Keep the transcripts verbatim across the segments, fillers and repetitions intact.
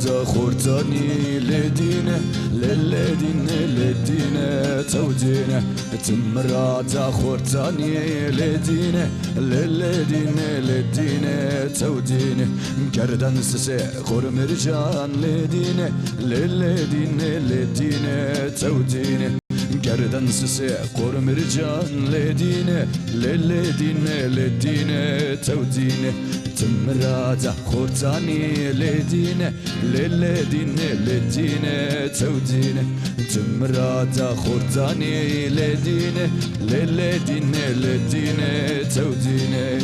Za xortanî lê dîne, lê lê dîne, lê dîne, çew dîne. Tim mirada xortanî lê dîne, lê lê dîne, lê dîne, çew dîne. Gerden sisê xor mircan lê dîne, lê lê dîne, lê dîne, çew dîne. Gerden sisê xor mircan lê dîne, lê lê dîne, lê dîne, çew dîne. Tim mirada xortanî lê dîne, lê lê dîne, lê dîne, çew dîne. Tim mirada xortanî lê dîne, lê lê dîne, lê dîne, çew dîne.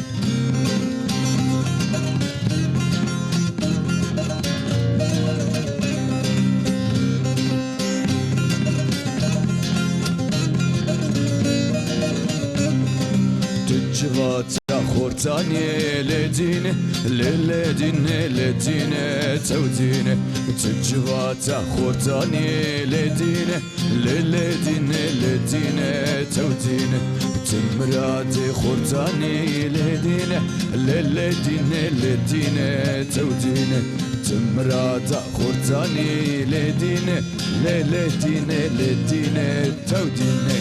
Tu civata xortanê lê dîne, lê lê dîne, lê dîne, çew dîne. Tu civata xortanê lê dîne, lê lê dîne, lê dîne, çew dîne. Tu miradê xortanê lê dîne, lê lê dîne, lê dîne, çew dîne. Tu mirada xortanê lê dîne, lê lê dîne, lê dîne, çew dîne.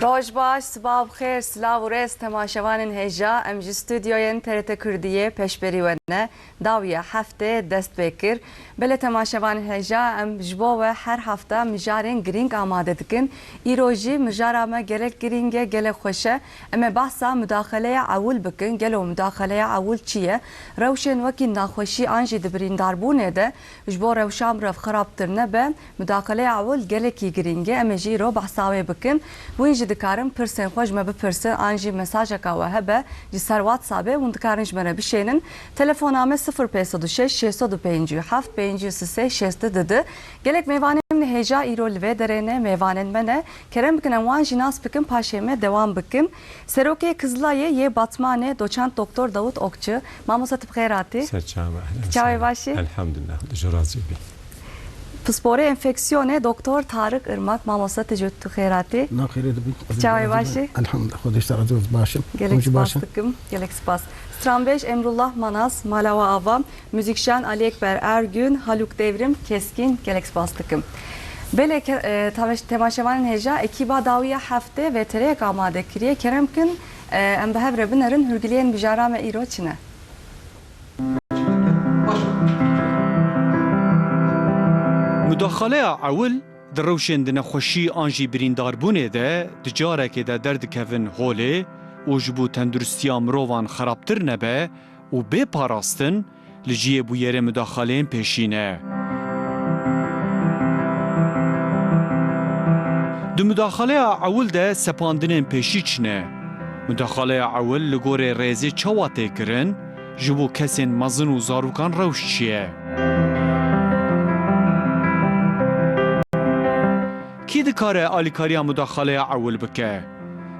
Roj baş, siba bi xêr, silav û rêz temaşevanên hêja. Em ji stûdyoyên T R T Kurdiyê pêşberî we ne. Dawiya heftê dest pê kir. Belê temaşevanên hêja, em ji bo we her hefta mijarên girîng amade dikin. Îro jî mijara me gelek girîng e, gelek xweş e. Em ê behsa mudaxeleya ewil bikin. Gelo mudaxeleya ewil çi ye? Rewşên wekî naxweşî an jî di birîndarbûnê de ji bo rewşa mirov xirabtir nebe, mudaxeleya ewil gelekî girîng e. Em ê jî îro behsa wê bikin. Hûn jî dikarin pirsên xwe ji me bipirsin an jî mesajeka we hebe ji ser WhatsAppê hûn dikarin ji me re bişênin. Telefona me sifir pênc sed û şeş, şêst sed û pêncî û heft, pêncî û sê, şêst û du. Gelek mêvanên min hêja îro li vê derê ne, mêvanên me ne. Kerem bikin em wan jî nas bikin, paşê me dewam bikin. Serokê Kizlayê yê Batmanê, doçent doktor Davut Okçu. Mamoste, tu bi xêr hatî. Ser çava. Tu çawa yî, baş î? Elhamdulillah, tu jî razî bî. Pisporê enfeksiyonê doktor Tarık Irmak. Mamoste, tu jî tu xêr hatî. Na xêrê dibî. Tu çawa yî, baş î? Elhamdulillah, Xwedê ji te razî be, ez baş im. Gelek spas dikim, gelek spas. Stranbêj Emrullah Manas, mala we ava. Muzîkjan Ali Ekber Ergün, Haluk Devrim Keskin, gelek spas dikim. Belê ke-, e, tamaş-, temaşevanên hêja, ekîba dawiya heftê vê tereyek amade kiriye. Kerem kin, e, em bi hev re binerin, hûrgiliyên mijara me îro çi ne? Mudaxaleya ewil di rewşên di nexweşî an jî birîndarbûnê de di carekê de derdikevin holê û ji bo tenduristiya mirovan xerabtir nebe, û bê parastin li cihê bûyerê mudaxaleyên pêşî ne. Di mudaxaleya ewil de sepandinên pêşî çi ne? Mudaxaleya ewil li gorê rêzê çawa tê kirin? Ji bo kesên mezin û zarokan rewş çi ye? Kî dikare alîkariya mudaxaleya ewil bike?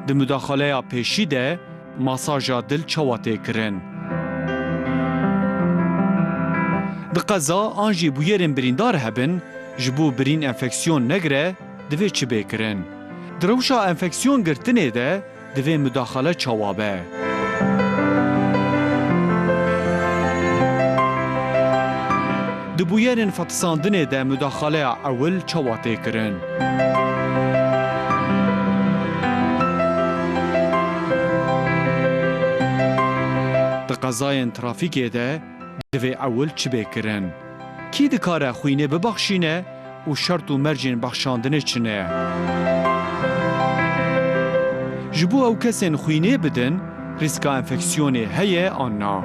Di mudaxaleya pêşî de masaja dil çawa tê kirin? Di qeza an jî bûyerên birîndar hebin, ji bo birîn enfeksiyon negire, divê çi bê kirin? Di rewşa enfeksiyon girtinê de divê mudaxale çawa be? Di bûyerên fetisandinê de mudaxaleya ewil çawa tê kirin? Di qezayên trafîkê de divê ewil çi bê kirin? Kî dikare xwînê bibexşîne û şert û mercên bexşandinê çi ne? Ji bo ew kesên xwînê bidin, rîska enfeksiyonê heye an na?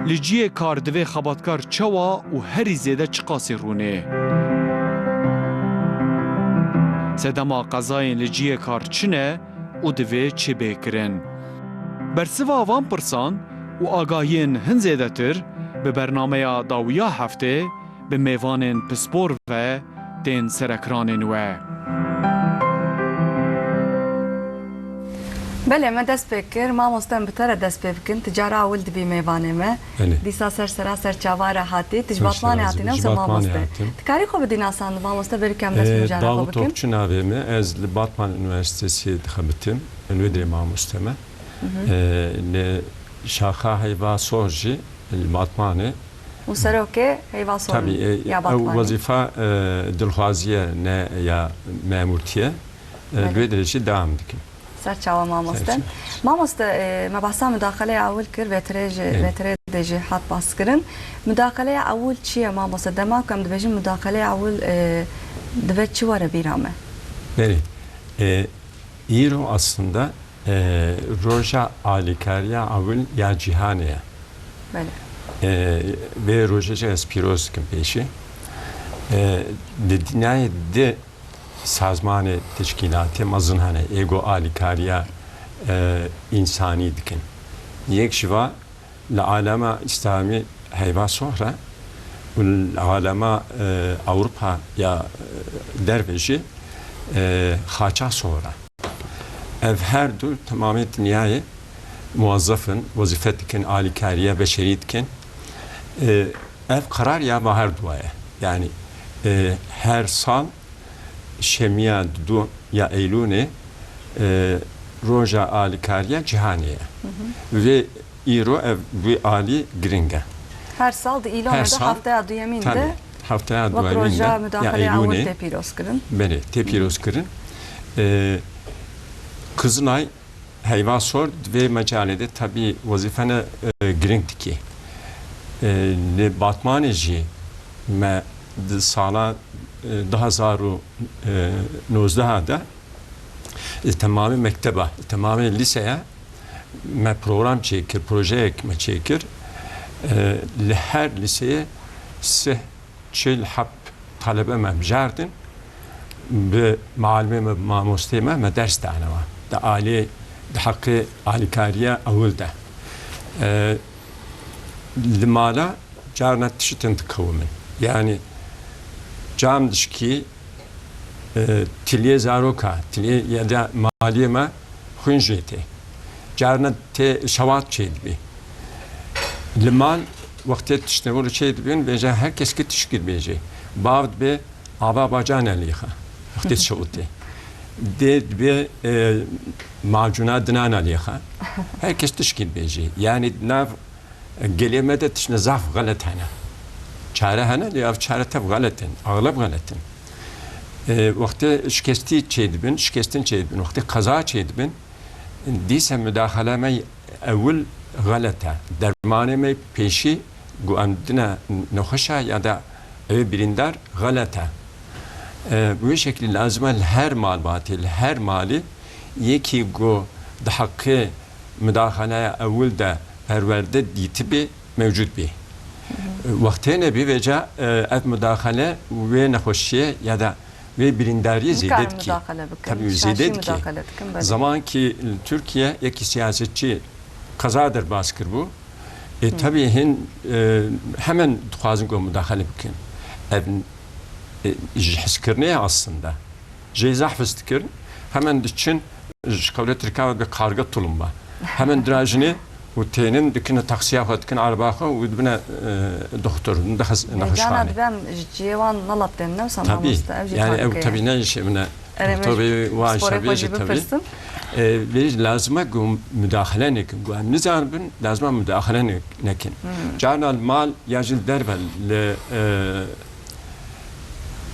Li cihê kar divê xebatkar çawa û herî zêde çiqasî rûnê? Sedema qezayên li cihê kar çi ne û divê çi bê kirin? Bersiva van pirsan û agahiyên hin zêdetir bi bernameya dawiya heftê bi mêvanên pispor ve tên ser ekranên we. Belê, me dest pê kir. Mamoste, em bi te re dest pê bikin. Tu cara ewil dibî mêvanê me. Belê. Dîsa ser sera ser çava re hatî. Tu ji Batmanê hatî, ne wisa mamoste? Dikarî xwe bidî nasandin, mamoste, belkî em dest bi mijara xwe bikin. Davut Okçu navê me. Ez li Batman Üniversitesi dixebitim. Li wê derê mamoste me. Hı hı. E, li şaxa Heyva Sor jî li Batmanê. Û serokê Heyva Sorun Tabii, e, ya ew Batmanê. Wezîfa, e, dilxwazî ye, ne ya memûrtî ye. E, Belê. Bi wê dirêjî devam dikin. Ser çawa mamoste. Ser çawa. Mamoste, e, me behsa mudaxeleya ewil kir, vetirê jî, Evet. vetirê de jî hat baskirin. Mudaxeleya ewil çi ye mamoste? Dema ku em dibêjin mudaxeleya ewil, e, dibe çi were bîra me? Belê. E, îro aslında, e, roja alîkariya ewil ya cîhanê ye. Belê. E, vê rojê jî ez pîroz dikim pêşî. E, di dinyayê di sazmanê teşkîlatê mezin hene, ê ku alîkariya, e, însanî dikin. Yek ji va li alema Îslamî Heyva Sohr e û li alema, e, Ewropa ya, e, derve jî, e, Xaça Sohr e. Ev her du temamê dinyayê muwezzef in, wezîfe dikin, alîkariya beşerî dikin. E, ev qerar ya me her dua ye. Yani, e, her sal şemiya du ya Eylûnê, e, roja alîkariya cîhanê ye. Hı hı. Vê îro ev wî alî giring e. Her sal di Îlonê Her de sal, heftaya duyemîn tabii, de heftaya wek duyemîn roja de ya mudaxeleya Eylûnê ewil tê pîroz kirin. Belê, tê pîroz kirin. E, Kizilay Heyva Sor di vê mecalê de tabî wezîfene, e, giring dikê. E, li Batmanê jî me di sala, e, du hezar û nozdeh de, e, temamê mekteba, temamê lîseya me program çêkir, projeyek me çêkir. E, li her lîseyê sih çil heb talebe me bijardin, bi malimê me, bi mamostê me, me ders dane wan. Di alê, di heqê alîkariya ewil de. E, li mala carna tiştin dikewimin. Yani cam dişkî, e, tiliyê zaroka, tiliyê ya da maliyê me xwîn jê tê. Carna tê şewat çêdibî. Li mal wextê tiştnewir çêdibin, vêca her kes ki tişkî dibêjê. Bav dibê, ava bacana lêxa. Wextê şewitê. Dê dibê, e, macûna dinana lêxa. Her kes tişkî dibêjê. Yani nav gelê me de tiştine zaf xelet hene. Çare hene, lê ev çare tev xelet in, axleb xelet in. E, wextê şikestî çêdibin, şikestin çêdibin, wextê qeza çêdibin, dîse mudaxele me ewil xelet e. Dermanê me pêşî ku em dine nexweşa ya da ew ê birîndar xelet e. E, bi wê şeklî lazim e li her malbatê, li her malê yekî ku di heqê mudaxeleya ewil de perwerde dîtibê, mewcûd bê. Wextê nebî vêca, e, ev mudaxele wê nexweşiyê ya da wê birîndariyê Nikarin zêde dikê. Mudaxele bikin, Tabii şaşî zêde dikê. Mudaxele dikin, belê. Zaman ki li Tirkiye yekî siyasetçî qeza derbas kiribû. E, Hı. Tabii hin, e, hemen dixwazin ku mudaxele bikin. Ev, e, ji hizkirinê ye aslında. Jê zehf his dikirin. Hemen diçin ji qewlê Tirka ve bir karga tulumba. Hemen dirajinê û tênin dikine taksiya xwe, dikin araba xwe û dibine, e, doxtor, dibine xes-, Cana nexweşxane. Dibem ji cihê wan nelat tên ne wisa Tabii. Mamoste, ev jî Yani ew tabii ne işe bine. Erê me Tabii ji wa sporê xwe şevê jî jî tabii. Bipirsin. E, vê lazime ku mudaxele nekin. Ku em nizanibin, lazime mudaxele ne-, nekin. Hmm. Carna li mal ya jî li derve li, e,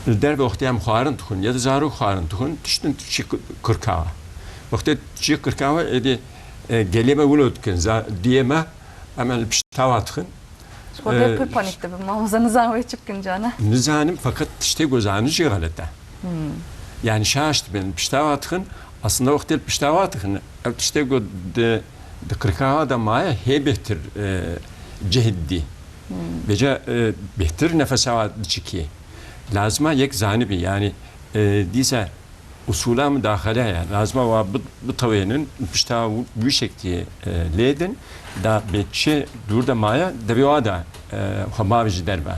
Li derve wextê em xwarin dixwin, ya da zarok xwarin dixwin, tiştin tu çî kirkawa. Wextê tu çî kirkawa, êdî, e, gelê me wilo dikin, za-, diyê me, em li pişta wa dixin. Ji xwe dê E, pir panîk dibim, mamoza, nizanim wê çi bikin cana. Nizanim, feqet tiştê ku zanin jî xelet e. Hmm. Yani şaş dibin, pişta wa dixin, aslında wextê li pişta wa dixin, ev tiştê ku di, di kirkawa de maye, hê bêhtir, e, cih didî. Hmm. Vêca, e, bêhtir nefesa wa diçikî. Lazima yek zanibî, yani, e, dîse usûla mudaxele ye. Lazima wa bi-, bitewênin, pişta wî şeklî, e, lêdin, da bê çi dûr de maye, devê wa da, e, xwe bavêjî derve.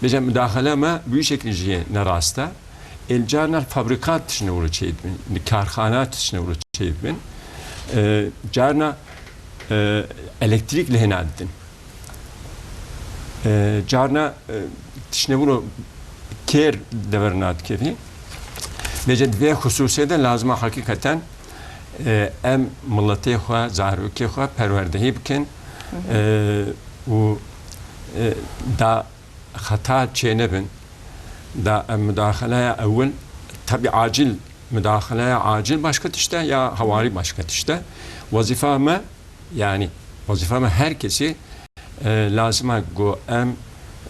Bêje mudaxele me wî şeklî jî ne rast e. Êl carna fabrîka tiştine wilo çêdibin, karxana tiştine wilo çêdibin. E, carna, e, elektrîk li hêna didin. E, carna, e, tiştine wilo kêr deverina dikevî. Vêce di vê xusûsê de lazima heqîqeten, e, em miletê xwe, zarokê xwe perwerdehî bikin. Hı hı. E, û, e, da xeta çênebin, da, e, mudaxeleya ewil, tabi acil, mudaxeleya acil başka tişt e ya hewarî başka tişt e. Wezîfa me, yani wezîfa me her kesî, e, lazim e ku em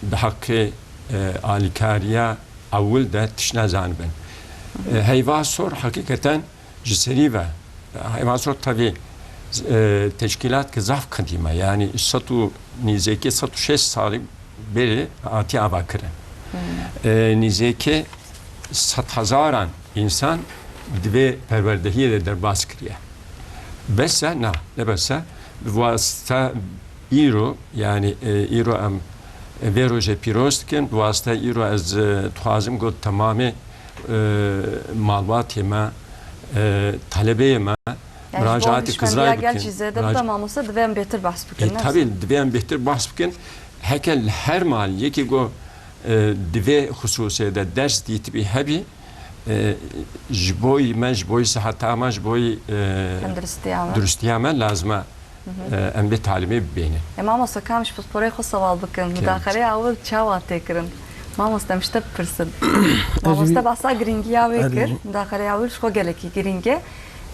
bi heqê, e, alîkariya ewil de tiştine zanibin. E, heyva sor heqîqeten ji serî ve, heyva sor tevî, e, teşkîlat ki zaf qedîm e, yani sed û nîzêkî sed û şêst salî berê hatiye avakirin. E, nîzêkî sed hezaran însan di vê perwerdehiyê de derbas kiriye. Bes e? Na, ne bes e. Bi wasita îro, yani, e, îro em, e, vê rojê pîroz dikin, bi wasita îro ez, e, dixwazim got temamê, e, malbatê me, e, talebeyê me, Yani ji bo miracaatê hişmendiya Xizirayê gel bikin. Jî zêde bibe, Mirac- mamoste, divê em bêtir behs bikin, E, ne? Tabii, divê em bêtir behs bikin. Heke li her mal yekî go, e, divê xusûsê de ders dîtibî hebî, e, ji boyî me, ji boyî siheta me, ji boyî, e, Tenduristiya me. Duristiya me lazim e, e, em bê talimê bibêne. E, mamoste, kam ji pisporê xwe sewal bikin. Mudaxeleya ewil çawa tê kirin? Mamoste, em ji te bipirsin. Mamoste behsa girîngiya wê kir. Mudaxeleya ewil ji xwe gelekî girîng e.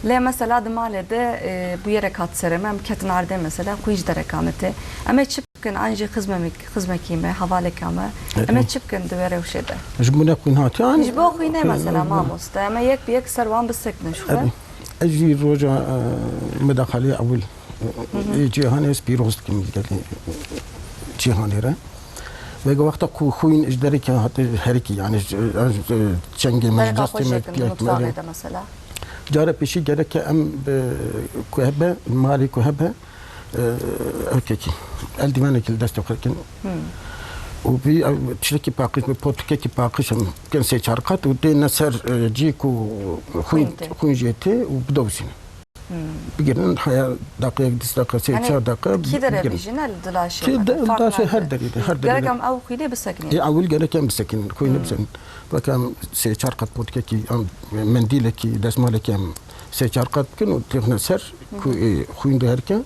Lê mesela di malê de, e, bûyerek hat serê me, em ketin erdê mesela, xwîn ji dereka me tê. Em ê çi bikin, an jî xizmemik-, xizmekî me, hevaleka me. Em ê çi bikin di wê rewşê de? Ji bo ne xwîn hatiyan? Ji bo xwînê mesela, mamoste. Em ê yek bi yek ser wan bisekinin ji xwe. Ez jî roja, e, mudaxalê ewil, e, ê cîhanê ez pîroz dikim gelê cîhanê re. Vêga wexta ku xwîn ji derekê hate herikî, yani ji, ji, ji çengê me, ji destê me, piyek me. Carê pêşî gereke em bi, ku hebe, malê ku hebe, e, ewkekî, eldîvenekî li destê xwe dikin. Û vî ew tiştekî paqij, bi potikekî paqij em bikin sê çar qat û têne ser, e, cî ku xwîn, xwîn jê tê û bidewsînin. Bigirin, heya deqeyek, dîs deqe, sê çar deqe. Kî derê bijîne li dilaşê? Kî de, dilaşê her derê de, her derê de. Gerek em ew xwînê bisekinî. Ê, ewil gerek em bisekin, xwînê bisekin. Weke em sê çar qat potikekî, em mendîlekî, destmalekî em sê çar qat bikin û têxine ser, ku, ê, xwîn de herike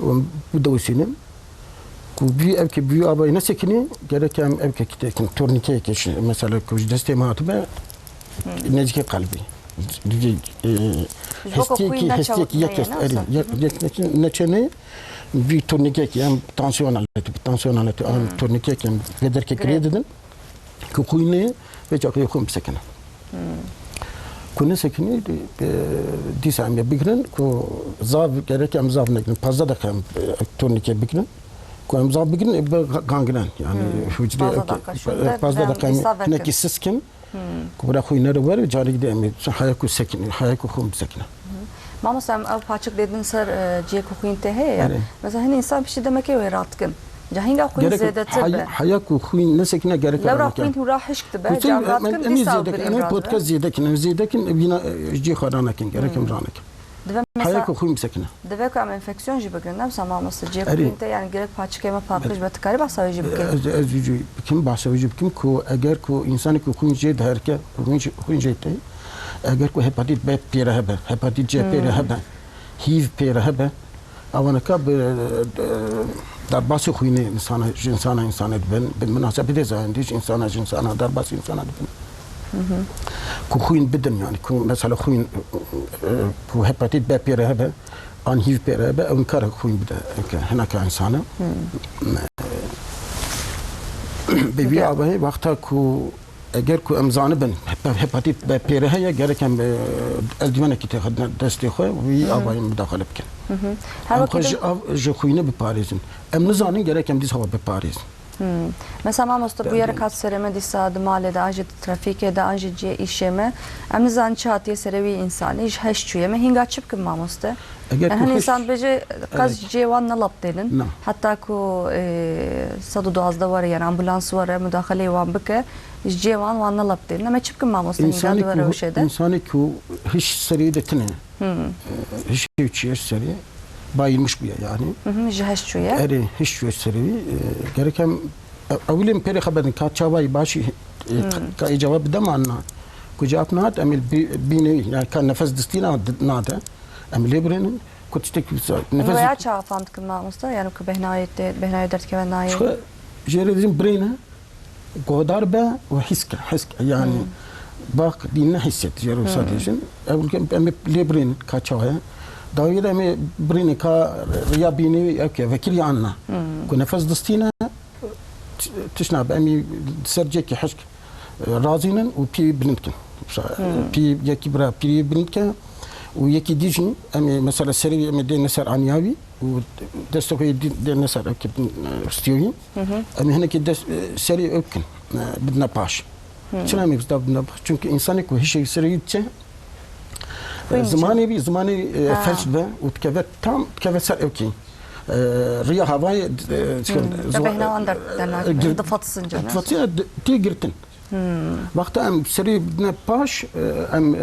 û em bidewsînin. Ku vî evkê bi vî avayî nesekinî, gerek em evkekî têkin, tornîkeyekê, mesela ku ji destê me hatibe, nêzîkê qelbî. Ji bo ku hestiyekî, xwîn hestiyekî neçewitine yek hest, erê, yek, yek neçin, neçenê, vî tornîkekî em tansiyon aleti, bi tansiyon aleti, em tornîkekî em vê derkê girê didin. Ku xwînê vê çaxê xwîn bisekine. Ku nesekinî, e, dîsa em ê bigirin ku zav, gerek em zav negirin. Pazdeh deqe em, e, turnike bigirin. Ku em zav bigirin, e, bi ga-, gangren. Yani hucrê, pazdeh deqe, e, pazdeh deqe em hinekî siskin. Ku bira xwîn nere wer, carî de em ê heya ku sekinî, heya ku xwîn bisekine. Mamoste, em ew paçik dêdin ser, e, cihê ku xwîn tê heye ya. Erê. Mesela hin însan piştî demekê wê radikin. Ca hînga xwîn zêdetir be. Heya ku xwîn nesekine gerek. Lewra xwîn hûra hişk dibe, can radikin, dîsa birîn radibe. Em ê potika zêdekin, em zêdekin, vîna, e, ji cihê xwe ranekin, gerek em ranekin. Heya ku xwîn bisekine. Divê ku em enfeksiyon jî bigirin, ne wisa mamoste, cihê ku xwîn tê, yani gerek paçikê me paqij be, tu karî behsa wê jî bikî. Ez, ez jî bikim, behsa wê jî bikim ku eger ku însanê ku xwîn jê diherike, xwîn jê, xwîn jê tê, eger ku hepatît B pê re hebe, hepatît C pê re hebe, HIV pê re hebe, ewaneka bi, e, derbasî xwînê însana, ji însana însanê dibin, bi minasebetê zayendî ji însana, ji însana, derbasî însana dibin. Ku xwîn bidin, yani ku mesela xwîn, e, ku hepatît B pê re hebe, an HIV pê re hebe, ew nikare xwîn bide, eke hineka însana. Bi vî avahî wexta ku eger ku em zanibin hepa-, hepatît B pê re heye, gerek em, e, eldîvenekî têxin destê xwe, wî avayî mudaxale bikin. Em xwe ji av, ji xwînê biparêzin. Em nizanin, gerek em dîsa xwe biparêzin. Mesela mamoste, bûyerek hat serê me dîsa di malê de, an jî di trafîkê de, an jî cihê îşê me. Em nizanin çi hatiye serê wî însanî, ji heş çûye. Me hînga çi bikin mamoste? Eger ku hin însan dibêje, qas ji cihê wan nelaptênin. Heta ku, e, sed û duwazdeh were, yani ambulans were, mudaxeleyê wan bike, ji cihê wan, wan nelaptênin. Em ê çi bikin mamoste hînga di were wişê de? Însanê ku hiş serê de tine, hiş çûye serê, bayılmış bûye yani. Ji heş çûye. Erê, hiş çûye serê wî. E, gerek em, e, ewilên pêrê xebedin ka çavayî başî, e, ka ê cevap bide man na. Ku cevap nehat, em ê bi-, bîne, yani ka nefes distî na-, nade. Em ê lê birênin. ku tiştek nefes. Veya çawa fam dikin mamoste? Yani ku behnayê te, behnayê derdikeve nayê. Çi jê re dibêjin birêne, guhdar be û hîs ke, hîs ke. Yani bak, dîn ne hisset, jê re wisa dibêjin. Ev em ê lê birênin, ka çawa ye. Dawiyê de em ê birênin, ka riya bînê, ew ke vekirî an na. Ku nefes distîne, t-, tişt nabe, em ê ser cekî hişk, e, razînin û pî bilind kin. Mesela, pî yekî bira pî bilind ke û yekî dî jî em ê mesela serê wî em ê dêne ser aniya wî û destê xwe yê dî dêne ser ew ke bin, e, ristiyo wî. Em ê hinekî dest, e, serê ew kin, e, bidine paş. Çima em ê bizda bidine paş? Çünkü insanê ku hişê wî serê wî diçe, e, zimanê wî, zimanê, e, felç dibe û dikeve tam, dikeve ser ew kî. E, riya havayê, e, çi Hmm. Te ziwa-, behna wan der-, e, dernak-, gir-, difatisîne, ne? Difatisîne, di-, tê girtin. Hmm. Wexta em serê bidine paş, e, em, e,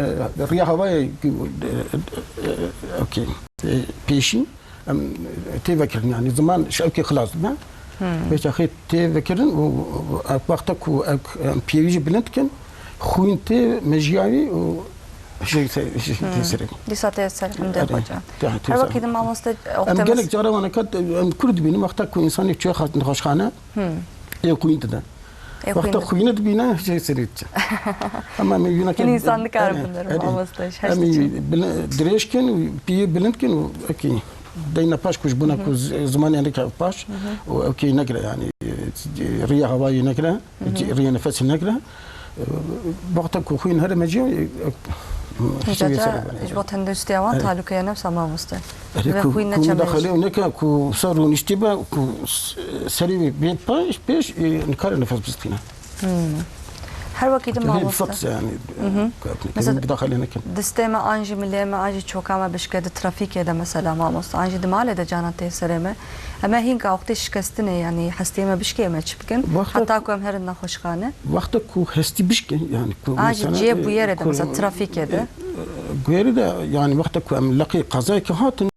riya havayê, e, e, e, okey, e, pêşî, em, e, tê vekirin, yani ziman şewkê xilas dibe. Hmm. Pêşa xê tê vekirin û, û, û wexta ku ew, em pêwî jî bilind dikin, xwîn tê mejiya wî û Ji, ji, ji, Hmm. ji serê. Dîsa tê ser hindê Erê. Xweca. Tê, tê Her ser. Wekî din mamoste, Em wextê gelek mes- cara wana kat, em kur dibînin, wexta ku insanê çûye xas-, nexweşxane, Hmm. ê xwîn dide. Ê Wexta xwîn dide. Xwîne dibîne, jê serê diçe. Ama em yine Hin insan nikare Erê, bindir, erê. Mamoste, ji her Em tiştî. bil-, dirêj kin û piyê bilind kin û ekî. Deyne paş ku ji bona Hı hı. ku z-, zimanê neke paş Hı hı. û ew kê negire, yani, e, riya havayê negire, Hı hı. riya nefesê negire. E, wexta ku xwîn here meciya, e, e, Caca, ser ji bo tenduristiya wan Evet. talûkeya nefsa mamoste. Erê, Ve ku, xwîn ku neçe mudaxele mecî. Neke, ku ser rûniştî be, ku s-, serê wî bê pêş, pêş, e, nikare nefes bistîne. Hmm. Her wekî din Hep mamoste. Fıt yani, Hı hı. e, Mesela, mudaxele nekin. Distê me an jî milê me an jî çoka me bişke di trafîkê de mesela mamoste. An jî di malê de canan tê serê me. Em ê hînka wextê şikestinê, yani hestiyê me bişkê me çi bikin? Wexta Heta ku em herin nexweşxane. Wexta ku hestî bişke, yani ku An jî mesela, cihê e, bûyerê de, ku, mesela trafîkê de. e, e, bûyerê de, yani wexta ku em leqê qezayekê hatin,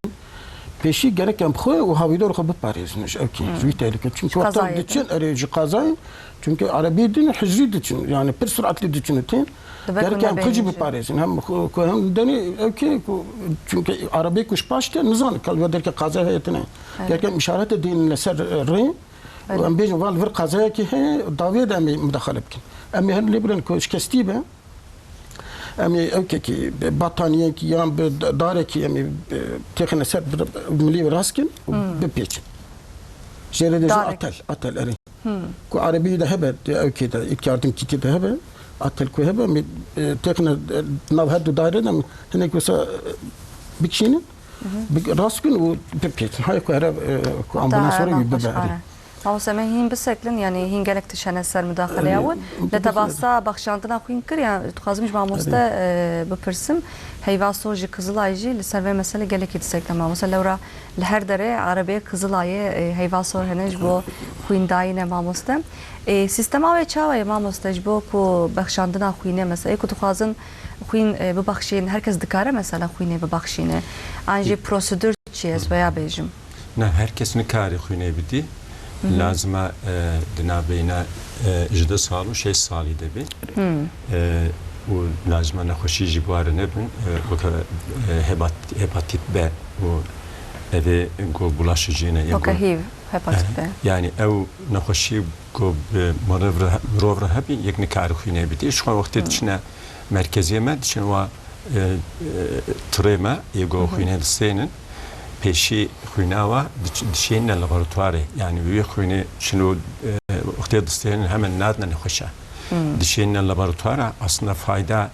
Pêşî gerek em xwe û hawîdor xwe biparêzin ji ew kê, Hmm. ji wî tehlike. Çünkü wexta Qezayê diçin, erê ji qezayê, çünkü erebeyê din hicrî diçin, yani pir suratlî diçin û tên. Dibe ku Gerek em xwe jî nebêjin jî. Biparêzin. Hem xwe, ku hem denê ew kê, ku, çünkü erebeyê ku ji paş te nizanin, kal ve derke qezayê heye tine. Evet. Gerek em işarete dênin li ser rê, Evet. û em bêjin, val vir qezayekê heye, dawiyê de em ê mudaxele bikin. Em ê her lê birin ku şikestî be, Em ê ew kekî, bi bataniyekî yan bi da-, darekî em ê, e, têxine ser bi-, milê wî rast kin û Hmm. bipêçin. Jê re dêjin Darek. Atel, atel, erê. Hmm. Ku erebî de hebe, ew kê de, ilk yardım kiti de hebe, atel ku hebe, em ê, e, têxine, e, nav her du daire de em hinek wisa, e, bikişînin, Hı hı. bi-, rast kin û bipêçin. Haya ku here, e, ku Heta ambulans were wî bibe, erê. nexweşxane. Mamoste, me hîn bisekilin, yani hîn gelek tişt hene ser mudaxeleya Erê, wan. Lê te bisekilin. Bahsa baxşandina xwîn kir, ya, dixwazim ji mamoste, Erê. e, bipirsim. Heyva sor ji Kizilay jî li ser vê mesele gelekî disekile mamoste. Lewra li her derê erebeyê Kizilayê, e, heyva sor hene ji bo xwîndayîne mamoste. E, sîstema wê çawa ye mamoste ji bo ku bexşandina xwînê mesela? Ê ku dixwazin xwîn, e, bibexşîn, her kes dikare mesela xwînê bibexşîne? An jî prosedûr çi ye, ez veya bêjim? Na, her kes nikare xwînê bidî. Hı hı. Lazim e, e, di navbeyna, e, ji du sal û şeş salî de be. Hı. E, û lazim e nexweşî jî bi ware nebin, e, weke, e, hepat-, hepatît B û evê ku bulaşicî ne, yê Weke ku hîv, hepatît B. E, yani ew nexweşî ku bi mirov re, mirov re hebî, yek nikare xwînê bidî. Ji xwe wextê Hı. diçine merkezê me, diçin wa e, e, tirê me, yê ku Hı hı. xwînê distênin, pêşî xwîna wa diç-, dişênine laboratuwarê. Yani wê xwînê çin û, e, wextê distênin hemen nadine nexweşa. Hı. Dişênine laboratuwara, aslında fayda,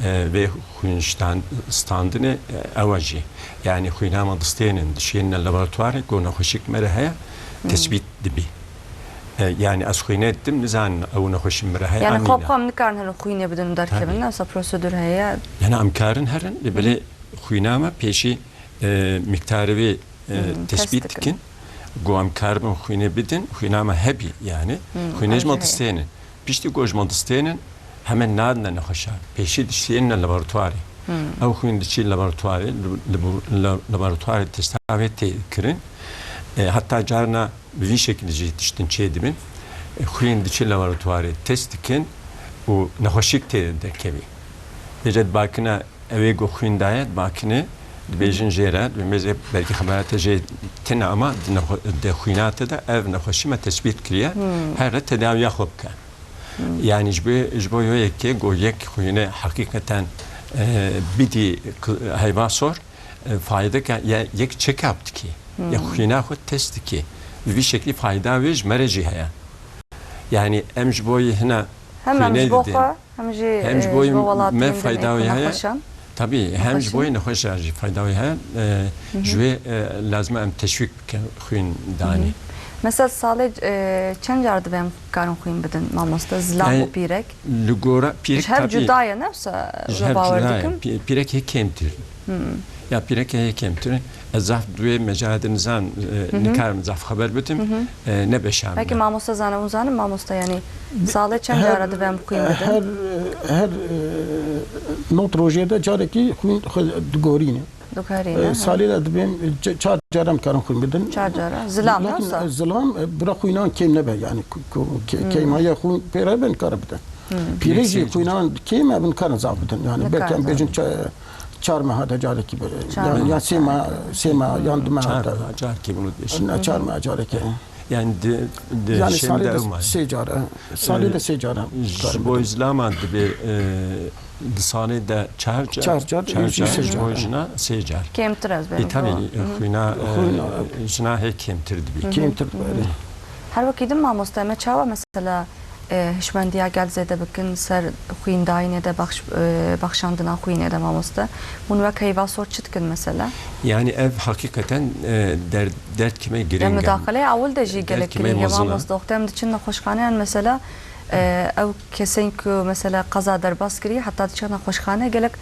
e, vê xwîn ştan-, standinê, e, ew e jî. Yani xwîna me distênin, dişênine laboratuwarê, ku nexweşik me re heye, Hı. tesbît dibî. E, yani ez xwînê didim, nizanin ew nexweşî min re heye an nîne. Yani xwe bi xwe em nikarin herin xwînê bidin û derkevin, Tabii. ne wisa prosedûr heye? Yani em karin herin, lê Hı. belê xwîna me pêşî, e, miktarê wê, e, Hı, test tespît dikin. dikin. Ku em karibin xwînê bidin, xwîna me hebî yani. Hı, Xwînê ji me heye. distênin. Piştî ku ji me distênin, hemen nadine nexweşa. Pêşî dişênine laboratuwarê. Hı. Ew xwîn diçî laboratuwarê, li, li, li, laboratuwarê testa wê tê kirin. E, heta carna Bi vî şekilî jî tiştin çêdibin. Xwîn diçe laboratuwarê test dikin û nexweşik tê derkevî. Vêca dibakine, ew ê ku xwîn daye, dibakine, dibêjin jê re, mêzê belkî xebera te jê tune ama di nexwe-, di xwîna te de ev nexweşî me tesbît kiriye, her re tedawiya xwe bike. Yanî ji bo, ji bo yekê go yek xwîne heqîqeten, e, bidî k-, heyva sor, e, faydeke ye-, yek check-up dikî. Ya xwîna xwe test dikî. Bi vî şeklî fayda wê ji me re jî heye. Yanî em ji bo yê hina Hem em xwînê ji bo didin. Xwe, hem jî, Hem ji e, bo ji bo yê welatiyên me din fayda ê wê heye. Nexweşan. Tabii, hem ji bo yê nexweşan jî fayda wê heye. E, ji wê, e, lazim e em teşwîk bikin xwîn danê. Mesela salê, e, çend car divê em karin xwîn bidin mamoste? Zilam û pîrek? Li gora pîrek Ji hev tabii. Cuda ye, ne wisa Ji hev bawer cuda ye. Dikim. Pî-, pîrek hê kêmtir. Ya pîrek hê kêmtir. Ez zaf duê mecala de nizan, e, nikarim zaf xeber bidim. E, ne beşa Peki min. Mamoste zane, hûn zanin mamoste, yanî salê çend cara divê em xwîn bidin? Her, her, e, not rojê de carekî xwîn xwe digorîne. Dikarîne, E, ha. Salê de dibên, e, ç-, çar cara em karin xwîn bidin. Çar cara. Zilam Lakin, nasıl? E, zilam, e, bira xwînan kêm nebe, yani ku, ku, ke-, kêmaya xwîn pê re ben kare bide. Pîrê jî xwînan kêm e, bin karin zaf bidin. Yani belki em bêjin ça-, çar meha de carekî be. Çar meha. Yan, yan sê meha, sê meha, yan du meha Çar de. Meha, çar kêm û beş. Na, çar meha carekî. Yani di, di Yani şem salê de de ew mane. Sê cara, salê de sê cara. Ji bo zilama dibe, e, Di salê de çar car, Çar car, çar ê jî car, sê ji car. Bo jina sê car. Kêmtir ez bêrim. E, tabii, xwîna, e, Xwîna. Jina hê kêmtir dibî. Kêmtir dibî. Her wekî din mamoste, me çawa mesela, e, hişmendiya gel zêde bikin ser xwîndayînê de, baxş-, e, baxşandina xwînê de mamoste? Hûn wek heyva sor çi dikin mesela? Yani ev hakikaten, e, derd, derdkê me giring e. Em mudaxeleyê ewil de jî gelek girîng e mamoste. Wextê em diçin nexweşxaneyan mesela, E, ew kesên ku mesela qeza derbas kirî, heta diçe nexweşxane gelek,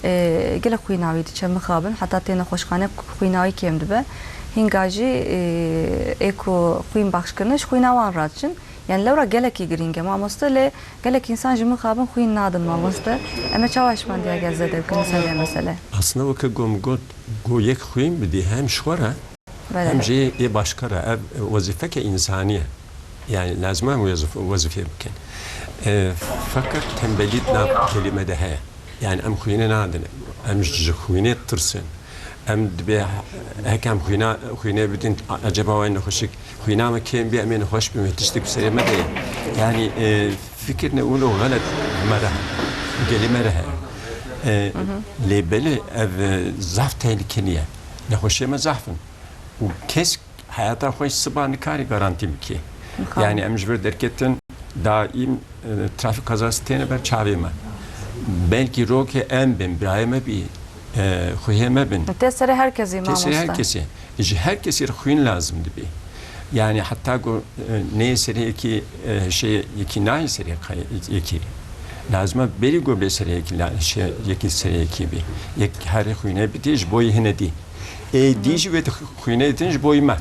e, gelek xwîna wî diçe mixabin, heta tê nexweşxane xwîna wî kêm dibe. Hînga jî, e, ê ku xwîn baxş kirine ji xwîna wan radiçin. Yani lewra gelekî girîng e mamoste, lê gelek însan ji mixabin xwîn nadin mamoste. Em ê çawa hişmendiya gel zêde bikin ser vê mesele? Aslında weke ku min got, ku yek xwîn bidî hem ji xwe re, Belê. Hem jî yê başka re, ev wezîfeke însanî ye. Yani lazim e em wezif-, wezîfê bikin. E, feqet tembelî di nav kelîme de heye. Yani em xwînê nadin. Em ji xwînê ditirsin. Em dibê heke em xwîna, xwînê bidin, acaba wê nexweşik, xwîna me kêm bî, em ê nexweş bibin, tiştek bi serê me de ye. Yani, e, fikir ne wilo xelet me re, gelî me re heye. E, lê belê ev, e, zaf tehlikeli ye. Nexweşiyê me zaf in. Û kes heyata xwe siba nikarî garantî bike. Mixabin. Yani em ji vir derketin daîm, e, trafîk kazası têne ber çavê me. Belkî rokê em bin, birayê me bî, e, xwehê me bin. Tê serê her kesî mamoste. Tê serê her kesî. Ji her kesî re xwîn lazim dibî. Yani heta ku, e, neyê serê yekî, e, şey yekî nayê serê qay-, yekî. Lazim e berî ku bê serê yekî la-, şey, yekî serê yekî bî. Yek herê xwînê bidî ji bo yê hine dî. Ê dî jî wê xwînê din ji bo me.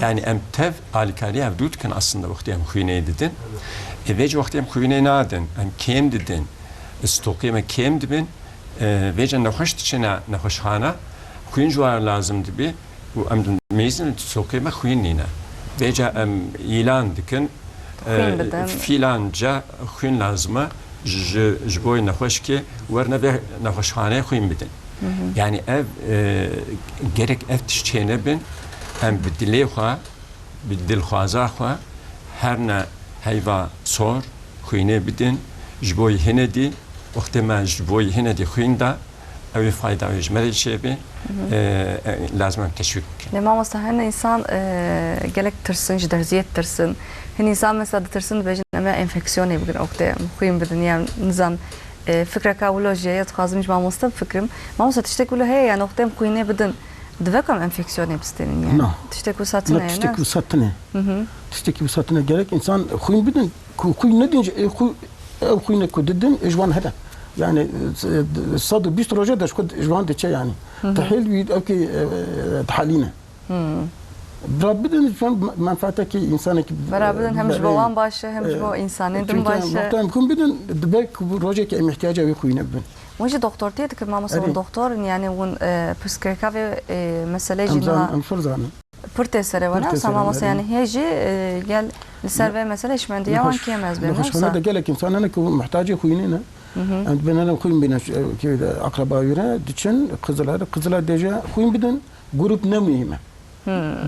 Yani em tev alîkarî hevdû dikin aslında wextê em xwînê didin. E, vêca wextê em xwînê nadin, em kêm didin, stoqê me kêm dibin, e, vêca nexweş diçine nexweşxana, xwîn ji wan lazim dibi û em mêzin stoqê me xwîn nîne. Vêca em îlan dikin, Xwîn e, bidin. Filan ca xwîn lazim e, ji, ji bo nexweşkê werne vê nexweşxaneyê xwîn bidin. Yani ev, e, gerek ev tişt çênebin, em bi dilê xwe, bi dilxwaza xwe herne heyva sor, xwînê bidin, ji bo hine dî, wextê me ji bo hine dî xwîn da, ew ê fayda wê ji me re çêbe, e, e, lazim em teşwîk bikin. Lê mamosta, hin însan, e, gelek tirsin, ji derziyê ditirsin. Hin însan mesela ditirsin, dibêjin, em ê enfeksiyonê bikin, wextê em xwîn bidin, yan nizam, e, fikreka wilo jî ye, ya dixwazim ji mamoste bifikirim. Mamosta, tiştek wilo heye, yani wextê em xwînê bidin, divê ku em enfeksiyonê bistênin, yani? Na. Tiştek wisa tune ye, ne? Tiştek wisa tune. Tiştek wisa tune. Gerek însan xwîn bidin, ku xwîn nedin jî, ê xwî-, ew xwîne ku didin, ê ji wan hebe. Yani, e, sed û bîst roje de ji xwe, ji wan diçe yani. Tehêl wî ew kê, e, e, dihelîne. Bira bidin, çend me-, menfaatekî, însanekî, Bira bidin, hem ji bo e, wan baş e, hem ji bo e, însanên din baş e. Wexta em xwîn bidin, dibe ku rojekê em îhtiyaca wê xwîne bibin. Hûn jî doktortiyê dikin, mamosta, hûn doktor in, yani hûn, e, pirsgirêka vê, e, meselê jî niha em pir zanin. Pir tê serê we, ne? Wisa mamoste, yani hê jî, e, gel li ser vê meselê hişmendiya wan kêm ez bêm, ne wisa? Nexweşxane de gelek însan hene ku muhtacê xwînê ne. Em dibêne xwîn bîne, e, kê de, akraba wî re, diçin Qizila re. Qizila dêje xwîn bidin, grup ne muhîm e.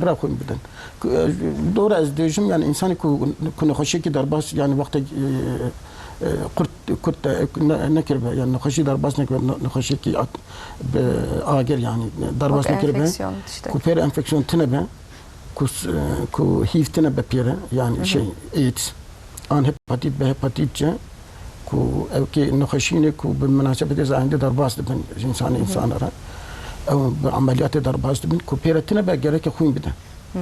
Bira xwîn bidin. Ku, e, dora ez dêjim, yani, insanê ku, ku nexweşiyekî derbas, yani, wextek, e, e, kurt, kurt de, e, ne, nekiribe, yani, nexweşî derbas nekiribe, ne-, nexweşiyekî at-, bi agir, yani, derbas Wek nekiribe, enfeksiyon, tiştek. Ku pêre enfeksiyon tine be, ku s-, e, ku hîv tine be pêre, yani, şey, AIDS, an hepatit be, hepatit C, ku ew kê nexweşînê ku bi minasebetê zayendê derbas dibin ji însanê, Hı hı. însana re. Ew bi emeliyatê derbas dibin, ku pêre tine be gereke xwîn bide. Hmm.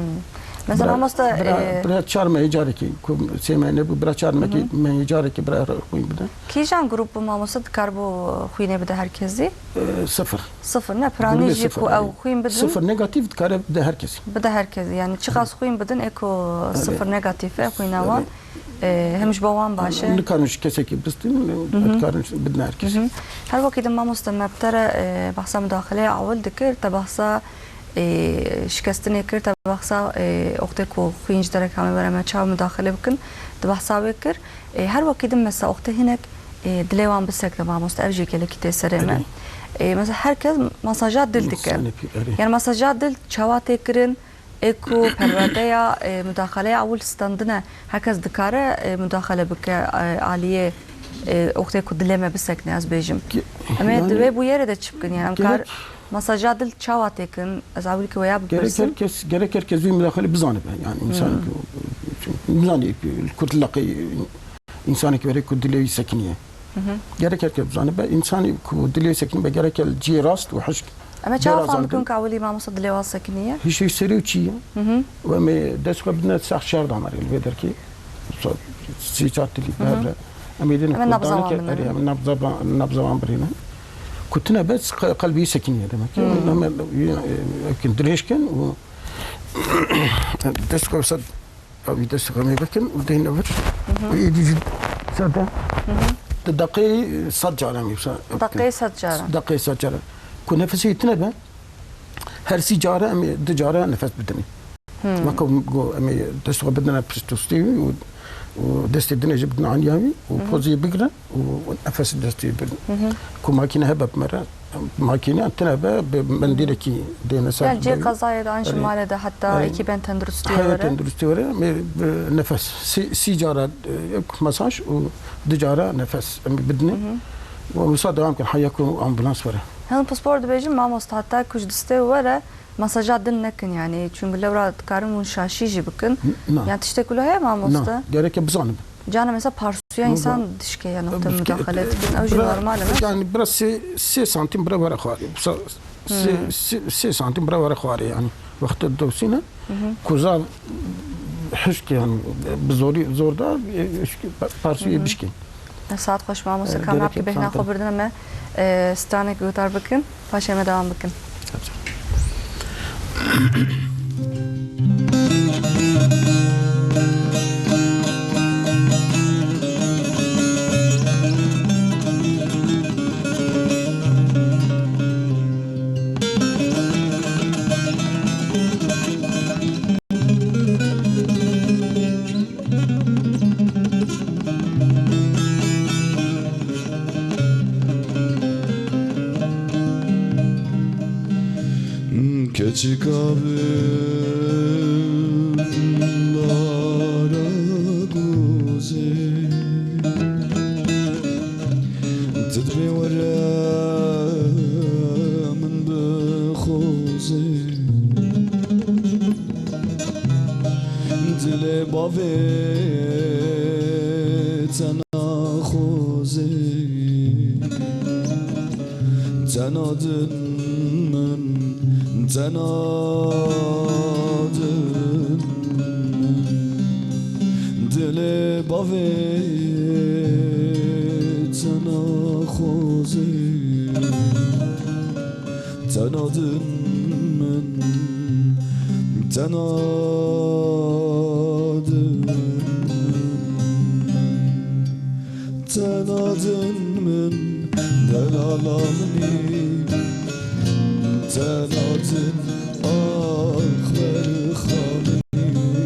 Mesela Bira, mamoste, bira, e, bira çar mehê carekê, ku sê mehê nebû, bira çar Hı hı. mehê carekê bira re xwîn bide. Kîjan grup bi mamoste dikar bo xwînê bide herkesî? E, sifir. Sifir, ne, Grubê piranî jî sifir, ku erê. ew xwîn bidin. Sifir negatîf dikare bide herkesî. Bide herkesî, yani çiqas xwîn bidin, ê ku Erê. sifir negatîf e xwîna wan. Erê. E, hem ji bo wan baş e. Em nikarin ji kesekî bistin, Hı hı. em dikarin bidin her kesî. Hı hı. Her wekî din mamoste me bi te re, e, behsa mudaxileyê ewil dikir, te behsa, e, şikestinê kir, te behsa, e, wextê ku xwîn ji derek hame were me çawa mudaxile bikin, te behsa wê kir. E, her wekî din mesela wextê hinek, e, dilê wan bisekine mamoste, ev jî gelekî tê serê me. Erê. E, mesela her kes masaja dil dike. Sanê pî, erê. Yani masaja dil çawa tê kirin, Ê ku perwerdeya, e, mudaxaleya ewil standine, her kes dikare, e, mudaxale bike, e, aliyê, e, wextê ku dilê me bisekine, ez bêjim. Ge-, Em ê yani, di wê bûyerê de çi bikin? Yani em kar gerek masaja dil çawa têkin? Ez ewilkî weya gerek bipirsim. Her kes, gerek her kes vî mudaxalê bizanibe. Yani insan Hmm. ku, nizanî ku li ku dilaqê Însanekî were ku dilê wî sekiniye. Hı hı. Gerek her kes bizanibe, însanê ku dilê wî sekinibe, gerek li cihê rast û hişk Em ê çawa derazan fam bikin. bikin ku ewilî mamosta dilê wan sekiniye? Hişê serê û çiye. Hı hı. Û em ê dest xwe bidine sax şer damarê li vê derkê. Sa-, sê çar tilî Hı hı. bi hev re. Em ê dînin Em ê ku nabza wan daneke, binînin. erê, em nabza ba-, nabza wan birînin. Ku tune bes qe-, qelbî sekiniye demek ki. Hı. Em ê, e, ekin dirêj kin û dest xwe ser Ew î dest xwe mê bikin û deyne vir. Mhm. Û êdî jî ser de. Mhm. Di deqeyê sed caran wisa. Deqeyê sed caran. Deqeyê sed caran. Ku nefesê tine be, her sî cara em ê du cara nefes bidinê. Hmm. Weke go em ê dest xwe bidine piştostê wî û, û destê dinê jî bidine aniya wî û Mhm. pozê bigire. û nefes destê bin. Hı hı. Ku makîne hebe bi me re, makîne tine be, bi mendîlekî dêne ser Yani cê bi qezayê de an ji Erê. malê de heta Erê. ekîbên tenduristiyê Haya were. tenduristî were, me bi nefes. Sî, sî cara, e, masaj û du cara nefes em bidine. Hı hı. Û wisa dewam kin, haya ku ambulans were. Hin pispor dibêjin, mamosta, heta ku ji distê were, Masaja din nekin yani, çünkü lewra dikarin hûn şaşî jî bikin. N-, na. Yani tiştek wilo heye mamoste? Na, gereke bizanin. Cana mesela parsuya Ama insan ba-, dişke ya nokta bi-, mudaxale dikin. Ew jî bira-, normal e, ne? Yani biraz sê, sê santim bira were xwarê. Sa-, sê, Hmm. sê, sê santim bira were xwarê yani. Wextê dewsîne, Hı hı. kuza hişk yani bi zorî, zor da, e, hişk, pa-, parsuya Hı hı. bişkî. Saet xweş mamoste, Ee, kamera gerek ki yok, bêhna sağ xwe olun. birdine me, e, stranek guhdar bikin, paşê me devam bikin. Keçika bin dara gozê, tu dibê were min bixozê. Dilê bavê te naxwazê, te nadin min, te nadin min. Dilê bavê te naxwazê. Te nadin min, te nadin min, te nadin min, delala min î, te nadin axberxa min î,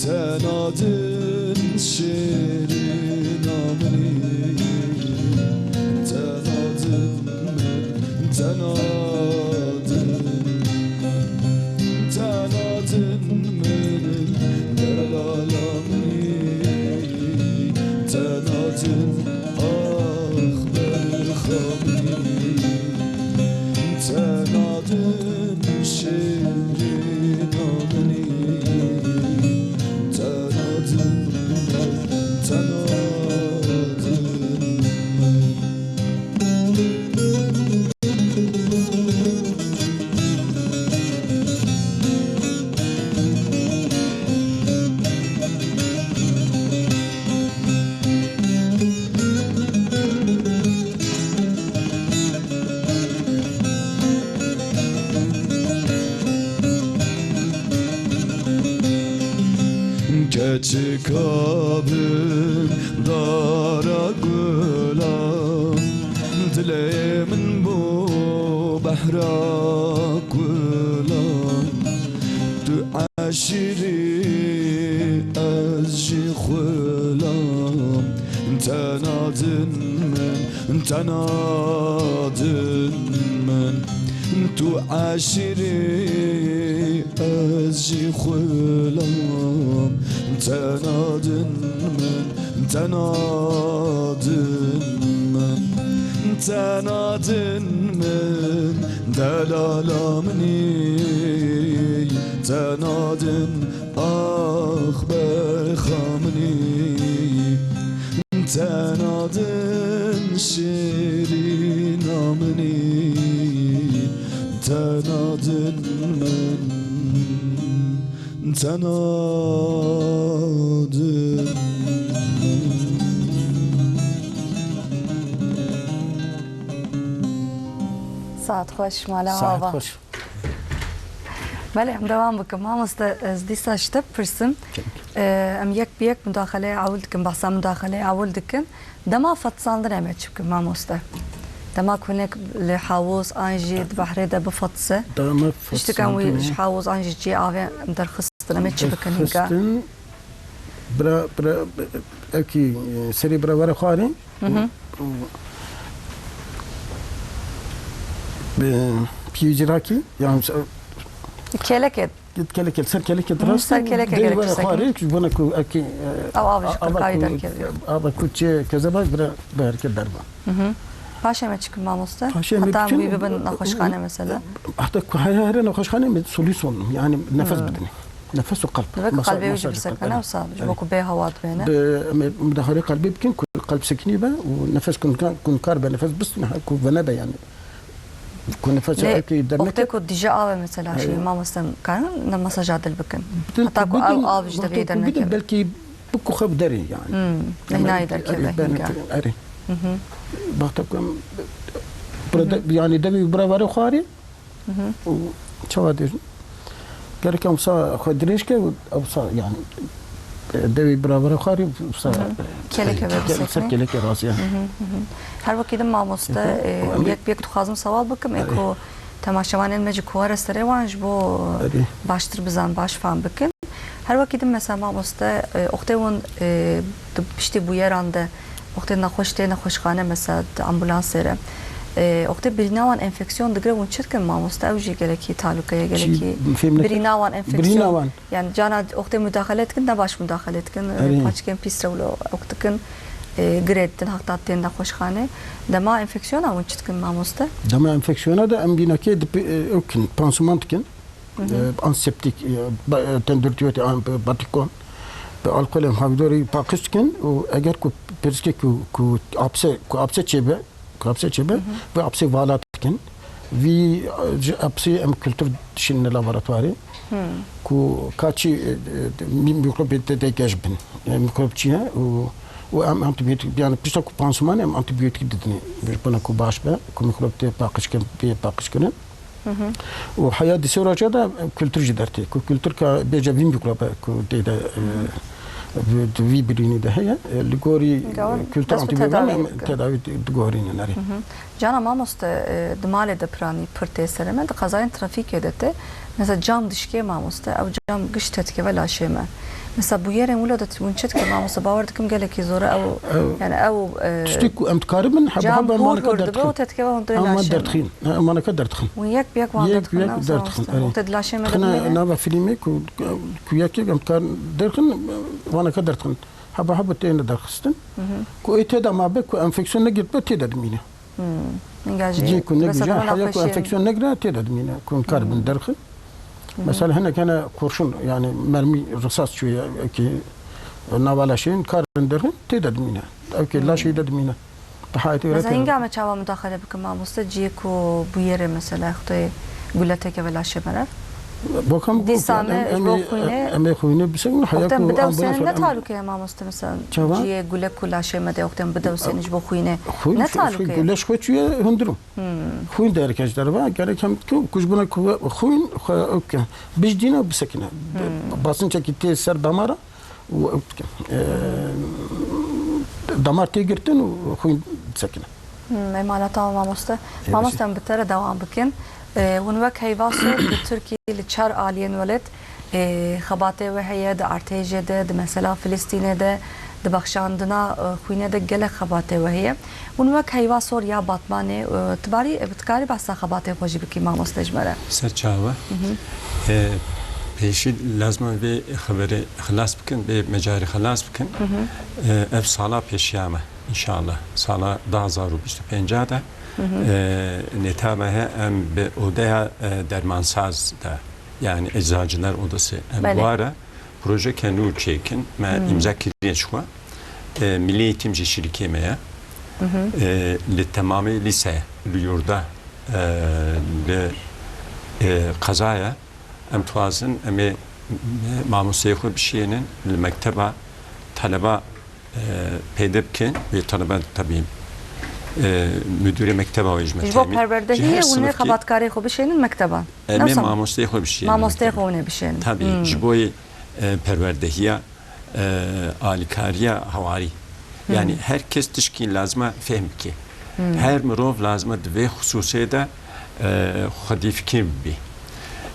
te nadin şêrîna min î. Ax berxamî, tenadin şêrîna minî, tenadin, tenadin. Keçika bin dara gula, dilê min bû behra gula. Tu eşîrî, ez jî xulam, tenadin min, tenadin min. Tu eşîrî, ez jî xulam, tenadin min, tenadin min, tenadin min, delala minî, tenadin, ax berxa minî, tenadin şêrîna minî, tenadin min. Tenadin. Saet xweş, mala Saet ava. Xweş. Belê, em devam bikin. Mamoste, ez dîsa ji te bipirsim. Tabii ki. Ee, em yek bi yek mudaxaleyê ewil dikin, behsa mudaxaleyê ewil dikin. Dema fetsandinê em ê çi bikin, mamoste? Dema ku hinek li hawuz an jî di behrê de bifetse, Dema tiştikan wî fetsandinê. Ji hawuz an jî cihê avê em derxistin, em ê çi bikin hînga? Derxistin, bira, bira, ew kî, e, serê bira were xwarê. Hı hı. Bi piyê cîrakî, yan Kelekê. Git kelekê, ser kelekê Hı, dirast ser kelekê dê gerek were çi xwarê, sekin. Ji bona ku ekî, e, Ew av ji ava qirkayî ku, derkeve. Ava ku çi kezeba bira, bi herkê derba. Hı hı. Paşê me çi kin, mamoste? Paşê me Heta em bikin, wî bibin nexweşxane mesela? Heta ku heye here nexweşxane me solî solin. Yani nefes Hı. bidin. Nefes û qalb. Dibe ku Masa-, qalbê wî jî masaj bisekine qalb, wisa, ji evet. bo ku bê hewa dibêne. Bi, em ê mudaxaleyê qalbê bikin, ku qalb sekinî be û nefes kun-, kun kar be, nefes bistîne, ku vene be yani. Ku nefes Lê ekî dernek wextê ku dije ave mesela Aynen. şey, mamoste, karin ne masaja dil bikin. Bitin, Heta ku bitin, ew av ji wextê devê ku bitin, dernekeve. belkî bi ku xew derê yani. Hmm, Yani, nehnayê derkeve erê, ben hînga. Erê. Hı hı. Wexta ku em, burada, Hı hı. yani devê bira were xwarê, Hı hı. û çawa dêjin? Gerek em wisa xwe dirêj ke û wisa yani, e, devê bira were xwarê wisa, Hı hı. Kelekê e, ve kel-, ser bisekine. kelekê razî yani. Hı hı, hı hı. Her wekî din mamoste, Hı hı. e, Û em ê yek bi yek dixwazim sewal bikim, ê Erê. ku temaşevanên me ji ku were serê wan ji bo Erê. baştir bizan, baş fam bikin. Her wekî din mesela mamoste, e, oxtê hûn, e, di piştî bûyeran de, oxtê nexweş tê nexweşxane mesela di ambulansê re, e, oxtê birîna wan enfeksiyon digire hûn çi dikin mamoste? Ew jî gelekî talûke ye, Çi gelekî fêm neke-, birîna wan enfeksiyon. birîna wan. Yani cana oxtê mudaxele dikin, ne baş mudaxele dikin, e, Erê. paçikên pîs re wilo ok dikin, e, girê dikin, heta tên nexweşxane. Dema enfeksiyona hûn çi dikin mamoste? Dema enfeksiyona de em bînakê di pê-, e, ew kin, pansuman dikin. Hı hı. E, anseptik, e, ba-, e, tendurtiyotê an, e, batikon, bi alkolê hevdorî paqij dikin û eger ku pêrîskê ku, ku apse, ku apse çêbe, ku apse çêbe, Hı hı. vê apsê vala dikin. Vî, e, ji apsê em kultur dişînin laboratuvarê. Hı. Ku kaçî, e, e, mî-, mîkrobê te, te geş bin. E, mîkrob çi ye? Û, û em antibiyotîk, yani pişta ku pansuman em antibiyotîk didinê. Ji bona ku baş be, ku mîkrob tê paqij kirin, bê paqij kirin. Hı hı. Û heya di sewraca de kultur jî dertê. Ku kultur ka bêje vî mîkrobe ku tê de, e, di vî birînî de heye, e, li gorî, Gawan e, kultur dest bi antibiyotîk tedawî em dikin. tedawî di-, digorînin erê. Hı hı. Cana mamoste, e, di malê de piranî pir tê serê me, di qezayên trafîkê de tê. Mesela cam dişkê mamoste, ew cam giş te dikeve laşê me. Mesela bûyerên wilo de hûn çi dikin mamoste? Bawer dikim gelekî zor e ew, Ew yani ew, e, tiştê ku em dikaribin, heba cam heba hûr maneke hûr dibe û derdixin. te dikeve hundirê Em wan laşê me. derdixin. Em waneke derdixin. Hûn yek bi yek wan Yek bi derdixin, yek ne wisa derdixin, mamoste? erê. Wextê di laşê me de Dixine bimîne. nava filmê ku, ku yek yek em dikarin derdixin, waneke derdixin. hebe hebû têne derxistin. Ku ê tê de mabe ku enfeksiyon negirtbe tê de dimîne. Cihê ku negije, heya ku enfeksiyon negire tê de dimîne. Ku karibin derxin. Mesela hinek hene kurşun, yani mermî, risas çûye, eke nava laşê, karin derxin, tê de dimîne. Ew ke laşê de dimîne. Di hayatê Mesela were tê de hingame çawa mudaxele bikin mamoste, cihê ku bûyerê mesela xwedê gule têkeve laşê me re? Bokan Dîsa yani, me em, ji em, bo xwînê, em ê xwînê bisekin, heya Wextên ku bide ambulans Husênê ne were, em talûke ye mamoste, mesela Çawa? cihê gule ku laşê me de wextên bide Husênê ji bo xwînê Xwîn ne şu, şu talûke ye? gule ji xwe çûye hundirû. Xwîn derkej derve, gerek hem ku, ku ji bona ku xwîn xwe ew ke bijdîne bisekine. Basınçekî tê ser damara û ew dike. Ee, damar tê girtin û xwîn disekine. Hmm, emanet al mamoste. Ê, Mamoste, em bi te re dewam bikin. Ee, hûn wek heyva sor bi Tirkî li çar aliyên welêt, ê, xebatê we heye, di artêjê de, di mesela Filistînê de, di bexşandina, ê, xwînê de gelek xebatê we heye. Hûn wek heyva sor ya Batmanê, ê, tu barî, ê, tu karî behsa xebatê xwe jî bikî mamoste ji me re? Ser çawa. Ê, pêşî lazim e vê xeberê xilas bikin, vê mecarê xilas bikin. Ê, ev sala pêşiya me, înşallah. Sala du hazar û bîst û pênc de, ê, nêta me he, em bi odeya, ê, dermansaz de, yani Eczacılar Odası, em Belê. wara projeke nû çêkin, me îmza kiriye ji xwe. Ê, Milli Eğitim jî şirîkê me ye. Ê, li temamê lîse, li yurda, ê, li, ê, qezaya, em dixwazin, em ê, ê, mamosteyê xwe bişênin, li mekteba taleba, ê, pêde bikin, wê taleba tabî, ê, müdürê mekteba wê ji me Ji bo temî, perwerdehiyê ji her hûn ê sınıfkî xebatkarê xwe bişênin mekteba. Em ê Nasıl? mamosteyê xwe bişênin Mamosteyê mekteba. xwe hûn ê bişênin. Tabî, Hmm. ji bo yê, e, perwerdehiya, e, alîkariya hewarî. Yani her kes tişkî lazim e fehm bike. Her mirov lazim e di vê xisûsê de, e, xwedî fikir bibî.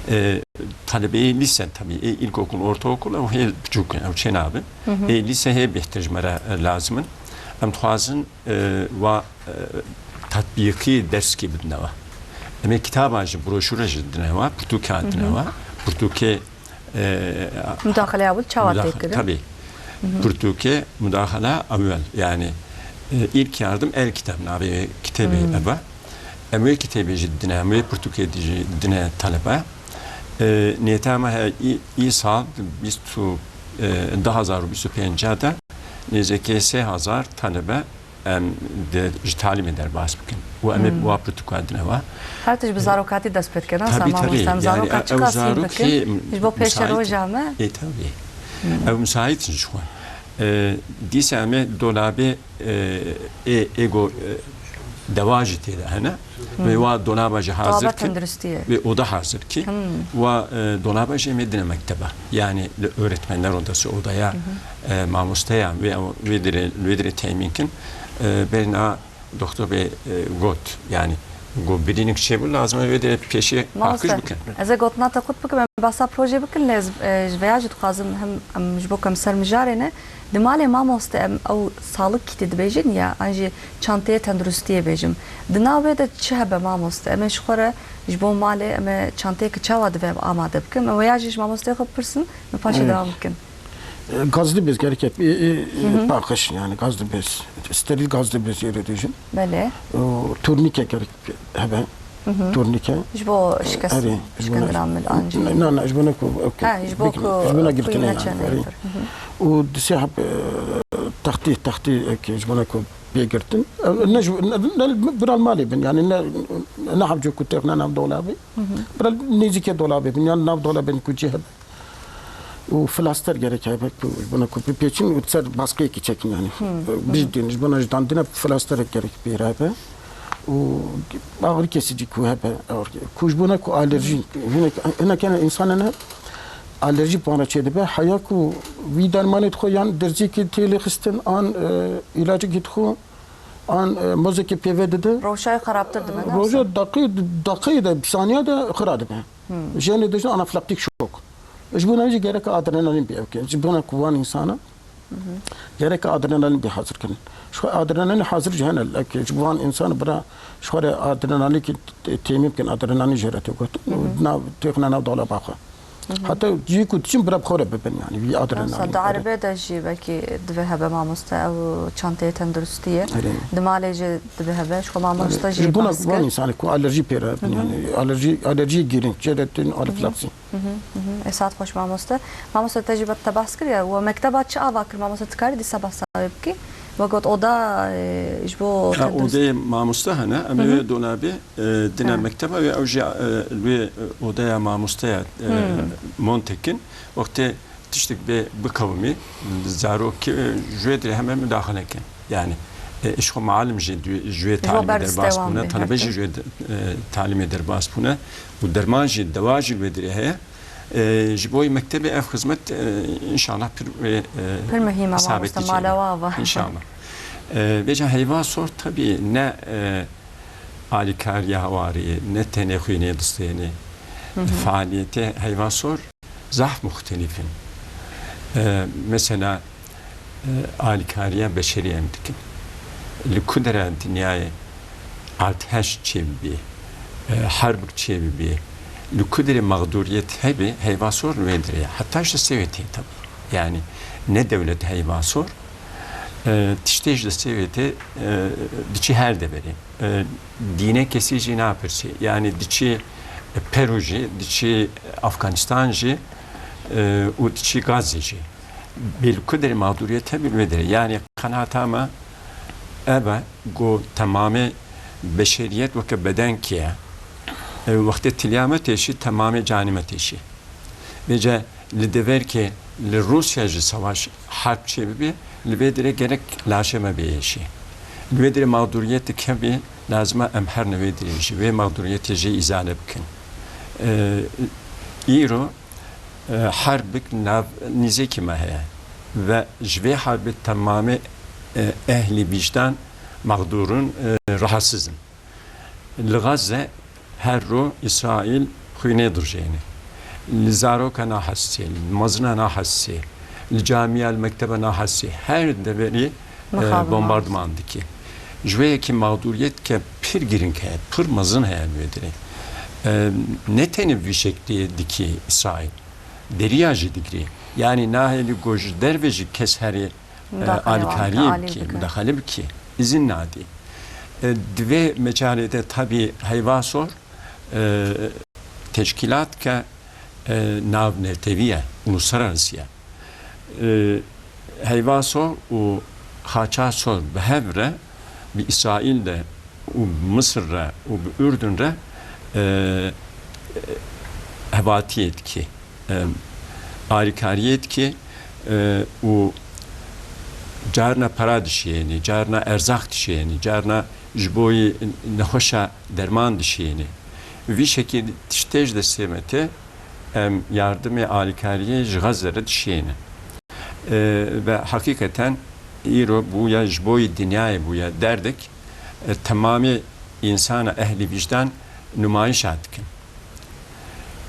E, talebeyê lîse tabî, ê ilkokul, ortaokul, ew hê biçûk in, ew çê nabin. Ê lîse hê bêhtir ji me re, e, lazim in. Em dixwazin, e, wa, e, tatbîqî derskî bidine wa. Em ê kitaba jî, broşûre jî didine wa, pirtûka didine wa. Pirtûkê, e, Mudaxaleya wî çawa mudax-, tê kirin? Tabî. Pirtûkê mudaxala ewel, yani, e, ilk yardım el kitab navê kitêbê ev e. Em wê kitêbê jî didine, em wê pirtûkê jî didine talebe. E, niyeta me he, î, î sal, bîst û, e, du hazar û bîst û pênc de nêzîkî sê hazar talebe em di, ji talîmê derbas bikin. Û em ê Hmm. wa pirtûka dine wa. Her tişt bi zarokatî dest pê dike, ne? Tabî, Sa tabî. mamoste, em Yani, zaroka e, çiqas hîn bikin? Ji bo pêşe roja me? Ê, tabî. Ew misaît in ji xwe. E, dîsa em ê dolabê, e, ê, ê go, e, dewa jî tê de hene. Wê wa dolaba jî hazir Dolaba ki. tenduristiyê. Wê oda hazir ki. Wa, e, dolaba jî em ê dine mekteba. Yani li öğretmenler odası odaya, e, mamosteya wê, wê dire, wê dire temin kin. E, berna doktor bê, e, got. Yani go birînik çêbû lazim e wê dire pêşê paqij bikin. Ez ê gotina te qut bikim, em basa projê bikin, lê ez, e, ji veya jî dixwazim hem em ji bo ku em ser mijarê ne, di malê mamoste em ew sağlık kiti dibêjin ya, an jî çanteyê tenduristiyê bêjim. Di nav wê de çi hebe mamoste? Em ê ji xwe re ji bo malê em ê çanteyeke çawa divê em amade bikin? Em veya jî ji mamosteyê xwe bipirsin, em paşê Evet. devam bikin. E, gazlı bez gerek hep, e, e, e, Hı hı. paqij, yani gazlı bez. Steril gazlı bez yere diyeceğim. Belê. O, turnike gerek hebe. Hı hı. Turnike. Ji bo şikest, Erê, ji bo şikendina mil an jî. Na, na, ji bo ne ku, okey. Ha, ji bo Bik-, ku ji bo ne girtine xwîn yani, neçe erê. neytir. Hı hı. Û disê heb, e, textî, textî, okey, ji bo ne ku bê girtin. E, ne ji, ne, ne, bira li malê bin, yani ne, ne hevco ku têxine nav dolabê. Hı hı. Bira nêzîkê dolabê bin, yani nav dolabê bin ku cih hebe. Û flaster gerek hebe ku ji bona ku bipêçin û ser baskeyekî çekin yani. Hmm, hmm. Bijdin, ji bona ji dandina flasterek gerek pê re hebe. Û ağrı kesici ku hebe, ağrı ke-, ku ji bona ku alerjî, hinek, hinek hene însan hene alerjî bi wan re çêdibe. Heya ku wî dermanê dixwe yan derzîkî tê lê xistin an, e, îlacekî dixwe an, e, mozekî pê ve dide. Rewşa wî xerabtir dibe, ne Roja wisa? deqê, deqeyê de, saniya de xira dibe. Hmm. Jenê dibêjin anafilaktik şok. Ji bona jî gerek adrenalin bê ew ke. Ji bona ku wan însana Hı hı. gerek adrenalin bê hazir kirin. Ji xwe adrenalin hazir jî hene, lek ji bo wan însan bira ji xwe re adrenalîkî t-, têmîn bikin, adrenalin jê re tê gotin. Hı hı. Nav, têxine nav dolaba xwe. Heta cihê ku diçin bira bi xwe re bibin, yani, wî adrenalîn. Mamoste, di erebe de jî belkî divê hebe mamoste, ew çanteyê tenduristiyê. Erê. Di malê jî divê hebe, ji xwe mamoste jî behs kir. Ji bona van însanê ku alerjî pê re hebin, yani, alerjî, alerjiyê girîng, çê re tên anafilaksî. Hı hı, hı hı. Ê saet xweş mamoste. Mamoste, te jî te behs kir ya, we mekteba çi ava kir mamoste, tu karî dîsa behsa wê bikî? We got oda, e, ji bo tendurist- odeyê mamoste hene, em ê wê dolabê, e, dine mekteba wê, ew jî, e, li wê, e, odeya mamosteya, e, monte kin. Wextê tiştek bê bikewimî, zarok, e, ji wê dirê heme mudaxile kin. Yani, e, ji xwe malim jî du-, ji wê talîmê derbas bûne, talebe jî ji wê de-, e, talîmê derbas bûne û derman jî, dewa jî li wê dirê heye. E, ji bo mektebê ev xizmet, e, înşallah pir wê, e, Pir muhîm e, mamoste, malewa va. Înşallah. E, vêca heyva sor tabii ne, e, alîkariya hewarê, ne tenê xwînê distênê. Faaliyetê heyva sor zaf muxtelîf in. E, mesela, e, alîkariya beşerî em dikin. Li ku dere dinyayê artêş çêbibî, e, herbik çêbibî, li ku derê mexdûriyet hebî, heyva sor li wê dirê ye. Heta ji destê wê tê tevî. Yani ne dewlet heyva sor, e, tiştê ji destê wê tê, e, diçî her deverê. E, dîne kesî jî napirsî. Yani diçî Peru jî, diçî Afganistan jî, e, û diçî Gazze jî. Bê li ku derê mexdûriyet hebî li wê derê. Yani qenaeta me ev e ku temamê beşeriyet weke bedenkê ye. E, wextê tiliya me têşî, temamê canê me têşî. Vêce li deverkê li Rûsya jî savaş, herb çêbibê, li vê derê gerek laşê me bihêşî. Li vê derê mexdûriyetek hebî, lazim e em herne wê derê jî, wê mexdûriyetê jî îzale bikin. E, îro, e, herbik nav nîzekî me heye ve ji vê herbê temamê, e, ehlî vîjdan mexdûr in, e, rahatsiz in. Li Gazze her ro Îsraîl xwînê dirjêne. Li zaroka nahesê, li mezina nahesê, li camiya, li mekteba nahesê, her deverî, e, bombardiman dike. Ji wê yekê mexdûriyetke pir girîng heye, pir mezin heye li wê derê. E, ne tenê bi vî şeklî dike Îsraîl. Deriya jî digirê. Yanî nahêlî ku ji derve jî kes herê e, alîkariyê bikî, mudaxale bikî, îzin nadî. E, di vê mecalê de tabî heyva sor, e, teşkîlat ke, e, navnetewî ye, uluslararası ye. E, heyva sor û xaça sor bi hev re, bi Îsraîl de û bi Misir re û bi Urdun re, e, hevatiyê dikê. Em, alîkariyê dikê, e, û carna para dişênî, carna erzaq dişênî, carna ji bo yî nexweşa derman dişênî. Vî şekî tiştê ji destê me tê, em yardimê alîkariyê ji Gazze re dişêne. E, ve hakikaten îro bûye, ji bo yî dinyayê bûye derdek, e, temamê însana ehlî vîjdan nûmayişa dikin.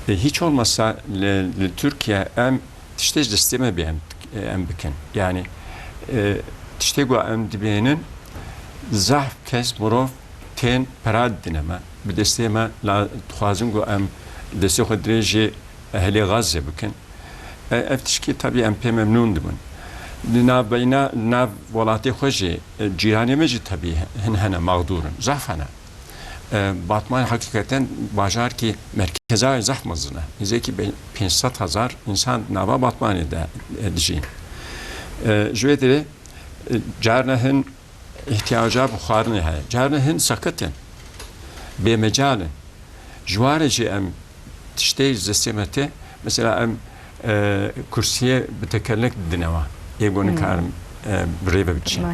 E, hiç olmazsa li, li Tirkiye em tiştê ji destê me bê em, em bikin. Yani, e, tiştê ku em dibênin, zehf kes mirov tên pera didine me. Bi destê me la dixwazin ku em destê xwe dirêjê ehlê Gazze bikin. E, ev tişkî tabî em pê memnûn dibin. Li nav beyna, li nav welatê xwe jî, e, cîranê me jî tabî hin hene mexdûr in. Zehf hene. E, Batman hakikaten bajarkî merkeza zehf mezin e. Nêzîkî be-, pênc sed hezar însan nava Batmanê de, e, dijîn. E, ji wê derê, e, carna hin îhtiyaca bi xwarinê heye. Carna hin seqet in. Bêmecal in. Ji wan re jî em tiştê ji destê me tê. Mesela em, e, kursiyê bi tekerlek didine we. Ê ku nikarin, e, bi rê ve biçin.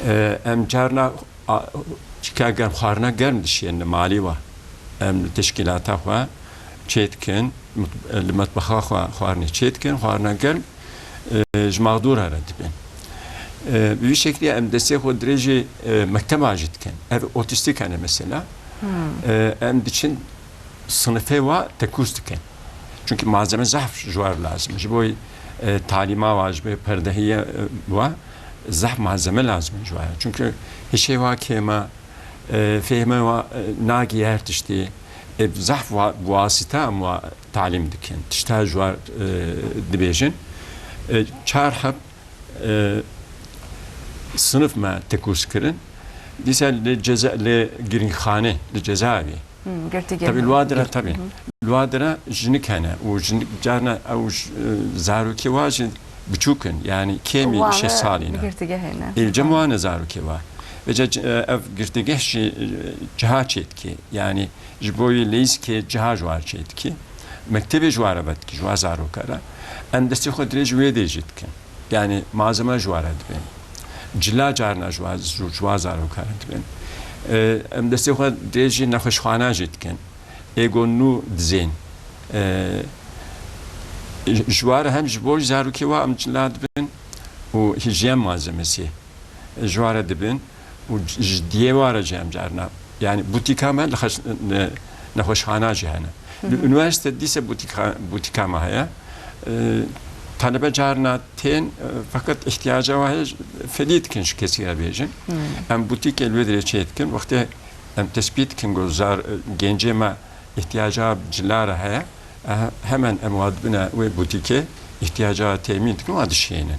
E, em carna A, çika germ, xwarina germ dişiyên li malî we. Em li teşkîlata xwe çê dikin, mut-, li metbexa xwe xwarinê çê dikin, xwarina germ, e, ji mexdûra re dibin. E, bi vî şeklî em destê xwe dirêjî, e, mekteba jî dikin. Ev otîstîk hene mesela. E, em diçin sinifê wa tekûz dikin. Çunkî malzeme zehf ji war lazim e. Ji bo, e, talîma wa, ji bo perdehiye, e, wa zehf malzeme lazim e ji war. Çunkî hişê wa kêm e, e, fehme wa, e, nagî her tiştî. E, zehf wa, wasita em wa talîm dikin, tişta ji war, e, dibêjin. E, çar heb, e, sinif me tekûz kirin. Dîsa li ceza, li girîngxane, li cezaevê. Hmm, girtîgeh. Tabî li wa dire, tabî. Li wa dire jinik hene û jinik carna ew j-, e, zarokê wa jî biçûk in. Yanî kêmî şeş salî ne. Girtîgehê ne. Ê, cem wan e zarokê wa. Vêca c-, e, ev girtîgeh jî, e, ciha çêdikê. Yanî ji bo yê leyîzkê ciha ji war çêdikê. Mektebê ji war re vedikî, ji wa zaroka re. Em destê xwe dirêj wê dê jî dikin. Yanî malzeme ji wa re dibên. Cila carna ji wa, ji wa zaroka re dibên. E, em destê xwe dirêj jî nexweşxwana jî dikin. Êgo nû dizên. E, ji wa re hem ji bo zarokê wa em cila dibin û hîjiyen malzemesi ji wa re dibin û ji diyê wa re jî em carna. Yanî butîka me li xeş-, ne-, nexweşxana jî hene. Li unîversîte dîse butîka, butîka me heye. E, talebe carna tên, e, feqet ihtiyaca wa heye, fedî dikin ji kesî re bêjin. Em butîkê li wê dirê çê dikin. Wextê em tespît dikin ku zar, e, gencê me ihtiyaca cila re heye, e, hemen em wa dibine wê butîkê, ihtiyaca temîn dikin, wa dişênin.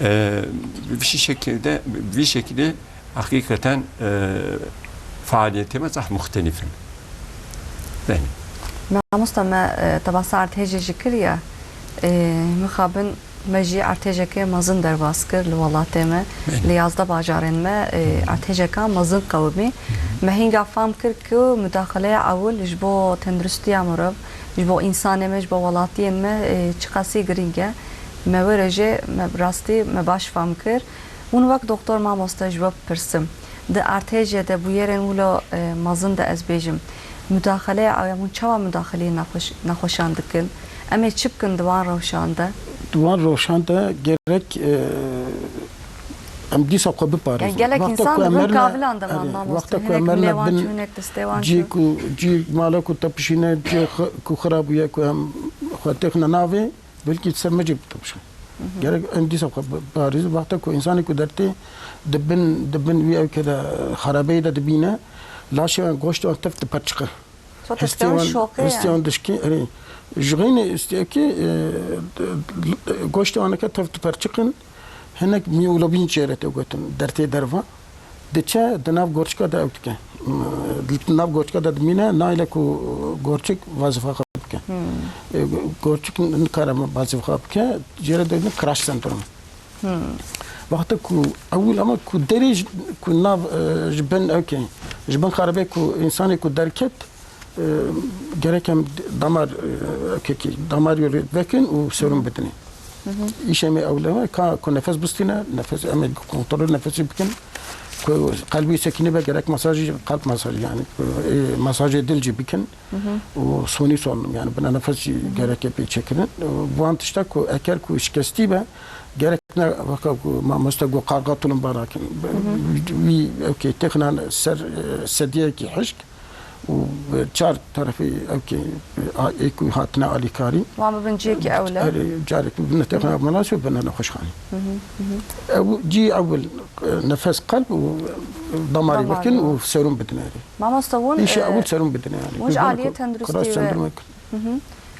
E, bi vî şekilde, bi vî şekilde heqîqeten, e, faaliyetê me zaf muxtelîf in. Belê. Mamosta me, e, tebasa erdhêjê jî kiriye. E, mixabin me jî erdhêjekê mezin derbas kir li welatê me. Belê. Li yazdeh bajarên me, e, erdhêjeka mezin qewimî. Me hînga fam kir ku mudaxeleya ewil ji bo tenduristiya mirov, ji bo însanê me, ji bo welatiyên me, e, çiqasî girîng e. Me were jê, me bi rastî me baş fam kir. Hûn wek doktor mamoste ji we bipirsim. Di erdhêjê de bûyerên wilo, e, mezin de ez bêjim. Mudaxeleya ew ya hûn çawa mudaxeleyê nexweş-, nexweşan dikin? Em ê çi bikin di wan rewşan de? Di wan rewşan de gerek, e, em dîsa xwe biparêzin. Yani gelek însan di bin kavilan de man mamoste. Hinek milê wan çû, hinek destê wan çû. Cî ku, cî mala ku tepişîne, cî xwe-, ku xira bûye ku em xwe têxine navê, belkî ser me jî bitepişin. Gerek em dîsa xwe bi-, biparêzin. Wexta ku însanê ku dertê di bin, di bin wî ewkê de, xerabeyê de dibîne, laşê wan, goştê wan tev diperçiqe. Hestê wan, hestê wan dişkê, erê. Ji xeynê ewkê, e, goştê wan eke tev diperçiqin, hinek miyolobîn jê re tê gotin, dertê derva. Diçe di nav gorçika de ew dike. Di nav gorçika de dimîne, nayle ku gorçik wezîfa xwe bike. E, gorçik nikare wezîfa xwe bike, jê re dibêjin crash sendrom. Wexta ku ewil ama ku derê ji, ku nav, e, ji bin ewkê, ji bin xeribê ku însanê ku derket, e, gerek em damar, e, ewkekî, damar yolê vekin û serum bidinê. Îşê me ewle me, ka ku nefes bistîne, nefes, em ê kontrolê nefesê bikin. Ku qelbî sekîne be, gerek masajî, qelb masajî yani, e, masajê dil jî bikin. Û sonî son, yani bina nefes jî gerek pê çêkirin. Û van tişta ku eker ku şikestî be, gerek ne weka ku mamoste got qarga tulumba rakin. Wî, ewkê, têxine ser, e, sediyekî hişk. Û bi çar terefê ewkê, a, ê ku hatine alîkarî. Wan bibin cihekî ewle. Erê, carek bibine têxine ambulansê û bine nexweşxanê. Ew cî ewil, e, nefes qelb û damarê vekin û serum bidine erê. Mamoste, hûn, îşê, e, ewil serum bidine yani. Hûn ji aliyê tenduristî ve,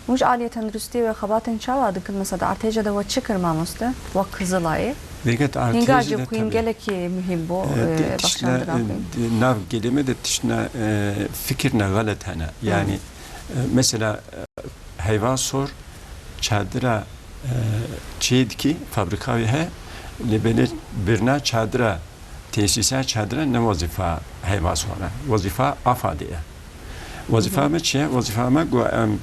hûn ji aliyê tenduristî ve xebatên çawa dikin? Mesela di artêje de we çi kir mamoste? Wek Kizilayê. Vêget artêje de tabii. Hînga jî xwîn gelekî muhîm bû, e, e, tiştine, baxşandina xwîn. E, nav gelê me de tiştine, e, fikirine xelet hene. Yani, e, mesela, e, heyva sor çadira, e, çê dikî, fabrika wî he, lê belê birna çadira, tesîsa çadira ne wezîfa heyva sor e. Wezîfa AFADê ye. Wezîfa me çi ye? Wezîfa me ku em,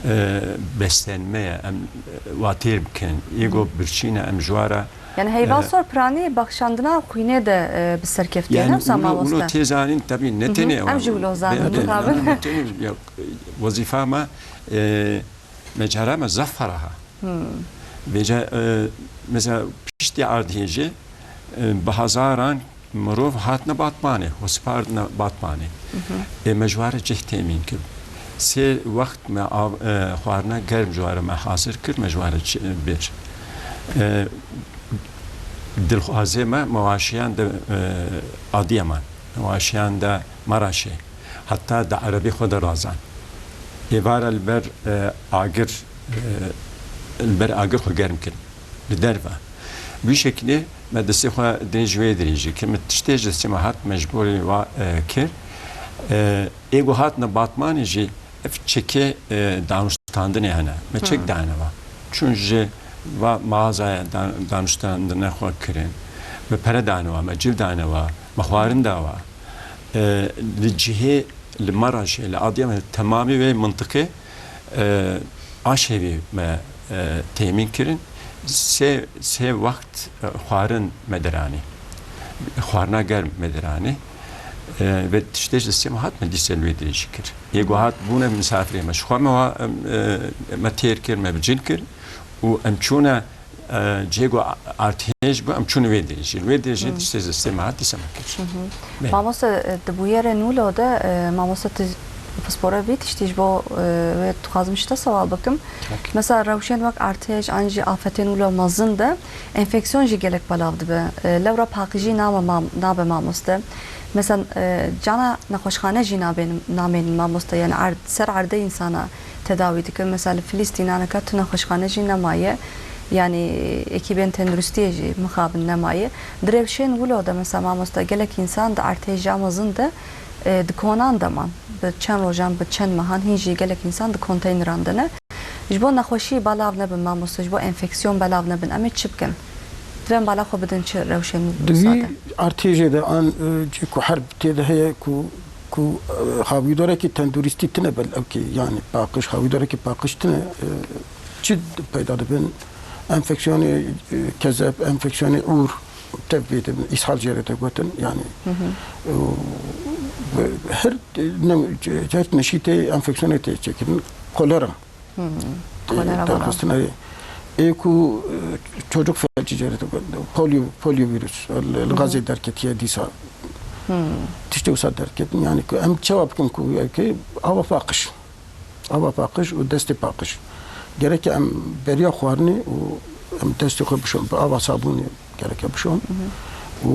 e, beslenme ye, em, e, watêr bikin. Ê ku birçî ne, em ji wa re, yani heyva, e, sor piranî baxşandina xwînê de, e, bi ser keftiye, yani ne wisa mamoste? Wilo tê zanîn, tabii ne tenê em jî wilo zanin, ne tenê, mixabin. Ne tenê, yok, wezîfa me, e, me cara me zaf ferah e. Vêca, e, mesela piştî erdhêjê, e, bi hezaran mirov hatine Batmanê, xwe spardine Batmanê. Ê me ji wa re cih temîn kir. Sê wext me av, e, xwarina germ ji wa re me hazir kir, me ji wa re çi-, bir. E, dilxwazê me mewaşiyan de, e, Adiyaman, mewaşiyan de Maraşê, heta de erebî xwe de razan. êvara li ber, e, agir, e, li ber agir xwe germ kirin. Li derve. Bi vî şekilê me destê xwe dê ji wê dirêjî kir. Me tiştê ji destê me hat, me ji borî wa, e, kir. E, ê ku hatine Batmanê jî ev çekê, e, danûstandinê hene. Me çek dane wa. Çûn ji va mağazaya dan-, danûstandine xwe kirin. Me pere dane wa, me cil dane wa, me xwarin da wa. E, li cihê, li Maraşê, li Adıyaman, temamî wê mintiqê, e, aşevî me, e, temîn kirin. Sê, sê wext, e, xwarin me diranî. Xwarina germ me diranî. E, ve tiştê ji destê me hat, me dîsa li wê dirêjî kir. Yê ku hat bûne misafirê me. Ji xwe me wa, em, e, me têr kir, me bi cil kir û em çûne, e, cihê ku artêş bû, em çûne wê dirêjî. Wê dirêjî tiştê ji destê me hat, dîsa me kir. Belê. Mamoste, e, di bûyerên wilo de, e, mamoste, tu pispora vî tiştî ji bo, e, wê dixwazim ji te sewal bikim. Belê. Mesela rewşên wek artêş an jî afetên wilo mezin de enfeksiyon jî gelek belav dibe. E, lewra paqijî name mam-, nabe mamoste. Mesela, e, cana nexweşxane jî nabên-, namênin mamoste. Yani erd-, ser erdê însana tedawî dikin. Mesela li Filistînaneke tu nexweşxane jî nemaye. Yani ekîbên tenduristiyê jî mixabin nemaye. Di rewşên wilo de mesela mamoste gelek însan di artêşa mezin de, e, di konan de man. Bi çend rojan, bi çend mehan hîn jî gelek însan di konteyneran de ne. Ji bo nexweşî belav nebin mamoste, ji bo enfeksiyon belav nebin, em ê çi bikin? Divên bala xwe bidin çi rewşên Di wisa vî de? artêjê de an, e, cî ku herb tê de heye ku, ku, e, hawîdarekî tenduristî tine bel ewkê, yani paqij, hawîdarekî paqij tine, e, çi peyda dibin? Enfeksiyonê, e, kezeb, enfeksiyonê ûr, tev bê dibin, îshal jê re te gotin, yani, e, her, e, new, her neşî tê enfeksiyonê tê çêkirin. Kolera. Hmm. Kolera, e, bala. Derxistin, e, ê ku, e, çocuk felci jê re, polio, polio virüs, li, li Gazê derketiye dîsa. Hmm. Tiştê wisa derketin, yani ku em çawa bikin ku, e, ke ava paqij. Ava paqij û destê paqij. Gereke em beriya xwarinê û em destê xwe bişon, bi ava sabûnê gereke bişon. Û,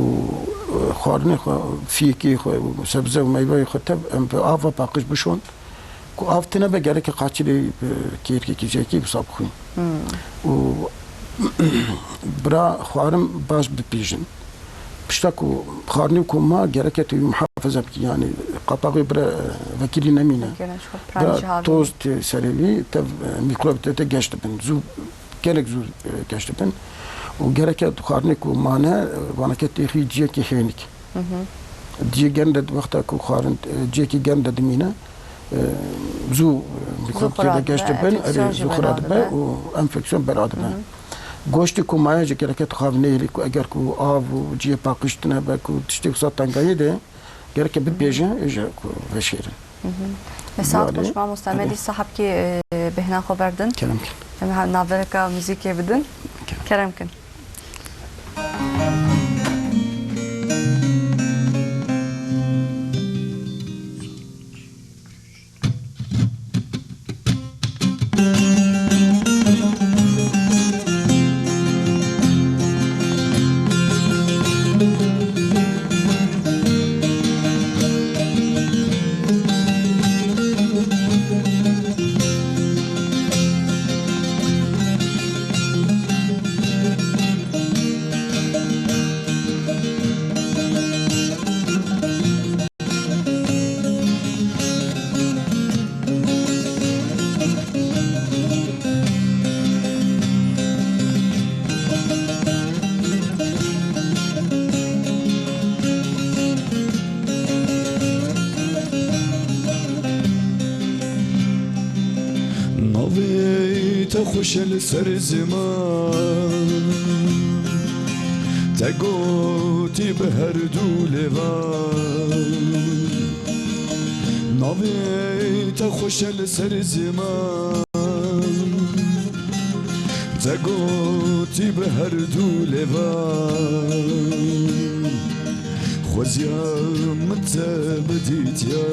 e, xwarinê xwe, fiyekê xwe, sebze û meyveyê xwe tev em bi ava paqij bişon. Ku av tune be, gereke qaçilê, e, kêrkekî jekî wisa bixwîn. Hmm. Û bira xwarin baş bipêjin. Pişta ku xwarinê ku ma, gereke tu wî muhafaza bikî, yani qapaxê bira, e, vekirî nemîne. Vekirî nemîne, bira toz tê serê wî, tev, e, mîkrob tê te geş dibin. Zû, gelek zû, e, geş dibin. Û gereke xwarinê ku mane, e, vaneke têxî ciyekî hênik. Hı hı. Ciyê germ de wexta ku xwarin, e, ciyekî germ de dimîne, e, zû, e, mîkrob tê de geş dibin, erê, zû xira dibe û enfeksiyon bera dibe. Hı hı. Goştê ku maye jî gereke tu xav neyêrî ku eger ku av û ciyê paqij tune be ku tiştê wisa tengayê de gereke bipêje, ê jî ku veşêrin. Hı hı. E, saet xweş mamoste, me dîsa hebkê, e, bêhna xwe berdin. Kerem kin. Em ha-, navbereka muzîkê bidin. Kerem. Kerem kin. Navê te xweş e li ser ziman, te gotî bi her du lêvan. Navê te xweş e li ser ziman, te gotî bi her du lêvan. Xweziya min te bidîtiya,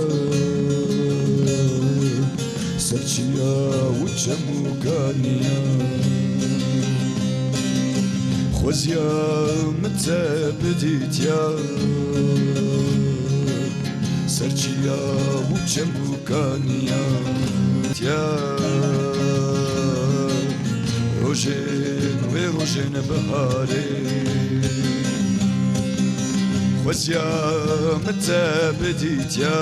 ser çiya û çemûkaniya. Xweziya min te bidîtiya, ser çiya û çemûkaniya. Ya rojên wê rojên biharê, xweziya min te bidîtiya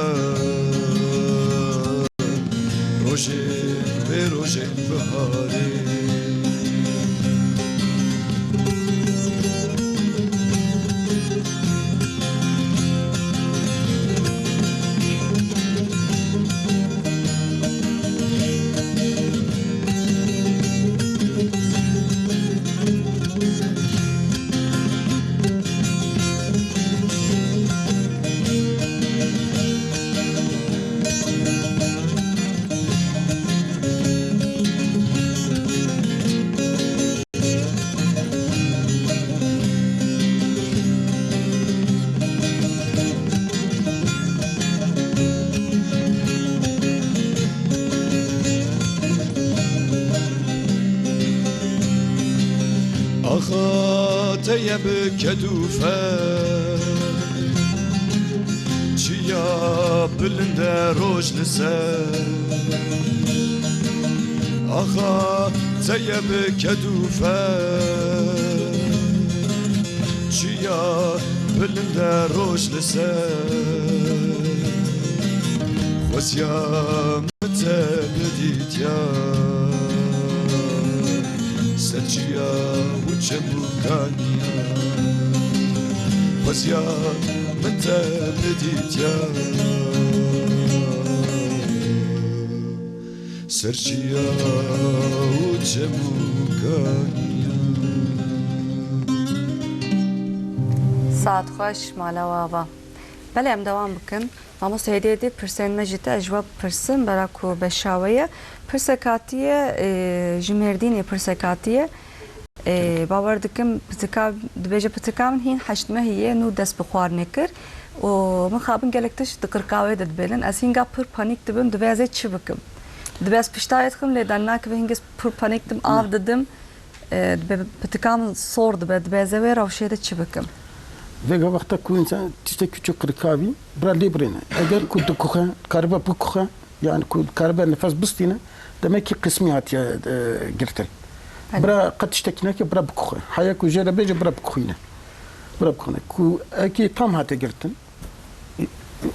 rojên wê rojên biharê. Axa te ye bi ked û fer, çiya bilind e roj li ser. Axa te ye bi ked û fer, çiya bilind e roj li ser. Xweziya min te bidîtiya ser çiya û çemûkaniya. Xweziya min te bidîtiya ser çiya û çemûkaniya. Saet xweş, mala we ava. Belê, em dewam bikin. Mamoste, hêdî hêdî pirsên me ji te, ez ji we bipirsim, bera ku beşa we ye. Pirsek hatiye, e, ji Mêrdînê pirsek hatiye. E, bawer dikim, pitika, dibêje, pitika min hîn heşt mehî ye, nû dest bi xwarinê kir. Û mixabin gelek tişt di qirka wê de dibênin. Ez hînga pir panîk dibim, dibê ez ê çi bikim? Dibê ez pişta wê dixim, lê dan nakibe, hîngis pir panîk dim, av didim. E, dibê pitika min sor dibe, dibê ez ê wê rewşê de çi bikim? Vêga wexta ku însan tiştekî çi qirikavî, bira lê birêne. Eger ku dikuxe, karibe bikuxe, yani ku karibe nefes bistîne, demek ki qismî hatiye, e, girtin. Belê. Bira qet tiştekî neke, bira bikuxe. Haya ku jê re bêje, bira bikuxîne. Bira bikuxîne. Ku ekî tam hate girtin,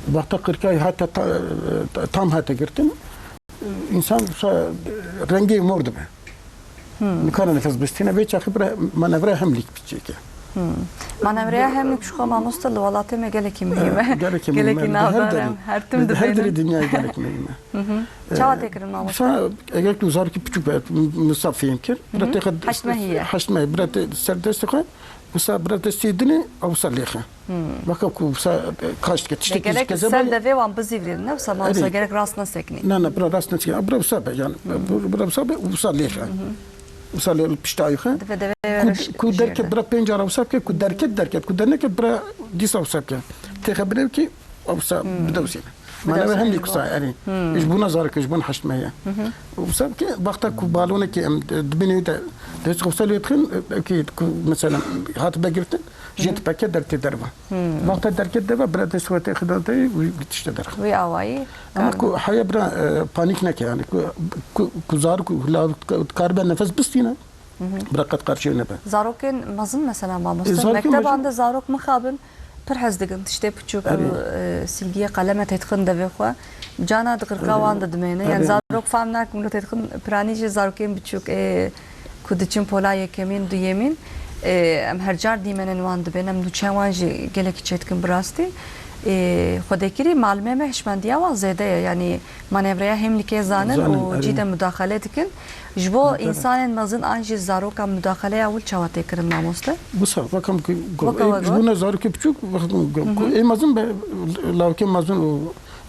wexta qirikavî hate ta-, tam hate girtin, însan wisa rengê mor dibe. Hmm. Nikare nefes bistîne, vê çaxê bira manevra Hemlîk çêke. Hmm. Manevreya Hemlîk ji xwe, mamoste, li welatê me gelekî muhîm e. E, gelekî muhîm e. Gelekî navdar e. Her derê, her tim dibênin. Her derê dinyayê gelekî muhîm e. Hı hı. E, çawa tê kirin, mamoste? Wisa eger tu zarokî piçûk be, wisa fêm kir. Hı hı. Bira têxe heşt mehî ye. Heşt mehî, bira tê ser destê xwe, wisa bira destê dinê, wisa lêxe. Hmm. Weke ku wisa, e, kaş dike, tiştekî dike zeba. Gerek ser devê wan bizîvirî, ne wisa, mamoste, erê, gerek rast neseknî. Na, na, bira rast neseknî. Bira wisa be, yani, hmm, bira wisa be, wisa lêxe. Hı hı. Wisa lê pişta wî xe. Dibe devê ku, re ku derket, bira pênc cara wisa bike, ku derket, derket, ku derneket, bira dîsa wisa bike. Têxe binê ki, wisa, hmm, bidewsîne. Manevra Hemlîk wisa, erê. Hmm. Ji bona zarokê, ji bona heşt mehî ye. Hı hı. Wisa bike, wexta ku balonekî em, e, dibînê de dest wisa lê dixin, e, ki ku mesela hatibe girtin, jê dipeke dertê derve. Hmm. Wexta derket derve, bira dest xwe têxe de û tişte derxe. Wî awayî. Ama ku heye bira, e, panîk neke, yani ku, ku, ku zarok ku la-, dikaribe nefes bistîne, hı hı, bira qet qarşê nebe. Zarokên mezin mesela, mamoste, e, zarokên mekteban mezin de zarok mixabin, pir hez dikin tiştê piçûk û, erê, e, silgiyê qeleme têdixin devê xwe. Cana di qirqa, erê, wan de dimêne. Erê. Yani zarok fam nakin, wilo têdixin piranî jî zarokên biçûk, e, ku diçin pola yekemîn, duyemîn, e, em her car dîmenên wan dibên, em nûçeyan wan jî gelekî çêdikin bi rastî. E, xwedêkirî malimê me hişmendiya wan zêde ye, yanî manevreya Hemlîkê zanin, zanin, û, erê, cî de mudaxele dikin. Ji bo, erê, însanên mezin an jî zarokan mudaxeleya wil çawa tê kirin, mamoste? Wisa, wekam ku, weka we got, ji bona zarokê biçûk, wekam ku, hı hı, ê mezin be, lawikê mezin û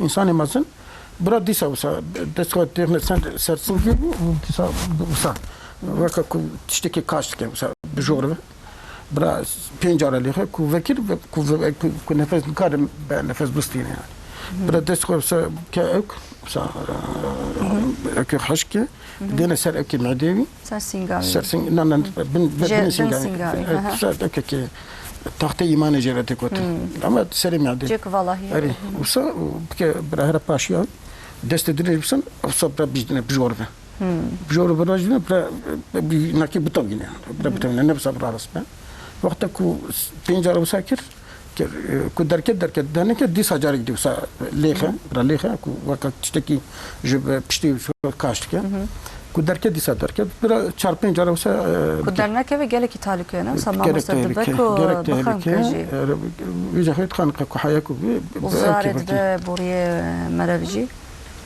însanê mezin, bira dîsa wisa, dest xwe têxine ser, ser singê bû û dîsa wisa, weke ku tiştekê kaş dike, wisa bijor be. Bira pênc cara lêxe ku vekir, ku ve-, ku, ku nefes nikare be nefes bistîne yani. Hı. Bira dest xwe wisa ke ewk, wisa, hı hı, ewk hişke, hı hı, dêne ser ewkê medê wî. Ser sînga wî. Ser sîng-, na, na, bin, bin, jê, bin bin sînga wî, e, aha, ser ewkekê taxtê îmanê jê re tê gotin. Hmm. Ama serê me de. Cêk valahî. Erê, wisa, bike bira here paşiya. Destê dirêj bisin, wisa bira bijdine, bijor be. Bijor bira jine, bira, bi, nakê bitewîne. Bira bitewîne, ne wisa bira rast be. Wexta ku s-, pênc cara wisa kir, kir, e, ku derket, derket, derneket, dîsa carek dî wisa lêxe, bira lêxe, ku weka tiştekî ji bi piştê wisa kaş dike. Ku derket, dîsa derket, bira çar pênc cara wisa, e, Ku dernekeve gelekî talûke ne? Wisa mamoste dibe ku bixemke jî. E, vî jexê dixan ku heye ku bi, bi, bi, Û bi zarê evkê dide boriyê merev jî.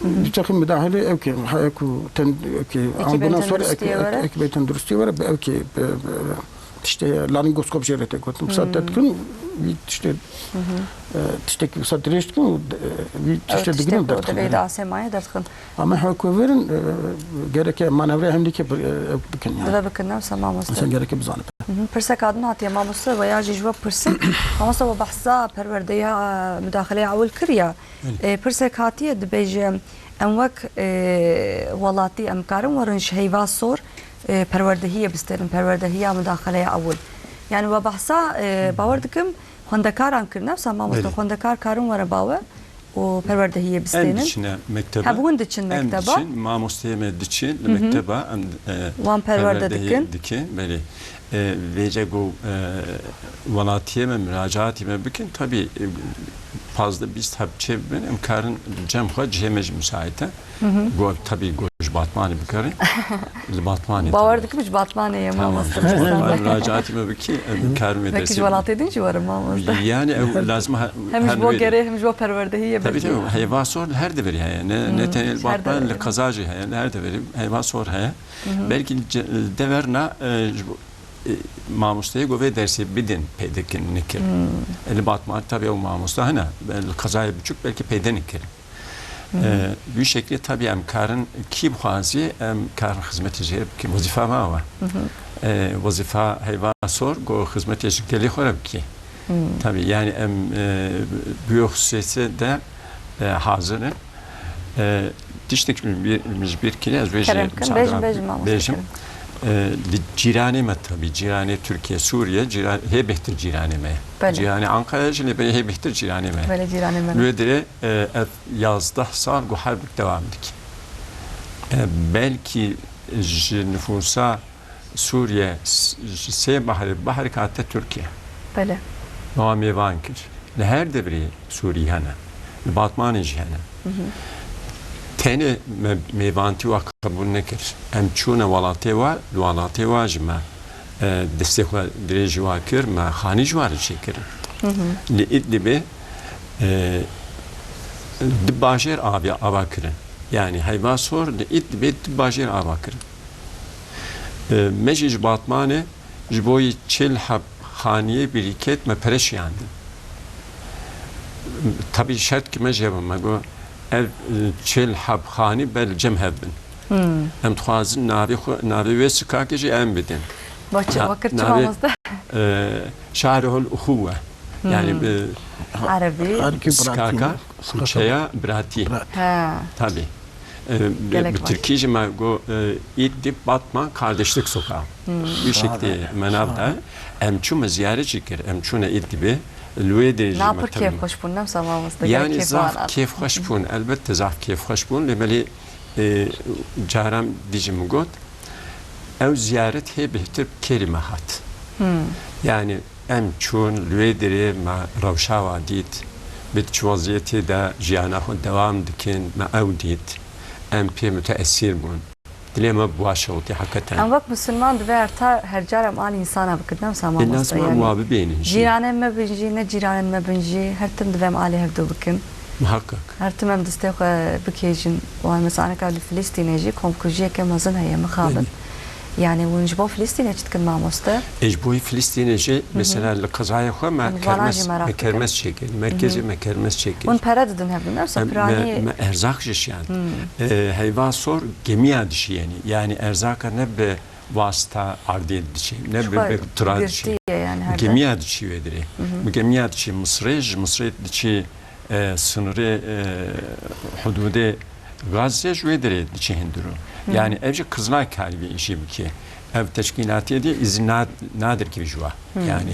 Bi çaxî müdahale ew ke, ha, ew ku ten-, ew ke Ekîbên ambulans were, tenduristiyê ek-, were? Ekîbên tenduristiyê were, bi ew ke, bi, bi, tiştê laringoskop jê re tê gotin. Wisa te dikin, wî tiştê, e, tiştekî wisa dirêj dikin û, e, wî Ew tiştê tiştê digrin û ku derdixin. Divê de asê maye derdixin. Ama ha ku verin, e, gereke manevre hemdî ke bir, e, ew bikin yani. Dibe bikin ne wisa mamoste. Sen gereke bizanib. Pirsek adin hatiye mamoste ve ya jî ji we pirsin. Mamoste ve behsa perwerdeya, e, müdahaleya ewil kiriya. Belê. E, pirsek hatiye dibêje, em wek, e, welatî em karin werin ji heyva sor, e, perwerdehiyê bistênin, perwerdehiya mudaxeleya ewil. Yani we behsa, e, bawer dikim, xwendekaran kirine, wisa mamoste Belê. xwendekar karin were bawe û perwerdehiyê Em bistênin. diçine mektebe. He, bi hûn diçin Em mekteba? diçin, mamosteyê me diçin, li Hı hı. mekteba, em, e, Wan perwerde perwerdehiyê dikin. dikin, belê. E, vêce ku, e, welatiyê me, muracaatî me bikin, tabî, e, pazdeh bîst heb çê bibin, em karin cem xwe cihê me jî müsait e. Hı hı. Ku tabî ku ji Batmanê bikarin, li Batmanê Bawer tabii. dikim ji Batmanê ye, Tamam. mamoste. Ji Batmanê muracaatî me bikî, em karin wê Belkî ji dersê welatê din jî werin, mamoste. Yani ew lazim ha-, Hem ji her bo wê de. gerê, hem ji bo perwerdehiyê Tabii bêje. canım, heyva sor li her deverî heye. Ne, ne Hmm, tenê li her Batman, deverî. li qeza jî heye, li her deverî heyva sor heye. Hı hı. Belkî ce-, deverna, e, ji bo, e, mamosteyê ku vê dersê bidin peyde kin nikir. Hmm. E, li Batman tabii ew mamosta hene, e, li qezayê biçûk belkî peyde nikir. Hı hı. E, bi şeklê tabii em karin kî bixwazî, em karin xizmetê jê bikin. Wezîfa me ew e. Hı hı. E, wezîfa heyva sor ku xizmetê ji gelê xwe re bikî. Hmm. Tabii, yani em, e, bi wê xusûsiyetê de, e, hazir in. E, tiştek min bir, min ji bîr kiriye, ez wê jî Kerem bikin, müsaade bêjin, bêjin, mamoste, bêjim. kerem. E, li cîranê me tabii, cîranê Türkiye, Suriye, cîran-, hê bêhtir cîranê me ye. Belê. Cîranê Ankara jî lê belê hê bêhtir cîranê me ye. Belê, cîranê me ne. Wê dirê, e, ev yazdeh sal ku herb devam dike. E, belkî ji nüfusa Sûriye s-, ji sê bahrê, bahrek hate Tirkiye. Belê. Wa mêvan kir. Li her deverê Sûrî hene. Li Batmanê jî hene. Hı hı. Tenê me mêvantî wa qebûl nekir. Em çûne welatê wa, li welatê wa jî me, e, destê xwe dirêjî wa kir, me xanî ji wa re çêkirin. Hı hı. Li Îdlibê, e, di bajêr avê ava kirin. Yani heyva sor li Îdlibê di bajêr ava kirin. E, me jî ji Batmanê ji bo yî çil heb xaniyê birîket me pere şiyandin. Tabî şert ki me jê me got, ev, e, çil heb xanî ber li cem hev bin. Hmm. Em dixwazin navê xwe, navê wê sikakê jî em bidin. Baş, Na-, wekir çi navê, mamoste? e, Şarihul Uxuwe. Yani, Hmm. e, Erebî. Her ki sikaka, biratî ne? Sikaka. Kuçeya biratî. Birat. He. Tabii. E, bi, Gelek bi baş. Tirkî jî me got, e, Îdlib Batman Kardeşlik Sokağı. Hmm. Wî şeklî me nav da. Şahane. Em çûme ziyaret jî kir. Em çûne Îdlibê. Li wê derê jî Na me pir tabii kêfxweş bûn, ne wisa mamoste? Yani Gelek kêf zaf wan hat. kêfxweş bûn. Elbette zaf kêfxweş bûn. Lê belê, e, caran dî jî min got, ew ziyaret hê bêhtir bi kêrî me hat. Hmm. Yani Em çûn li wê derê me rewşa wa dît, bi çi weziyetê de jiyana xwe dewam dikin, me ew dît. Em pê muteesîr bûn. Dilê me bi wa şewitî heqeten. Em wek misilman divê her ta her car em alî însana bikin, ne wisa mamoste? Lazim em wa bibînin jî. Cîranên me bin jî, ne cîranên me bin jî, her tim divê em alî hevdu bikin. Muhakkak. Her tim em destê xwe bikêjin. Wan mesela aneka li Filistînê jî komkujiyeke mezin heye, mixabin. Belê. Yani hûn ji bo Filistînê çi dikin mamoste? E, ji bo Filistînê jî, Hı hı. mesela li qezayê xwe me Em vana kermes, jî merak me dikin. kermes çêkirin. Merkezê Hı hı. me kermes çêkirin. Hûn pere didin hevdû, ne wisa Em, me, piranî? me erzaq jî şiyandin. Hmm. E, heyva sor gemiya dişî yani. Yani erzaka ne bi wasita erdê diçî, ne Ji bi, xwe bi tira diçî. girtiye yani her Gemiya diçî wê dirê. Hı hı. Bi gemiya diçî Misrê, ji Misrê diçî e, sınırê, e, hududê Gazze ji wê derê diçe hundir. Hı hı. Yani ev jî Qizilay karî vê îşê bike. Ev teşkîlatê de îzin na-, nadirkeve ji wa. Hı. Yani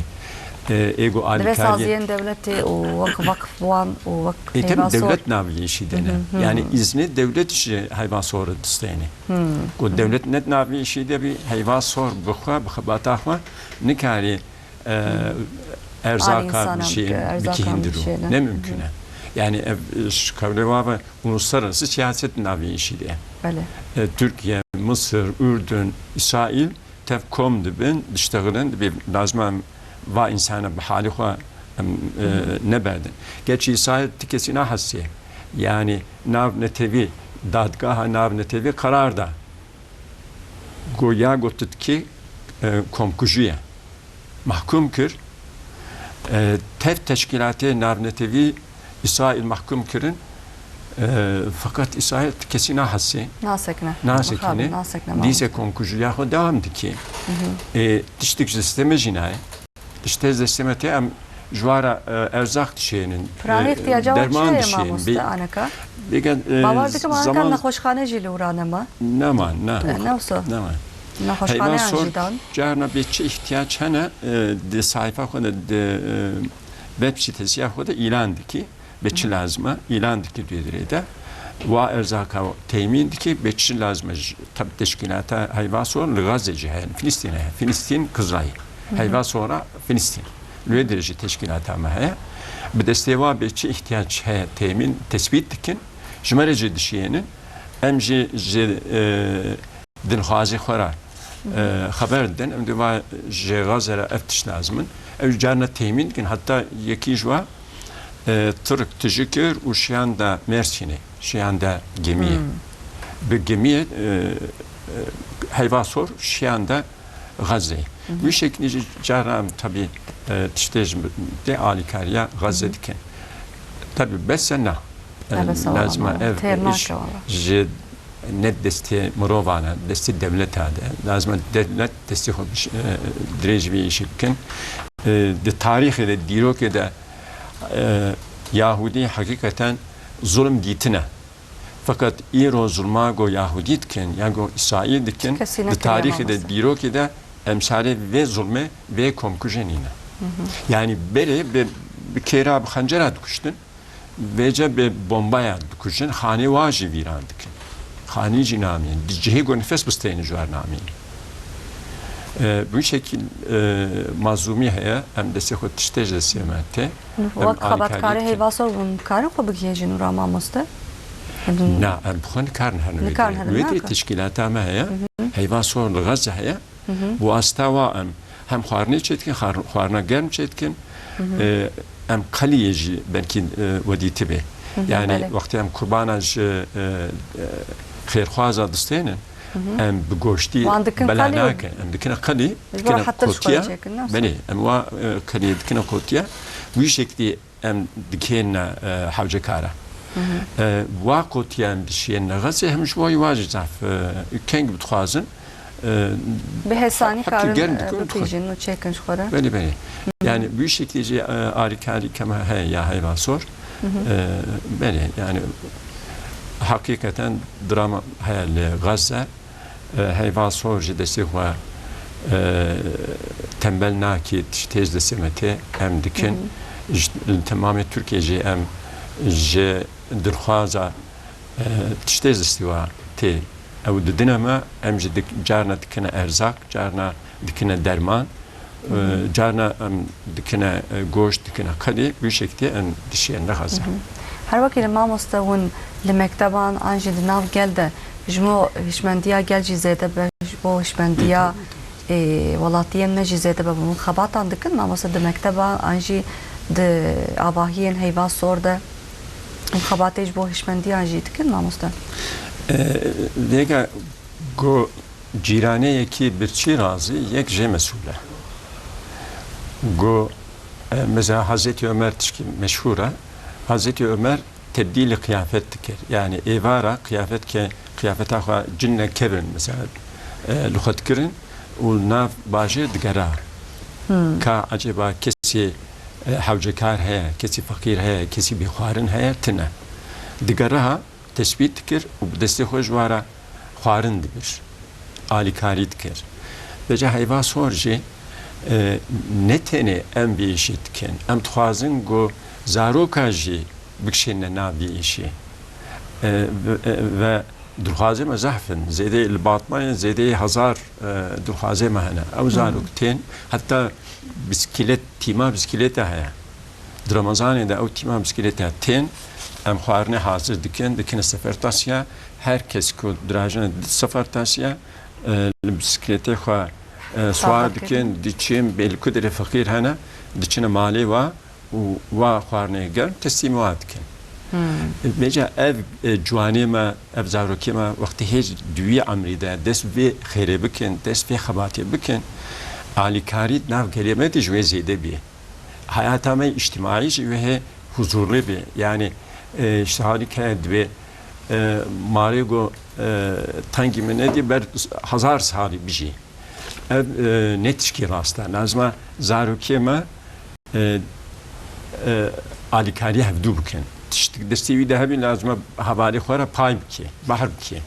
e, ê ku Divê alîkariyê saziyên dewletê û wek veqf wan û wek E, tabii heyva sor. Dewlet navê işî de ne. Hı hı. Yani izni devlet işi heyva soru disteyni. Hı. Ku devlet net navê işî de bir heyva sor bixwe, bi xebata xwe nikari, e, erzaka Alî insana bir şey bike, erzaka bikîhin bir diru. Şey de. Ne mümkün e. Yani ev, e, ş-, kavle wa ve uluslararası siyaset navê işî de. Belê. E, Türkiye, Mısır, Ürdün, İsrail tev kom dibin, diştexilin, dibê lazim em va insana bi halî xwe em, e, neberdin. Geç Îsraîl ti kesî nahesê. Yani navnetewî, dadgeha navnetewî qerar da. Goya gotit ki, e, komkujî ye. Mahkum kir. E, tev teşkîlatê navnetewî Îsraîl mahkum kirin. E, feqet Îsraîl ti kesî nahesê. Nasekine. Nasekine. Mixabin, nasekine Dîse maalesef. Komkujiya xwe devam dike. Hı hı. E, tiştek ji destê me jî nayê. Tiştê ji destê me tê em ji wa re, e, erzaq dişênin. Piranî e, ihtiyaca wan derman çi ye dişênin. Mamoste Aneka? Bêga, e, Bawer dikim Aneka zaman nexweşxane jî li wira nema. Neman, ne. E, ne wisa? Neman. Nexweşxaneyan jî dan. Carna bê çi ihtiyac hene, e, di sayfa xwe de, di, e, web sitesiya xwe de îlan dikî. Bê çi lazim e, îlan dikî duyê dirê de. Wa erzaka temîn dikî, bê çi lazim e, ji, tab teşkîlata heyva sor li Gazze jî heye, Filistîn heye, Filistîn Kizrayî. Heyva sora Filistîn. Li wê dirê jî teşkîlata me heye. Bi destê wa bê çi ihtiyac heye temîn, tespît dikin. Ji me re jî dişiyênin. Em jî ji, e, dinxwazî xwe re, e, xeber didin. Em dê va ji Gaze re ev tişt lazim in. Ew carna temîn dikin. Heta yekî ji wa, e, Tirk tijî kir û şiyan de Mersînê, şiyan de gemiyê. Bi gemiyê, e, e, heyva sor şiyan de Gazeyê. Wî şeklî jî carna em tabî, e, tiştê ji dê alîkariya Gaze dikin. Tabî bes e na. E, lazim e ev iş ji ne destê mirovan e, destê dewleta de. Lazim e dewlet destê xwe biş-, e, dirêj vê işê bikin. E, di tarîxê de, dîrokê de, e, Yahûdî heqîqeten zulm dîtine. Feqet îro zulma go Yahûdî dikin, ya go Îsraîl dikin, di tarîxê de, dîrokê de emsalê vê zulmê, vê komkujê nîne. Yani berê bi, bi kêra, bi xencera dikuştin. Vêce bi bombaya dikujin, xanê wa jî vîran dikin. Xanî jî namîn. Di cihê ku nifes bisteynin ji wer namîn. E, bu şekil, e, mazlûmî heye, em destê xwe tiştê ji destê me tê. Em Wek xebatkarê alîkariyê dikin. Heyva sor hûn karin xwe bigihêjin û ra mamoste? Na, em bi xwe nikarin herin wê Nikarin dirê. Herin, Wê dirê naka. Teşkîlata me heye, Heyva sor li Gaza heye. Bi wasta wa em hem xwarinê çêdikin, xwar-, xwarina germ çêdikin. E, em qeliyê jî belkî, e, wedî tibê. Yani belê. Wextê em kurbana ji, e, e, xêrxwaza distênin, em bi goştî Wan dikin bela qelî û nakin. Em dikine qelî, ji bo dikine hetir ji xwe kotiya. Çêkin, ne wisa? Belê, em wa, e, qeliyê dikine kotiya. Wî şeklî em dikêne, e, hewcekara. E, wa kotiya em dişiyên nexasê hem ji bo wa jî zaf, e, keng bi dixwazin, e, Bi hesanî hepkî karin, germ e, dikin û dixwin. Bipîjin û çêkin ji xwe re. Belê, belê. Yani bu şekilde, e, alîkarî kema heye ya heyva sor. E, belê, yani heqîqeten drama heye li Gaza. E, heyva sor ji destê xwe, e, tembel nakî, tiştê ji destê me tê, em dikin. Ji, li temamê Tirkiyê jî em ji dirxwaza, e, tiştê ji destê we tê. Ew didine me, em jî dik-, carna dikine erzak, carna dikine derman. E, carna em dikine, e, goşt, dikine qelî, wî şeklî em dişiyên nexaze. Her wekî li mamoste hûn li mekteban an jî di nav gel de ji bo hişmendiya gel jî zêde be, ji bo hişmendiya, e, welatiyên me jî zêde be, hûn xebatan dikin mamoste di mekteban an jî di avahiyên heyva sor de hûn xebatê ji bo hişmendiyan jî dikin mamoste? E, vêga go Cîranê yekî birçî razî, yek jê mesûl e. Got, e, mesela Hazretî Ömer tişkî meşhûr e. Hazretî Ömer tebdîlî qiyafet dikir. Yani êvara qiyafet ke, qiyafeta xwe cinne kevin mesela, e, li xwe dikirin û nav bajêr digera. Ka ecêba kesî, e, hewcekar heye, kesî feqîr heye, kesî bêxwarin heye, tine. Digeriha, tespît dikir û bi destê xwe ji wan re xwarin dibir, alîkarî dikir. Vêca heyva sor jî, E, ne tenê em vê îşê dikin, em dixwazin ku zaroka jî bikişêne nav vê îşê. E, ve, e, ve dilxwazê me zehf in. Zêdeyê li Batmanê zêdeyê hezar, e, dilxwazê me hene. Ew Hmm. zarok tên, heta bisiklet, tîma bisikleta heye. Di Remezanê de ew tîma bisikleta tên, em xwarinê hazir dikin, dikine sefertasiya. Her kes ku dirajine di sefertasiya, e, li bisikletê xwe, e, swar Safer dikin, kirin. Diçin, belê ku derê feqîr hene, diçine malê wa û wa xwarinê germ teslîmê wa dikin. Hmm. Vêca ev, e, ciwanê me, ev zarokê me, wextê hêj di wî emrî de dest vê xêrê bikin, dest vê xebatê bikin, alîkarî di nav gelê me de ji wê zêde bî. Heyata me îctimaî jî wê hê huzurlî bî. Yanî, e, işte halî ke divê, e, marê go, e, tengî min nedî ber hezar salî bijî. Ev, e, ne tişkî rast e. Lazim e zarokê me, e, e, alîkarî hevdû bikin. Tiştik destê wî de hebî lazim e hevalê xwe re pay bike, behr bike.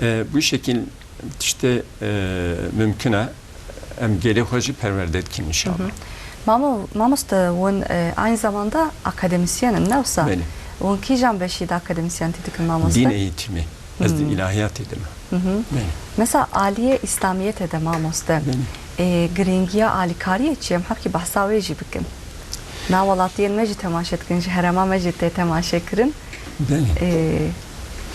E, bu şekil tiştê, e, mimkun e. Em gelê xwe jî perwerde dikin inşallah. Hı hı. Mamo-, mamoste, hûn, e, aynı zamanda akademisyen in, ne wisa? Belê. Hûn kîjan beşî de akademisyen tê dikin, mamoste? Din eğitimi. Ez di Hı. ilahiyatê de me. Hı hı. Belê. Mesela aliyê İslamiyetê de, mamoste, Belê. e, giringiya alîkariyê çi ye? Em hevkî behsa wê jî bikin. Na welatiyên me jî temaşe dikin, ji herêma me jî tê temaşe kirin. Belê. E,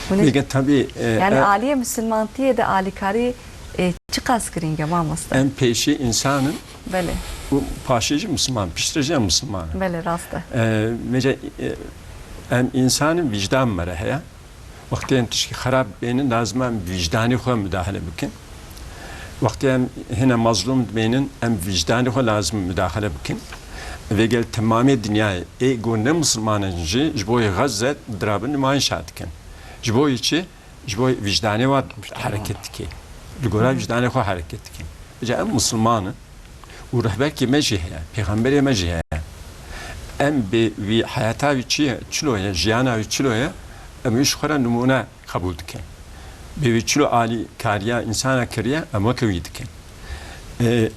hûn ê Vêga tabii, e, Yani e, aliyê misilmantiyê de alîkarî, e, çiqas giring e, mamoste? Em pêşî însan in Belê. û paşê jî misilman, piştre jî em misilman in. Belê, rast e. E, vêca, e, em însan in, vîcdan me re heye. Wextê em tişkî xerab bênin, lazim e em vîcdanê xwe mudahale bikin. Wextê em hine mazlûm dibênin, em vîcdanê xwe lazim mudahale bikin. Vêgel temamê dinyayê, ê go ne misilman in jî, ji bo yê Xezze dirabin nimayişa dikin. Ji bo yê çi? Ji bo vîcdanê wa hereket dike. Li gora vîcdanê xwe hereket dike. Vêca em misilman in û rehberkê me jî heye, pêxemberê me jî heye. Em bê wî heyata wî çi ye, çilo ye, jiyana wî çilo ye, em wî ji xwe re nimûne qebûl dikin. Bê wî çilo alîkariya însana kiriye, em weke wî dikin. E,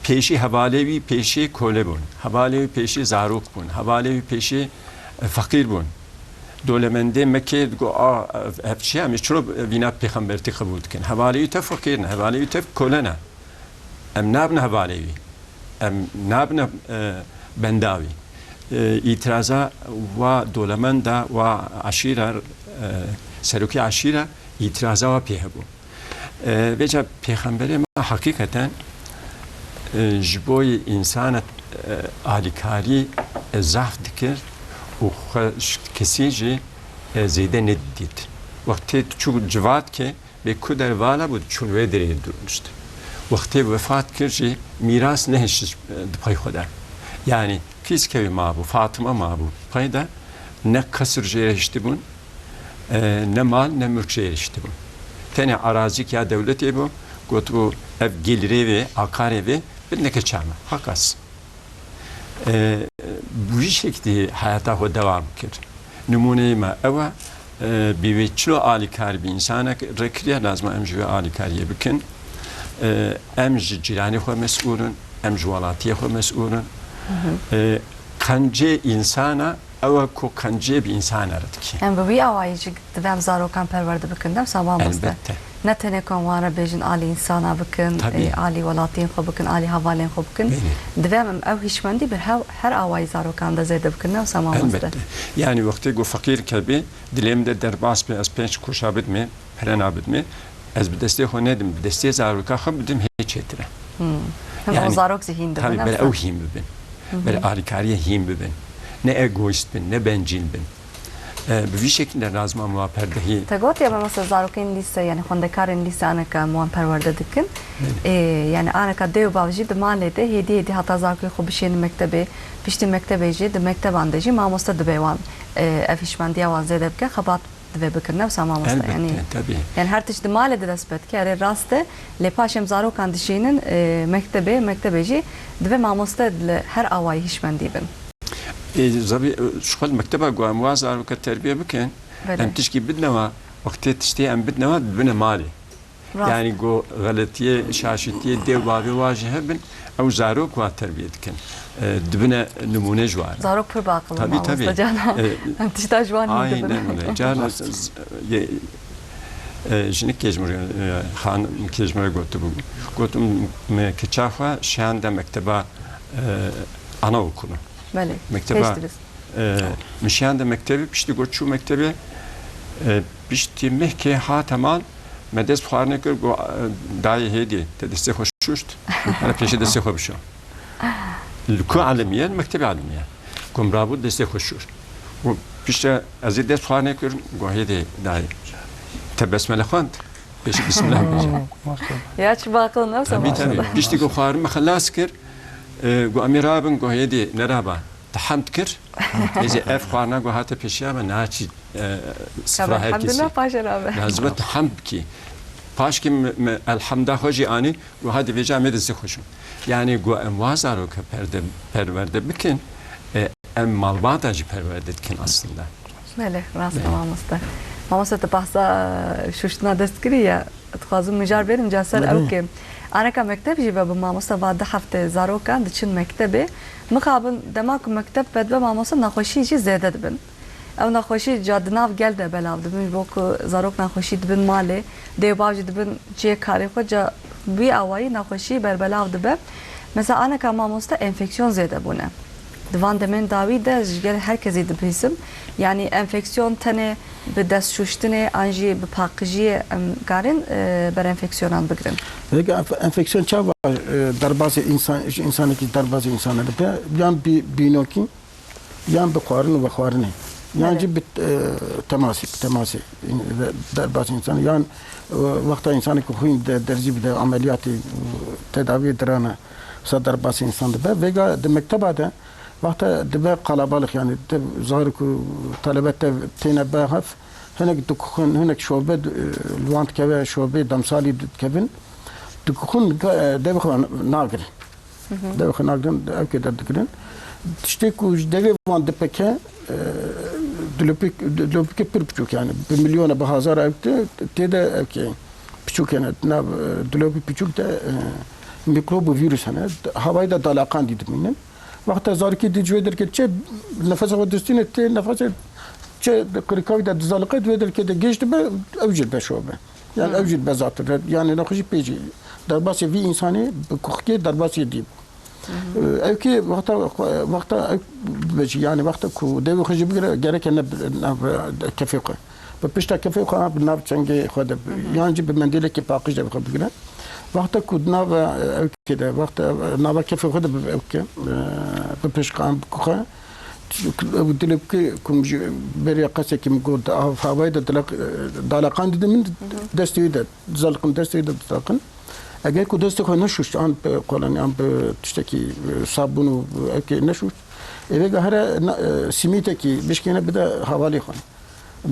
pêşî hevalê wî pêşî kole bûn. Hevalê wî pêşî zarok bûn. Hevalê wî pêşî, e, feqîr bûn. Dolemendê Mekê digo, "A, ev, ev çi ye? Em ê çilo vîna pêxembertî qebûl dikin? Hevalê wî tev feqîr ne, hevalê wî tev kole ne. Em nabine hevalê wî. Em nabine, e, benda wî." E, îtiraza wa dolemenda, wa eşîra, e, serokê eşîra îtiraza wa pê hebû. E, vêca pêxemberê me heqîqeten, e, ji bo yê însana, e, alîkarî, e, zehf dikir û xwe ji kesî jî, e, zêde nedidît. Wextê diçû civatkê bê ku dervala bû, diçûn wê derê dirûnişt. Wextê wefat kir jî mîras nehişt, e, di pey xwe de. Yanî Qîzkevî mabû, Fatime mabû. Pey de ne qesir jê re hiştibûn, e, ne mal, ne mülk jê re hiştibûn. Tenê arazîk ya dewletê bû, gotibû, "Ev gelirê vê, akarê vê, bidine keça me." Hakas. E, bi vî şeklî heyata xwe dewam kir. Nimûneyê me ew e, e, bê wê çilo alîkar bi însanek re kiriye, lazim e em ji wê alîkariyê bikin. E, em ji cîranê xwe mesûl in, em ji welatiyê xwe mesûl in. Hı hı. E, qencê însana ew e ku qencê bi însana re dike. Em bi wî awayî jî divê em zarokan perwerde bikin, dem wisa mamoste? Elbette. Ne tenê ku em wan re bêjin alî însana bikin, Tabii. e, alî welatiyên xwe bikin, alî hevalên xwe bikin. Belê. Divê em ew hişmendî bi hev-, her awayî zarokan de zêde bikin, ne wisa mamoste? Elbette. Yani wextê ku feqîr kevê, dilê min de derbas be, ez pênc kurşa bidimê, perena bidimê, ez bi destê xwe nedim, bi destê zaroka xwe bidim, hê çêtir e. Hmm. Hem Yani, o zarok zî hîn dibin, tabii, ne ber wisa? Ew hîn bibin. Hı hı. Ber alîkariyê hîn bibin. Ne egoîst bin, ne bencîl bin. E, bi vî şekilde lazim em wa perdehî. Te gotiye, mesela zarokên lîse, yani xwendekarên lîse aneka em wan perwerde dikin. Belê. E, yani aneka dê û bav jî di malê de hêdî hêdî heta zarokê xwe bişênin mektebê, piştî mektebê jî di mekteban de jî mamoste dibe wan, e, ev hişmendiya wan zêde bike, xebat divê bikin, ne wisa mamoste? Elbette, Yani, tabii. Yani her tişt di malê de dest pê dike, erê rast e, lê paş em zarokan dişînin, e, mektebê, mektebê jî divê mamoste li her awayî hişmendî bin. Ê, zabî, e, ji xwe li mekteba ku em wa zaroka terbiye bikin, Belê. em tişkî bidine wa, wextê tiştê em bidine wa, dibine malê. Rast. Yani ku xeletiyê, şaşitiyê dê û bavê wa jî hebin, ew zarok wa terbiye dikin. E, dibine nimûne ji wa re. Zarok pir baqil in, Tabii, mamoste tabii. Can. E, em tişta ji wan hîn dibin. Aynen öyle. Can, z-, z-, ye-, e, jinikê ji min re, e, xanikê ji min re gotibû. Gotim, me kiça xwe şiyande mekteba, e, anaokulu. Belê. Mekteba, Pêş dibist. e, min şiyande mektebê, piştî got çû mektebê, e, piştî mehkê hate mal, me dest xwarinê kir, got, e, dayê hêdî, te destê xwe şuşt, hele pêşê destê xwe bişo. Li ku elimiye? Li mektebê elimiye. Got, rabû destê xwe şûr. Got, piştre ez ê dest xwarinê kir, got, hêdî dayê, te besmele xwend, pêşî bismillah bêje. Ya çi baqil ne? Tabii, tabii. Piştî ku xwarin me xelas kir, e, got, em ê rabin, got, hêdî neraba. Te hemd kir. Êzî ev xwarina ku hate pêşiya me naçî, e, sifra her kesî. Elhamdulillah, paşê rabe. Lazim e tu hemd bikî. Paşkî me, me elhamda xwe jî anî, ku hadi vêca me dizî xwe şû. Yani ku em wa zaroke perde, perwerde bikin, e, em malbata jî perwerde dikin aslında. Belê, rast e mamoste. Mamoste, tu behsa şuştina dest kirî ya. Dixwazim mijar bêrim ca ser ew ke. Aneka mekteb jî vebe mamoste, va du hefte zarokan diçin mektebê. Mixabin dema ku mekteb vedibe mamoste, naxweşî jî zêde dibin. Ew naxweşî ca di nav gel de belav dibin, ji bo ku zarok naxweşî dibin malê, dê û bav jî dibin cihê karê xwe, ca wî awayî naxweşî berbelav dibe. Mesela aneka mamoste enfeksiyon zêde bûne. Di van demên dawî de ji gel her kesî dibihîsim. Yanî enfeksiyon tenê bi dest şuştinê an jî bi paqijiyê em karin, e, ber enfeksiyonan bigirin. Peki enf-, enfeksiyon çawa, e, derbasê însan, ji însanekî derbasê însana dibe? Yan bi bînokî, yan bi xwarin û vexwarinê, yan Belê. jî bi, e, temasî, bi temasî, e, derbasê însanê, yan, e, wexta însanekî xwîn de derzî bide, ameliyatê, e, tedaviyê dirane, wisa derbasê însan dibe. Vêga di mekteba de, wexta dibe qalabalix, yani te zarok û talebe te têne ber hev, hinek dikuxin, hinek şobe, e, li wan dikeve şobê, demsalî dikevin, dikuxin, e, devê xwe nagirin. Hı hı. Devê xwe nagirin, ew kê derdigirin. Tiştê ku ji devê wan dipeke, e, dilopik, dilopikê pir biçûk, yani bi milyona, bi hazara ew tê, tê de ew kê piçûk hene, nav, e, dilopî piçûk de, e, mîkrob û vîrus hene. Havayê de dalaqandî dimînin. Wexta zarokî dî ji wê derkê çe nefesa xwe distîne, tê nefesê çe qirika wî de dizaliqe, di wê derkê de gêj dibe, ew jî dibe şobe. Yani Hı. ew jî dibe zatir. Yani nexweşî pê jî derbasê vî însanê bi kuxikê derbasê dî bû. Hı hı. Ew kê wexta, wexta ew bibêjî, yani wexta ku devê xwe jî bigire, gereke ne bi nav kefê xwe. Bi pişta kefê xwe, bi nav çengê xwe de, Hı hı. yan jî bi mendêlekê paqij devê xwe bigire. Wexta ku di nav ew kê de, wexta nava kefê xwe de bi ew ke, e, bi pişt xwe, bi kuxe, ew dilê ku, ku ji beriya qesekî min got, av havayê de dilaq, e, dalaqan didin min, Hı hı. destê wî de dizaliqin, destê wî de dizaliqin. Eger ku destê xwe neşuşt, an bi kolonî, an bi tiştekî, e, sabûn û ev kê neşuşt, ê vêga here na-, e, simîtekî bişkêne bide havalê xwe.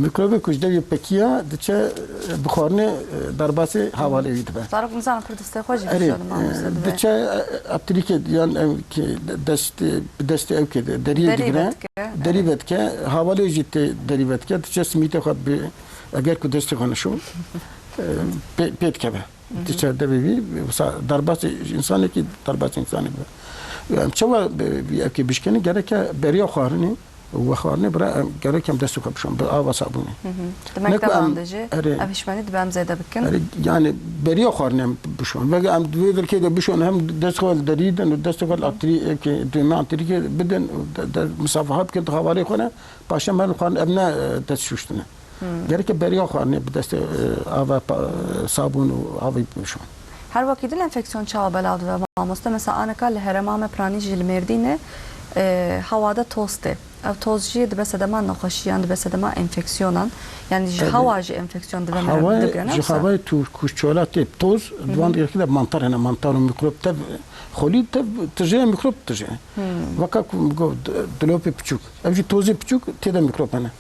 Mikrobê ku ji devê pekiya diçe, e, bi xwarinê, e, derbasê havalê wî dibe. Zarok nizanin pir destê xwe jî Erê, bişonin, e, mamoste, dibe. diçe, e, aptirîkê yan ew kê de-, dest, bi destê ew kê de deriyê Derî digire, vedike, derî evet. vedike, havalê jî tê derî vedike, diçe simîtê xwe bi, eger ku destê xwe neşo, e, pê, pê dikeve. Hı hı. Diçe devê wî, wisa derbasê însanekî, derbasê însanê be. Em çawa bi, bi evkê bişkênin? Gereke beriya xwarinê û vexwarinê bira em, gerek em destê xwe bişon, bi ava sabûnê. Hı hı. Di Ne ku mekteban em, de jî erê, ev hişmenî dibe em zêde bikin. Erê, yani beriya xwarinê em bişon. Vege em di vê vilkê de bişon, hem dest xwe li derî din û destê xwe li Hı hı. atirî, evkê, duyme atirîkê bidin û de, de, misafaha bikin di havalê xwe ne, paşê em herin xwarin, ev ne, e, dest şuştine. Hmm. Gereke beriya xwarinê bi destê, e, ava pa-, e, sabûn û avê bişon. Her wekî din enfeksiyon çawa belav dibe mamoste? Mesela aneka li herêma me piranî jî li Mêrdînê, e, hewada toz tê. Ev toz jî dibe sedema nexweşiyan, dibe sedema enfeksiyonan. Yani ji Tabii. hewa jî enfeksiyon dibe me Hava, digre, ne ji wisa? Hawayê tu ku çola tê toz, Hı hı. di wan de mantar hene, mantar û mikrop tev, xolî tev tije, mikrop tije. Hmm. Weka ku got, dilopê piçûk. Ev jî tozê piçûk tê de mikrop hene.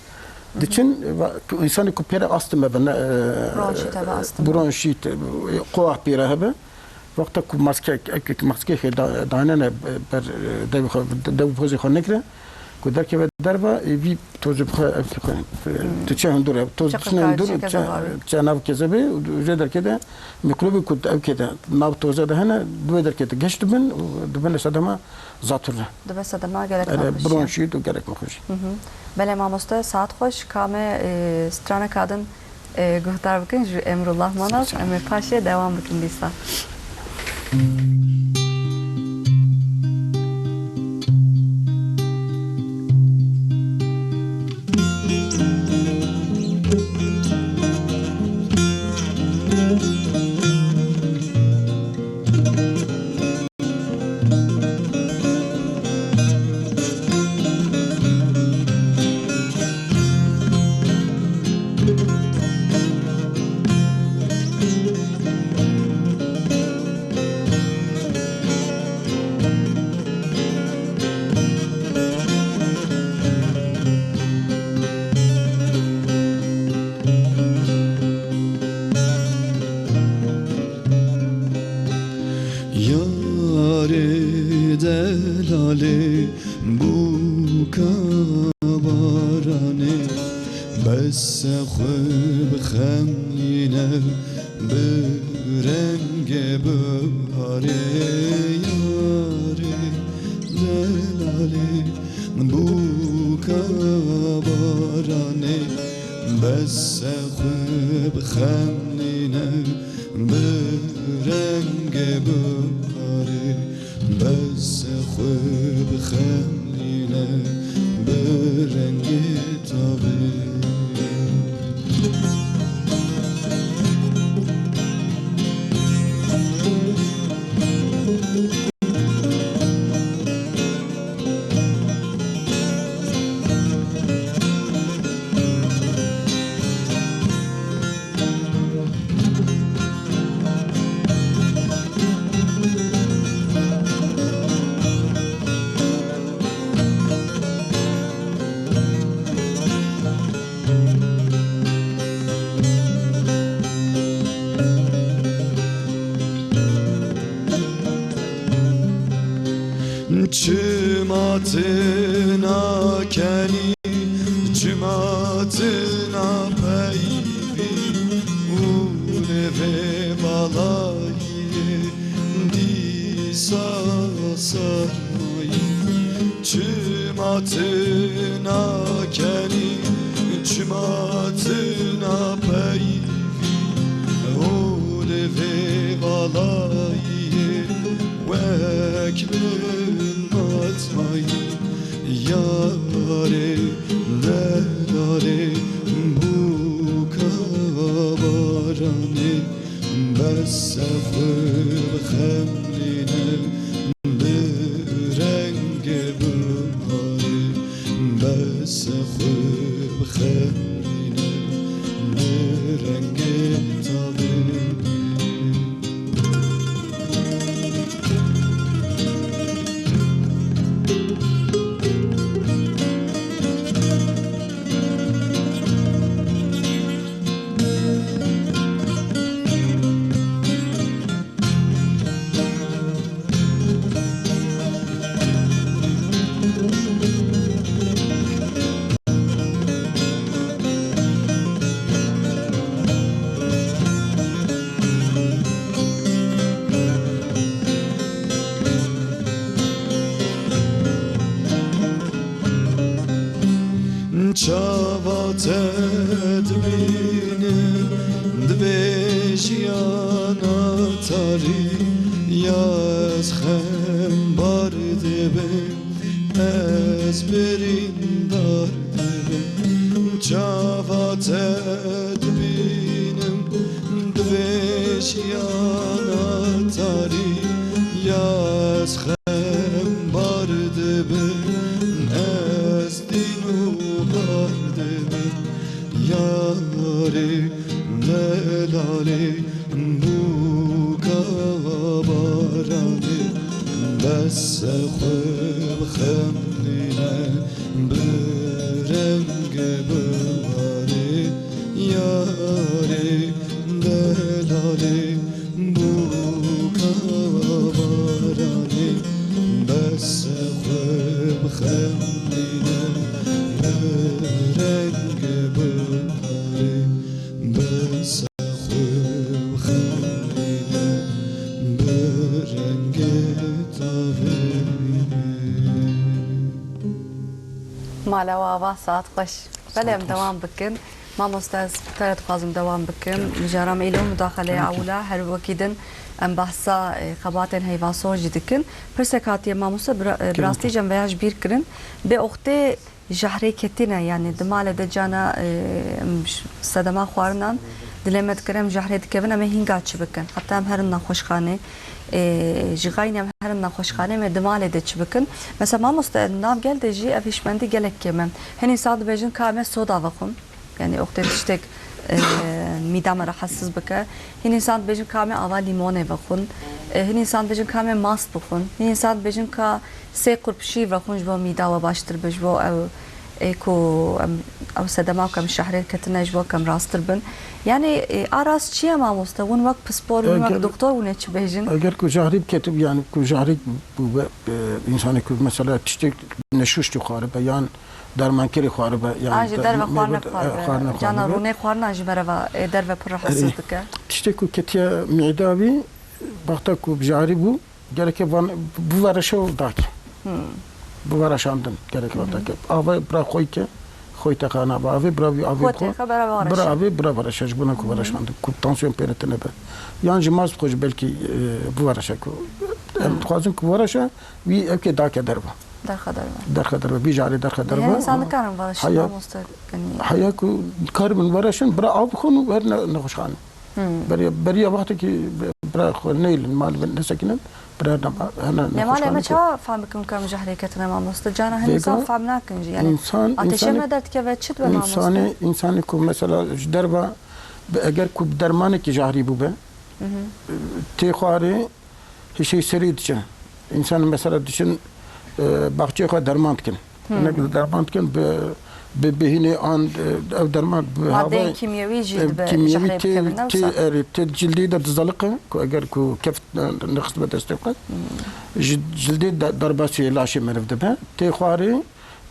Diçin, va-, ku însanê ku pêre astime be, ne, e, Bronşît hebe, astime. bronşît, e, qoa pêre hebe. Wexta ku maske, ek, ek maske xê da-, danene ber, e, dev xwe, dev pozê xwe nekire. ku derkeve derve, ê vî tozê bi xwe ev kê xwe. Tu çe hundur e, toz çe çine hundur, çe çe nav kezebê û jê derkê de mîkrobê ku ev kê de nav toze de hene, di wê derkê de geş dibin û dibin li sedema zatûr re. Dibe sedema gelek nexweş. Bronşît û gelek nexweş. Belê mamoste, saet xweş, ka me, e, straneka din e, guhdar bikin ji Emrullah Manav, em ê paşê dewam bikin dîsa. Yarê delalê bûka baranê, bes xwe bixemlîne, bi rengê biharê. Yarê delalê bûka baranê, bes xwe bixemlîne, bi rengê biharê, bes xwe bixemlîne, bi rengê tavê. Çima tu nakenî, çima tu napeyivî û li vê balayê dîsa sarmayî? Çima tu nakenî, çima tu napeyivî û li vê balayê wek min matmayî? Yarê delalê bûka baranê, bes xwe bixemlîne, bi rengê biharê, bes xwe bixemlîne, bi rengê tavê. Çava te dibînim, di vê jiyana tarî, ya ez xembar dibim, ez birîndar dibim. Çava te dibînim, di vê jiyana tarî, ya ez xembar dibim, ez dîn û bar dibim. Yarê delalê bûka baranê, bes xwe bixemlîne, bi rengê biharê. Yarê delalê bûka baranê, bes xwe bixemlîne, Rengê biharê bi sexwê û xemlê de, bi rengê tavê. Mala we ava, saet xweş. Belê, em dewam bikin. Mamoste, ez bi te re dixwazim dewam bikim. Mijara me îlo mudaxeleya ewil e, her wekî din em behsa, e, xebatên heyvasor jî dikin. Pirsek hatiye mamoste, bi ra-, e, bi rastî jî em veya ji bîr kirin. Bê oxtê jehrê ketine, yanî di malê de cana, e, em ş-, sedema xwarinan dilê me dikir, em jehrê dikevin, em ê hînga çi bikin? Heta em herin nexweşxanê, e, ji xeynî em herin nexweşxanê, em ê di malê de çi bikin? Mesela mamoste, nav gel de jî ev hişmendî gelek kêm e. Hin însan dibêjin ka em ê soda vexwin. Yanî oxtê tiştek, e, mîda me rehetsiz bike. Hin însan dibêjin ka em ê ava lîmonê vexwin. E, hin însan dibêjin ka em ê mast bixwin. Hin însan dibêjin ka sê qurpişî vexwin ji bo mîda we baştir be, ji bo ew ê ku em, ew sedema ku em şehrê ketine ji bo ku em rastir bin. Yanî, e, a rast çi ye mamoste? Hûn wek pispor, hûn wek doktor hûn ê çi bêjin? Eger ku jehrî biketib, yanî ku jehrî bûbe, e, însanê ku mesela tiştek neşuştî xwaribe yan dermankerê xwaribe, yan An jî de-, derve xwarine meyve, e, xwaribe. Xwarine Cana xwaribe. Rûnê xwarina jî mereva, e, derve pir rahatsiz dike. Tiştek ku ketiye mîda wî, wexta ku jehrî bû, gereke van, bivereşe û dake. Hmm. Bivereşandin gereke wexta ke. Ava bira xwey ke, xwey teqana ba avê, bira vî avê Xwe bixwe, texe bera bivereşe. Bira avê, bira vereşe, ji bona ku vereşandin, ku tansiyon pê re tune be. Yan jî mast xwe jî belkî, e, bivereşe ku. Em dixwazin ku bivereşe, wî evkê dake derve. Derxe derve. Derxe derve, vî jehrê derxe derve. Hin însan dikarin vereşin, mamoste, yanî. Heya ku dikaribin vereşin, bira av bixwin û herin nexweşxane. Hmm. Beriya, beriya wextekî bira xwe neyilin, mal ve nesekinin, bira herne, herne nexweşxane. Lê malê me çawa fehm bikin ku em jehrê ketine mamoste? Cana hin însan fehm nakin jî. Yanî însan, ateşê me derdikeve, çi dibe mamoste? Însanê, însanê ku mesela ji derve, bi-, eger ku bi dermanekî jehrî bûbe, tê xwarê, hişê serî diçe. Însan mesela diçin, e, baxçeyê xwe derman dikin. Hmm. Hinek derman dikin bi, bi bihînê an, e, ev derman bi hava, madeyên kîmyewî jî, e, dibe kîmyewî jehrê tê, bikevin, ne tê, wisa? Erê, tê cildê de dizaliqe, ku eger ku kef, e, nexist be destê xwe. Hmm. Ji cildê de, derbasî laşê meriv dibe. Tê xwarê,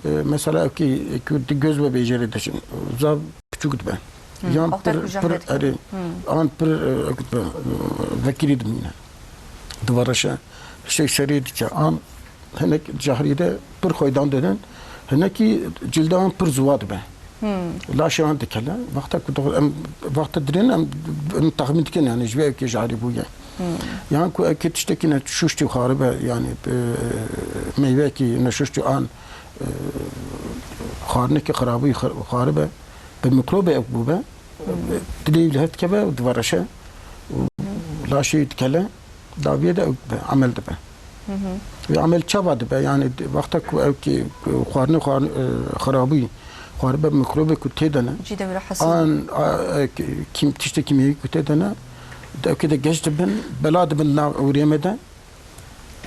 e, mesela ew kî, ku di göz ve bêjerê diçin. Zav piçûk dibe. Hmm. Yan pir, pir, erê, hmm, an pir, e, ew dibe, e, vekirî dimîne. Divereşe, hişê serê diçe, an hinek jehrî de pir xweydan didin, hinekî cilda an pir ziwa dibe. Hmm. Laşê an dikele. Wexta ku dixwe-, em, wexta dirên em, em texmîn dikin, yanî ji vê evkê jehrî bûye. Hmm. Yan ku evkê tiştekî ne şuştî xwaribe, yanî, e, meyvekî ne şuştî an, e, xwarinekî xirabûyî xir-, xwaribe, bi mikrobê ew bûbe, dilê wî li hev dikeve û divereşe û laşê wî dikele, dawiyê de ew dibe, emel dibe. Hı hı. Wê emel çawa dibe? Yanî di-, wexta ku ew kê, ku xwarinê xwar-, e, xirabûyî, xwaribe mikrobê ku tê de ne, cî de wî re hesû an, a, e, kîm-, tiştê kîmyewî ku tê de ne, di ew kê de geş dibin, bela dibin nav ewrê me de.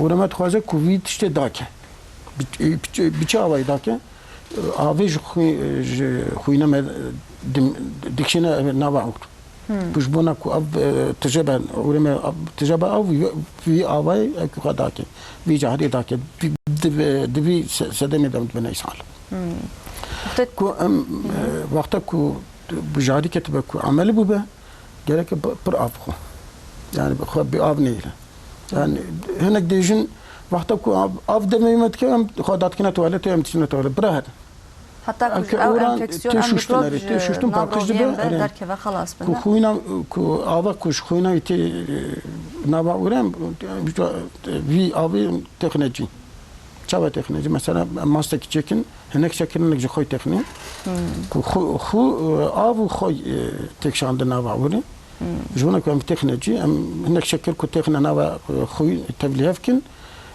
Û me dixwaze ku vî tiştê dake. Bi, bi, bi çi awayî dake? Avê ji xwî-, ji xwîna me dim-, dikişîne nava ewr. Hmm. Ku ji bona ku ev, e, tije be, ûrê me ev tije be ew, vî, vî avayê ew ku xwe dake. Vî cahrê dake. Vî, di, di vî se-, sedemê de em dibine îshal. Hmm. Wextê ku em, e, wexta ku bi cahrî ketibe ku emelî bûbe, gereke bi-, pir av bixwe. Yani bi xwe bi av neyre. Yani hinek dêjin wexta ku av, av demê me dike, em xwe dadikine tuwaletê, em diçine tuwalet. Bira her. Heta ku ev enfeksiyon, ev mikrop ji nav roviyên ve derkeve, xelas bin. Ku xwîna, ku ava ku ji xwîna wî tê, e, nava ûrem, vî avê têxine cî. Çawa têxine cî? Mesela em mastekî çêkin, hinek şekir hinek ji xwe têxine. Hmm. Ku xwe, xwe, e, av û xwe, e, têkşandin nava ûrê. Hmm. Ji wana ku em têxine cî, em hinek şekir ku têxine nava, e, xwe tevlîhev kin,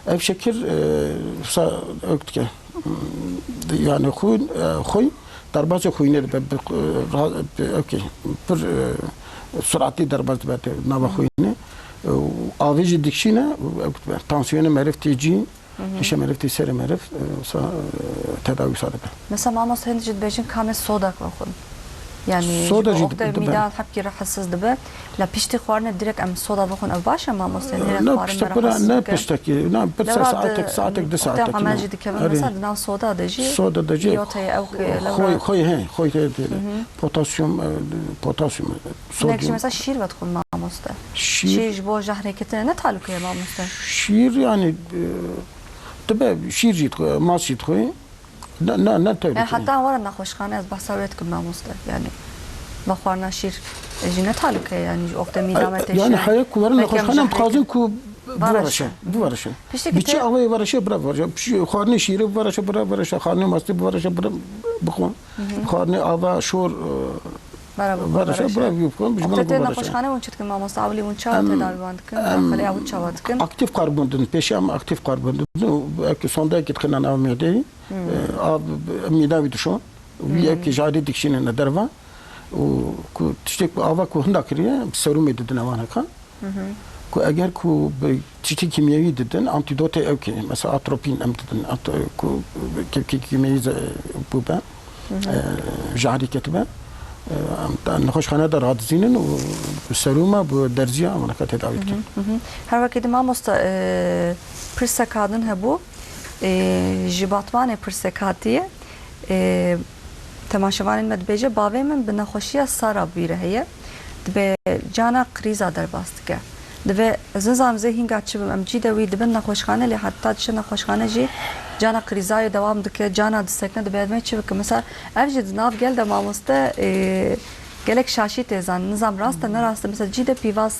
ev şekir, e, wisa ew dike. Hmm, yani xwe, e, xwe derbasê xwînê dibe, bi, e, ra-, bi, ew kê, pir, e, suratî derbas dibe nava xwînê. E, û avê jî dikişîne, ew dibe. Tansiyonê meriv tê cî, Hı hı. Hişê meriv tê serê meriv, e, wisa, e, tedawî wisa dibe. Mesela, mamoste, hindî jî dibêjin ka em ê sodak vexwin. Yani, soda jî wextê dibe. Mîdan hepkî rahatsiz dibe. La piştî xwarinê direkt em soda bixwin, ev baş e mamoste? Yanî, ne, xwarin piştek me bira, rahatsiz ne dike. Piştekî, ne, pir se saetek, saetek, du saetek. Wextê amel jî dikevin, mesela, di nav soda de jî. Soda de jî. Îyot heye, ew ki, lewra. Xoy, xoy, he, xoy heye. Potasyum, e, potasyum, e, sodyum. Nek jî mesela şîr vedixwin mamoste. Şîr. Şîr ji bo jehrê ketine ne talûke ye mamoste? Şîr, yani, e, dibe şîr jî dixwe, mast jî dixwe. Ne, ne, ne tevlî. Yani heta were nexweşxane, ez behsa wê dikim mamoste. Yani, vexwarina şîr, e, jî ne talûke ye, yani, ji wextê mîda me têşe. Yani, heye ku were nexweşxane, em dixwazin ku bivereşe, bivereşe. Piştî ki bi çi awayê vereşe, bira vereşe. Piştî xwarinê şîrê bivereşe, bira vereşe. Xwarinê mastê bivereşe, bira bixwe. Xwarinê ava, şor, e, Bera bixwe, vereşe, bira bixwe, ji bo ku vereşe. Wextê tê nexweşxane hûn çi dikin mamoste? Ewilî hûn çawa tedawî wan dikin? Em, mudaxeleya hûn çawa dikin? Aktîf karbon didin. Pêşî em aktîf karbon didin û ewkî sondeyekî dixînin nava mêdeyê. Hmm. E, av, mîda wî dişo. Wî ewkî ji alî dikişînine derve. Û ku tiştê ku ava ku hinda kiriye, serûmê didine wan heka. Ku eger ku bi tiştê kîmyewî didin, antîdotê ewkê, mesela atropîn em didin, at-, ku kevkê kîmyewî ze-, bûbe, e, ji alî ketibe, e, em te nexweşxane de radizînin û bi serûma, bi derziya wan heka tedawî dikin. Her wekî di mamoste, e, pirseka din hebû, e, ji Batmanê pirsek hatiye. Ê, temaşevanên me dibêje, bavê min bi nexweşiya Sara bûyre heye. Dibe cana krîza derbas dike. Dibe ez nizanim zê hînga çi bim, em cî de wî dibin nexweşxane, lê heta diçe nexweşxane jî cana krîzayê dewam dike, cana disekine, dibe ez me çi bikim? Mesela ev jî di nav gel de mamoste, ê, gelek şaşî tê zanîn. Nizam rast e, ne rast e. Mesela cî de pîvaz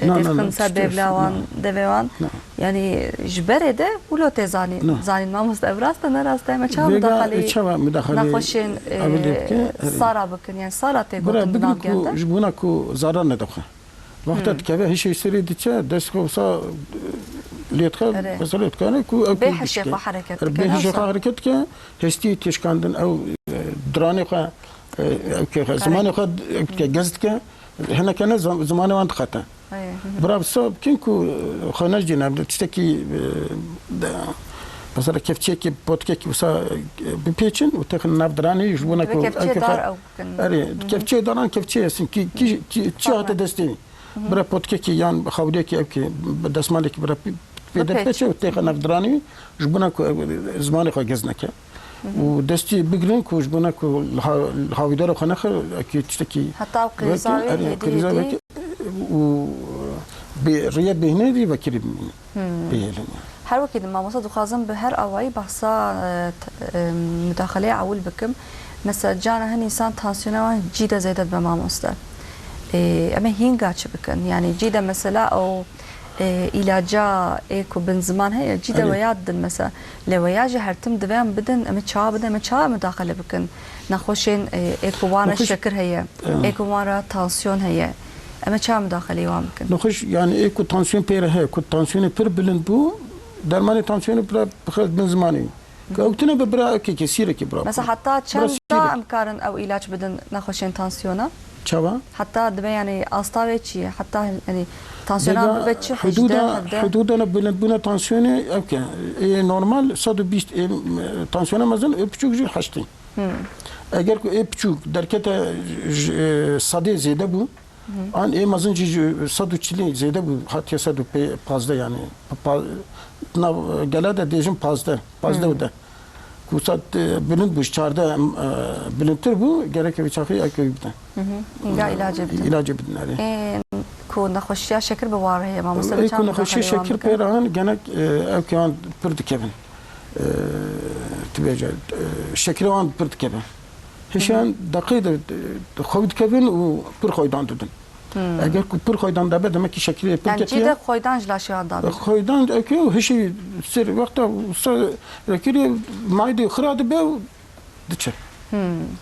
E, na, na, têdixin ser bêvla wan, devê wan. Na. Yanî ji berê de wilo tê zanîn. Na. Zanîn mamoste, ev rast e, ne rast e? Me çawa mudaxalê, e, çawa mudaxalê nexweşên, e, Sara bikin? Yanî Sara tê gotin di nav gel de. Ji bona ku zarar nedixwe. Wexta dikeve hişê serê diçe, dest xwe wisa, e, lê dixe, mesela lê dikane ku ew bê hişê xwe hereket dike. Bê hişê xwe hereket dike, hestî têşkandin ew, e, diranê xwe, e, ew ke, zimanê xwe, ew ke gez dike. Hinekene zam-, zimanê wan dixete. Ê, hı hı. Bira wisa bikin ku, e, xwe necdîne, tiştekî, e, de, mesela kevçiyekî, potikekî wisa, e, bipêçin û têxin nav diranê ji bona ku kevçiyê dar ew bikin. Erê, kevçiyê daran kevçiyê estin. Kî, kî, kî, çi hate destê wî. Bira potikekî yan xawdiyekî ew ki, bi desmalekî bira pê-, pê derpêçe û têxe nav diranê wî, ji bona ku ew zimanê xwe gez neke. Û destî bigirin ku ji bona ku li ha-, li hawîdara xwe nexe, ekî tiştekî heta ew qîza wê, erê, hêdî qîza hêdî wê û bi rêya bêhnê rî vekirî bimînin. Bihêlin. Her wekî din mamoste dixwazim bi her awayî behsa, e, t-, e, mudaxaleyê ewil bikim. Mesela cana hin însan tansiyona wan cî de zêde dibe mamoste. E, em ê hînga çi bikin? Yanî cî de mesela ew E, îlaca ê ku bin ziman heye, cî de weya didin mesela. Lê weya jî her tim divê em bidin, em ê çawa bidin, em ê çawa mudaxele bikin? Nexweşên, e, ê ku wan re şekir heye, ê ku wan re tansiyon heye. Em ê çawa mudaxeleyê wan bikin? Nexweş, yani ê ku tansiyon pê re heye, ku tansiyonê pir bilind bû, dermanê tansiyonê pir bixwe bin zimanê. Ew tune bi bira ekekê, sîrekê bira. Mesela heta çend da em karin ew îlaç bidin nexweşên tansiyona? Çawa? Heta dibe, yani, asta wê çi ye? Heta, yani, tansiyona bibe çi? Hejde, hevdeh? Hududana bilindbûna tansiyonê ew ke, ê normal sed û bîst, ê, tansiyona mezin, ê piçûk jî heştê. Eger ku ê piçûk derkete, e, sedê zêde bû, an ê mezin jî ji sed û çilî zêde bû, hatiye sed û pazdeh, yani. Pa-, nav gele de dêjin pazdeh, pazdeh û deh. Ku sed, e, bilind bû, ji çardeh, e, bilindtir bû, gerek vê çaxê ekewî bide. Hînga îlacê bidin. Îlacê bidin, erê. Ê, ku nexweşiya şekir bi wan re heye, mamoste, ê, bi çawa ku nexweşiya şekir pê re hene, genek, e, ew ke an pir dikevin. E, tu bêje, e, şekirê wan pir dikeve. Hişan deqê de, de xwe dikevin û pir xweydan didin. Eger ku pir xweydan debe, demek ki şekirê pir ketiye. Yani cî de xweydan ji laşê wan dabin. Xweydan eke û hişî ser wexta ser rekirê maydê xira dibe û diçe.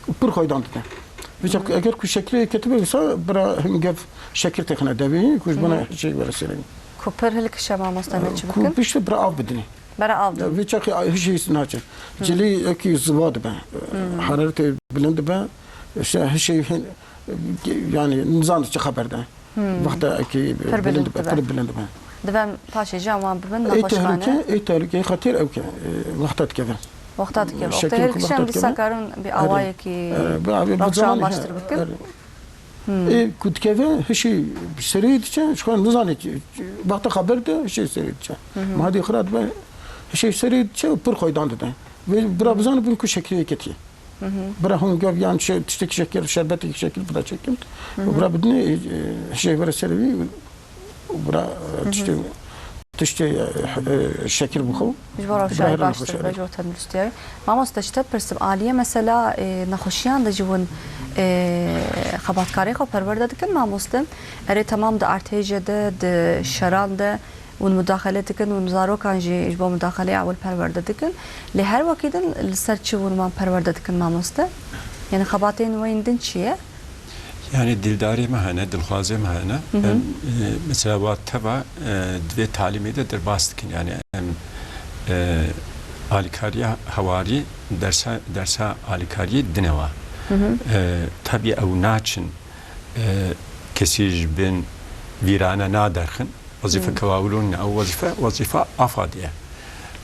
Û pir xweydan dide. Vêca ku eger ku şekirê ketibe, wisa bira hingev şekir têxine devê, ku ji bona hişê were serê. Ku pir hilkişe mamoste, me çi bikin? Ku piştre bira av bidinê. Bera av. Ya, vê çaxê hişê naçe. Cilî ekî ziva dibe. Hararetê bilind dibe. İşte hişê, yani, nizan çi xeber de. Wexta ekî bilind dibe, pir bilind dibe. Divem paşê jî wan bibin nexweşxane. Ê tehlike, ê tehlike, ê xetir ew ke, e, wexta dikeve. Wexta dikeve. Wexta şekil hêl wexta dikişen dîsa dikeve. Karin bir Erê. awayekî Erê, bi, bi, bi rewşa zaman baştir bikin. Erê. Hmm. Ê ku dikeve hişê serê diçe, ji xwe nizane ki, wexta xeber de hişê serê diçe. Hı hı. Ma hêdî xira dibe hişê serê diçe û pir xweydan dide. Ve bira bizane bin ku şekilê yekê tê. Hı hı. Bira hûn gel yan şey, tiştekî şekil, şerbetekî şekil, bira şekil. Hı hı. Û bira bidine, e, e, hişê vere serê wî, û bira, e, Hı hı. tiştê, tiştê, e, e, şekil bixwe. Ji bo Bira rewşayê herî baştir xweş be, erê. ji bo tenduristiyê. Mamoste, ji te pirsim, aliyê mesela, e, nexweşiyan de jî hûn, e, xebatkarê xwe perwerde dikin, mamoste? Erê, temam di artêjê de, di şeran de hûn mudaxele dikin, hûn zarokan jî ji bo mudaxeleyê ewil perwerde dikin. Lê her wekî din li ser çi hûn wan perwerde dikin, mamoste? Yani xebatên we yên din çi ye? Yani dildarê me hene, dilxwazê me hene. Hı hı. Em, e, mesela wa teva, e, di vê talîmê de derbas dikin. Yani em, e, alîkariya hewarî dersa, dersa alîkariyê dine wa. Hı hı. E, tabii ew naçin, e, kesî ji bin vîrane naderxin. Wezîfe Hmm. kewawilûn ne, ew wezîfe, wezîfa AFADê ye.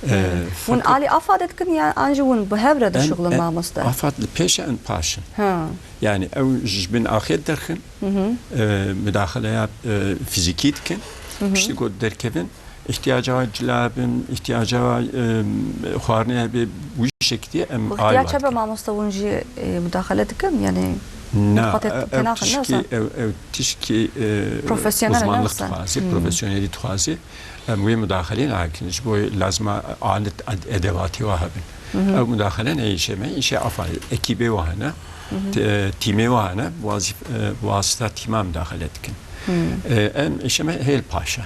Hmm. E, Hûn fakat alî AFADê dikin ya an jî hûn bi hev re en, dişuxulin en, mamoste? AFAD li pêş e, en paş in. Ha. Yani ew ji bin axê derxin, Hı hı. e, mudaxeleya, e, fizîkî dikin. Hı hı. Piştî ku derkevin, ihtiyaca cila bin, ihtiyaca, e, xwarinê hebe, wî şekilî em Bu alî ihtiyaç hebe dikin. Mamoste hûn jî, e, mudaxele dikin? Yani Na, mutfaqê e, ew tênaxin, ne tişkî, wisa? ew, ew tişkî, e, Profesyonel e, ne uzmanlık wisa? dixwaze, Hmm. profesyonelî dixwaze. Em wê mudaxelê nakin. Ji bo lazima alet ed-, edevatê wa hebin. Hı hı. Ew mudaxele ne îşê me, îşê AFAD, ekîbê wa hene, Hı hı. te-, tîmê wa hene, wazîf-, e, wasita tîma mudaxele dikin. Hı. E, em îşê me hêl paşa.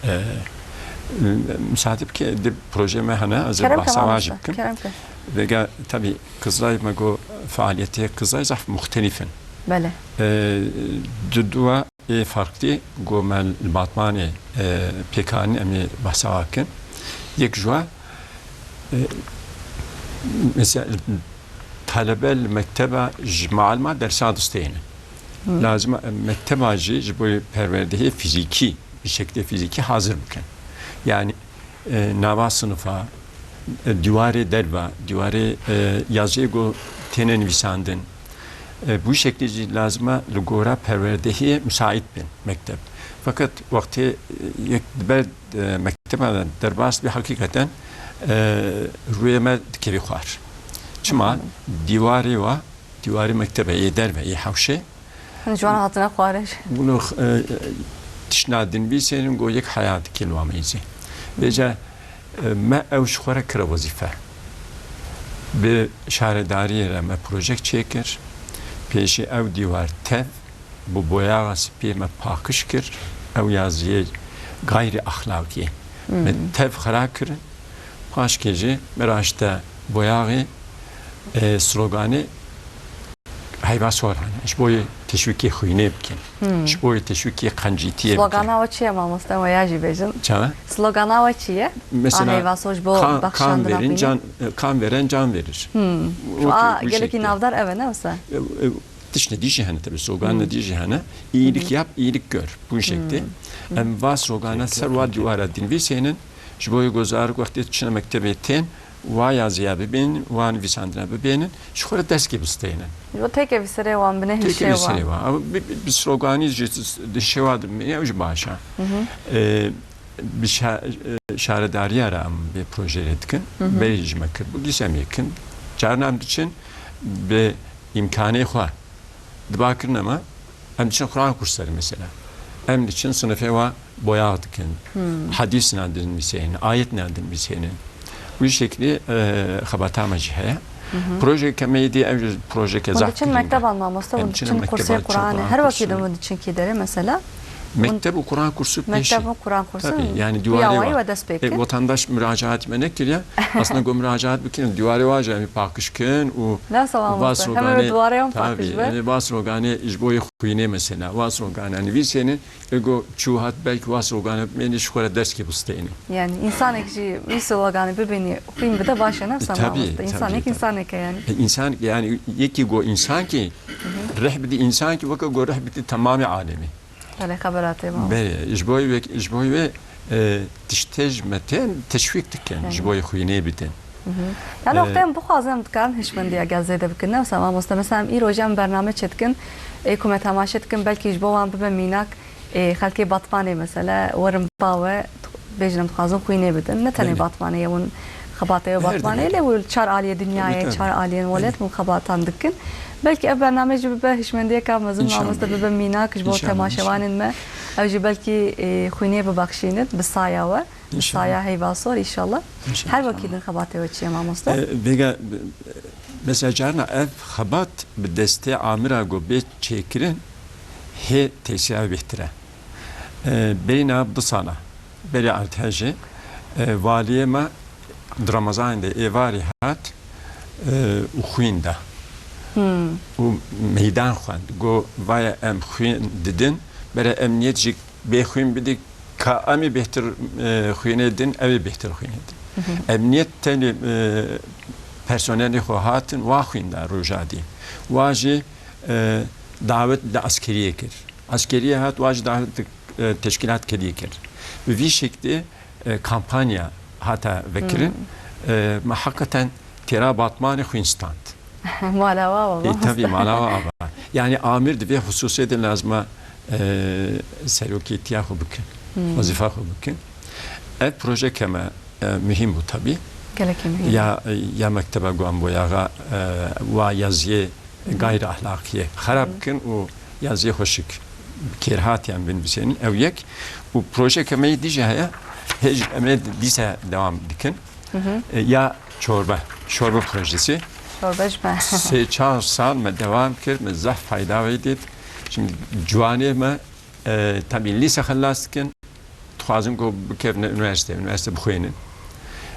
E, müsaade bike, di proje me hene, ez Kerem ke, bahsa wa jî mamoste, bikim. Kerem ke. Vêga, tabii, Kızılay me got, faaliyetê Kızılay zaf muxtelîf in. Bele. E, di dua ê farklî ku me li Batmanê, e, pêk anîn, em ê behsa wa bikin. Yek ji wan, e, mesela, talebe li mekteba ji malima dersa distêne. Hı. Lazim e mekteba jî ji bo perwerdehiyê fizîkî, bi şeklê fizîkî hazir bikin. Yani, e, nava sinifa, e, dîwarê derva, dîwarê, e, yaziyê ku têne nivîsandin, e, bu şeklî jî lazim e li gora perwerdehiyê müsait bin mekteb. Fakat wextê, e, yek dibe, e, mekteba de derbas bi, hakikaten, e, rûyê me dikevî xwar. Çima? Hı hı. Dîwarê wa, dîwarê mektebe yê derve, yê hewşê, Hin ji wan hatine xwarin. Gulo, e, tiştna dinivîsênin, go yek heyat dikê li wa meyzê. Vêca, e, me ew ji xwe re kire wezîfe. Bi şaredariyê re me projek çêkir. Pêşî ew dîwar tev, bi boyaxa spî me paqij kir. Ew yaziyê gayrî exlaqî. Hmm. Me tev xira kirin. Paşkê jî me raşte boyaxê, e, sloganê Heyva sor hene. Ji bo yê teşwîkê xwînê bikin. Hmm. Ji bo yê teşwîkê qencîtiyê bikin. Slogana we çi ye mamoste? Em ya jî bêjin. Çawa? Slogana we çi ye? Mesela, A heyva sor ji bo kan, kan bexşandina verin, xwînê? Can, e, kan veren can verir. Hmm. O Şu a ki-, bu gelekî şekilde. Navdar ev e, ne wisa? E, e, tiştine dî jî hene tabii. Sloganine Hmm. dî jî hene. İyilik Hmm. yap, iyilik gör. Bu şekilde. Hmm. Em va slogana ser wa dîwara dinivîsênin. Ji bo yê gozar wextê diçine mektebê tên, wa yaziya bibînin, wa nivîsandina bibînin, ji xwe re deskê bistênin. Ji bo têkevî serê wan, binê hişê wan. Têkevî serê wan. Ew bi, bi, bi sloganî jî di hişê wan de bimîne, ew jî baş e. Hı hı. Ee, bi şa-, e, şaredariya re em vê projeyê dikin. Hı hı. Berê jî me kir. Bû dîsa em yê kin. Carna em diçin bi îmkanê xwe. Diba kirine me, em diçin Quran kurseri mesela. Em diçin sinifê wa boyax dikin. Hmm. Hadîs nan dinivîsênin, ayet nan dinivîsênin. Wî şeklî, e, xebata me jî heye. Hı hı. Projeke me yê dî, ev jî projeke Hûn zaf diçin girîng e. Mekteban mamoste, Em hûn diçin diçin mekteban, kursê diçin Quranê. Kuran Her wekî kursu. Din hûn diçin kî derê mesela? Mekteb û Quran kursu Hûn pêş. Mekteb û Quran kursu Tabii, yani dû dîwarê awayî wa. We dest pê E, kir. Vatandaş muracaat me nekiriye. Aslında go muracaat bikin, dîwarê wa jî em ê paqij kin û Ne sava va mamoste? Hemen sloganê, dîwarê wan paqij tabii, be. Em ê va sloganê ji bo yê xwînê mesela, va slogana nivîsêne, ê go çû hat belkî va slogana bimêne ji xwe re deskê bistêne. Yani insanek jî wî sloganê bibînî xwîn bide baş e, ne E, wisa tabii, mamoste? Tabii, İnsanek tabii. insanek e yani. E, insan, yani yekî go insan ki, Hı hı. rih bidî insan ki, weke go rih bidî temamê alemê. Belê, xebera te mamoste. Belê, ji bo wê, ji bo wê, e, tiştê ji me tên teşwîk dikin, Yani. Ji bo yê xwînê bidin. Yani, e, wextê em bixwazin, em dikarin hişmendiya gel zêde bikin. Ne wisa mamoste, mesela, em îro jî em bername çêdikin, ê ku me temaşe dikin, belkî ji bo wan bibe mînak, ê, xelkê Batmanê, mesela, werin ba we, bêjin em dixwazin xwînê bidin. Ne tenê Belê. Batmanê ye, hûn xebatê we Her Batmanê, derê. Lê hûn çar aliyê dinyayê, Tabii, tabii. Çar aliyên welat Belê. Hûn xebatan dikin. Belkî ev bername jî bibe hişmendiyeka mezin, İnşallah. Mamoste, bibe mînak ji bo İnşallah, temaşevanên inşallah. Me. Ew jî belkî, ê, xwînê bibexşînin, bi saya we. Bi İnşallah. Saya heyva sor, înşallah. İnşallah. Her wekî din xebatê we çi ye, mamoste? E, vêga, e, mesela carna ev xebat bi destê amira ku bê çêkirin hê tesîra bêhtir e. E, berî nav du sala, berî erdhejê, e, valiyê me di Remezanê de êvarî hat, e, û xwîn da. Hmm. Û meydan xwend. Got, vaye em xwîn didin, bere em niyet jî bê xwîn bidî, ka em ê bêhtir, e, xwînê din, ew ê bêhtir xwînê din. Hı hı. Em niyet tenê, e, personelê xwe hatin, wa xwîn da roja dî. Wa jî, e, dawet li eskeriyê kir. Eskeriyê hat, wa jî dawet li, e, teşkîlatkeriyê kir. Bi vî şeklê, e, kampanya hate vekirin. Hmm. E, me heqeten têra Batmanê xwîn stand. Mala wa ava. E, tabii, mala wa ava. Yani amir di vê hususê de lazima, e, serokêtiya xwe bikin. Hmm. Wezîfa xwe bikin. Ev projeke me, e, muhîm bû tabii. Gelekî muhîm. Ya, ya mekteba Guamboyaga, e, wa yaziyê gayri ahlakiyê xerab Hı. bikin û yaziyê xweşik kêrhatiyan binivîsênin. Ew yek. Û projeke me yê dî jî heye. Hêj em ê dîsa dewam dikin. Hı hı. E, ya çorbe, çorbe projesi. Çorbe ji me. Sê çar sal me dewam kir, me zehf fayda wê dît. Şimdi ciwanê me, e, tabii lîse xelas dikin, dixwazin ku bikevine üniversite, üniversite bixwênin.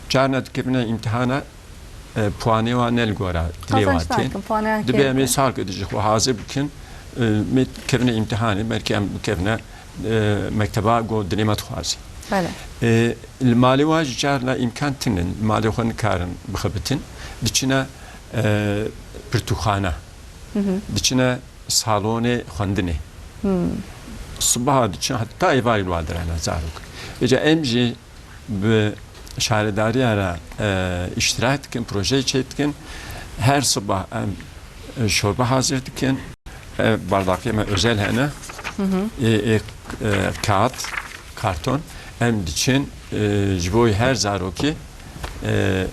Carna dikevine îmtihana, e, puanê wan ne li gora dilê wan tên. Dibe em ê salke dijî xwe hazir bikin, e, me kevine îmtihanê, belkî em bikevine, e, mekteba ku dilê me dixwazî. Belê. E, li malê wan jî carna îmkan tune, li malê xwe nikarin bixebitin. Diçine, e, pirtûkxane. Hı hı. Diçine salonê xwendinê. Hmm. Sibaha diçin heta êvarî li wan direne zarok. Vêca em jî bi şaredariya re, e, îştirak dikin, projeyê çêdikin. Her sibah em, e, şorbe hazir dikin. E, bardakê me özel hene. Hı hı. Ê, ê, e, kağıt, karton. Em diçin, e, ji bo her zarokî, e,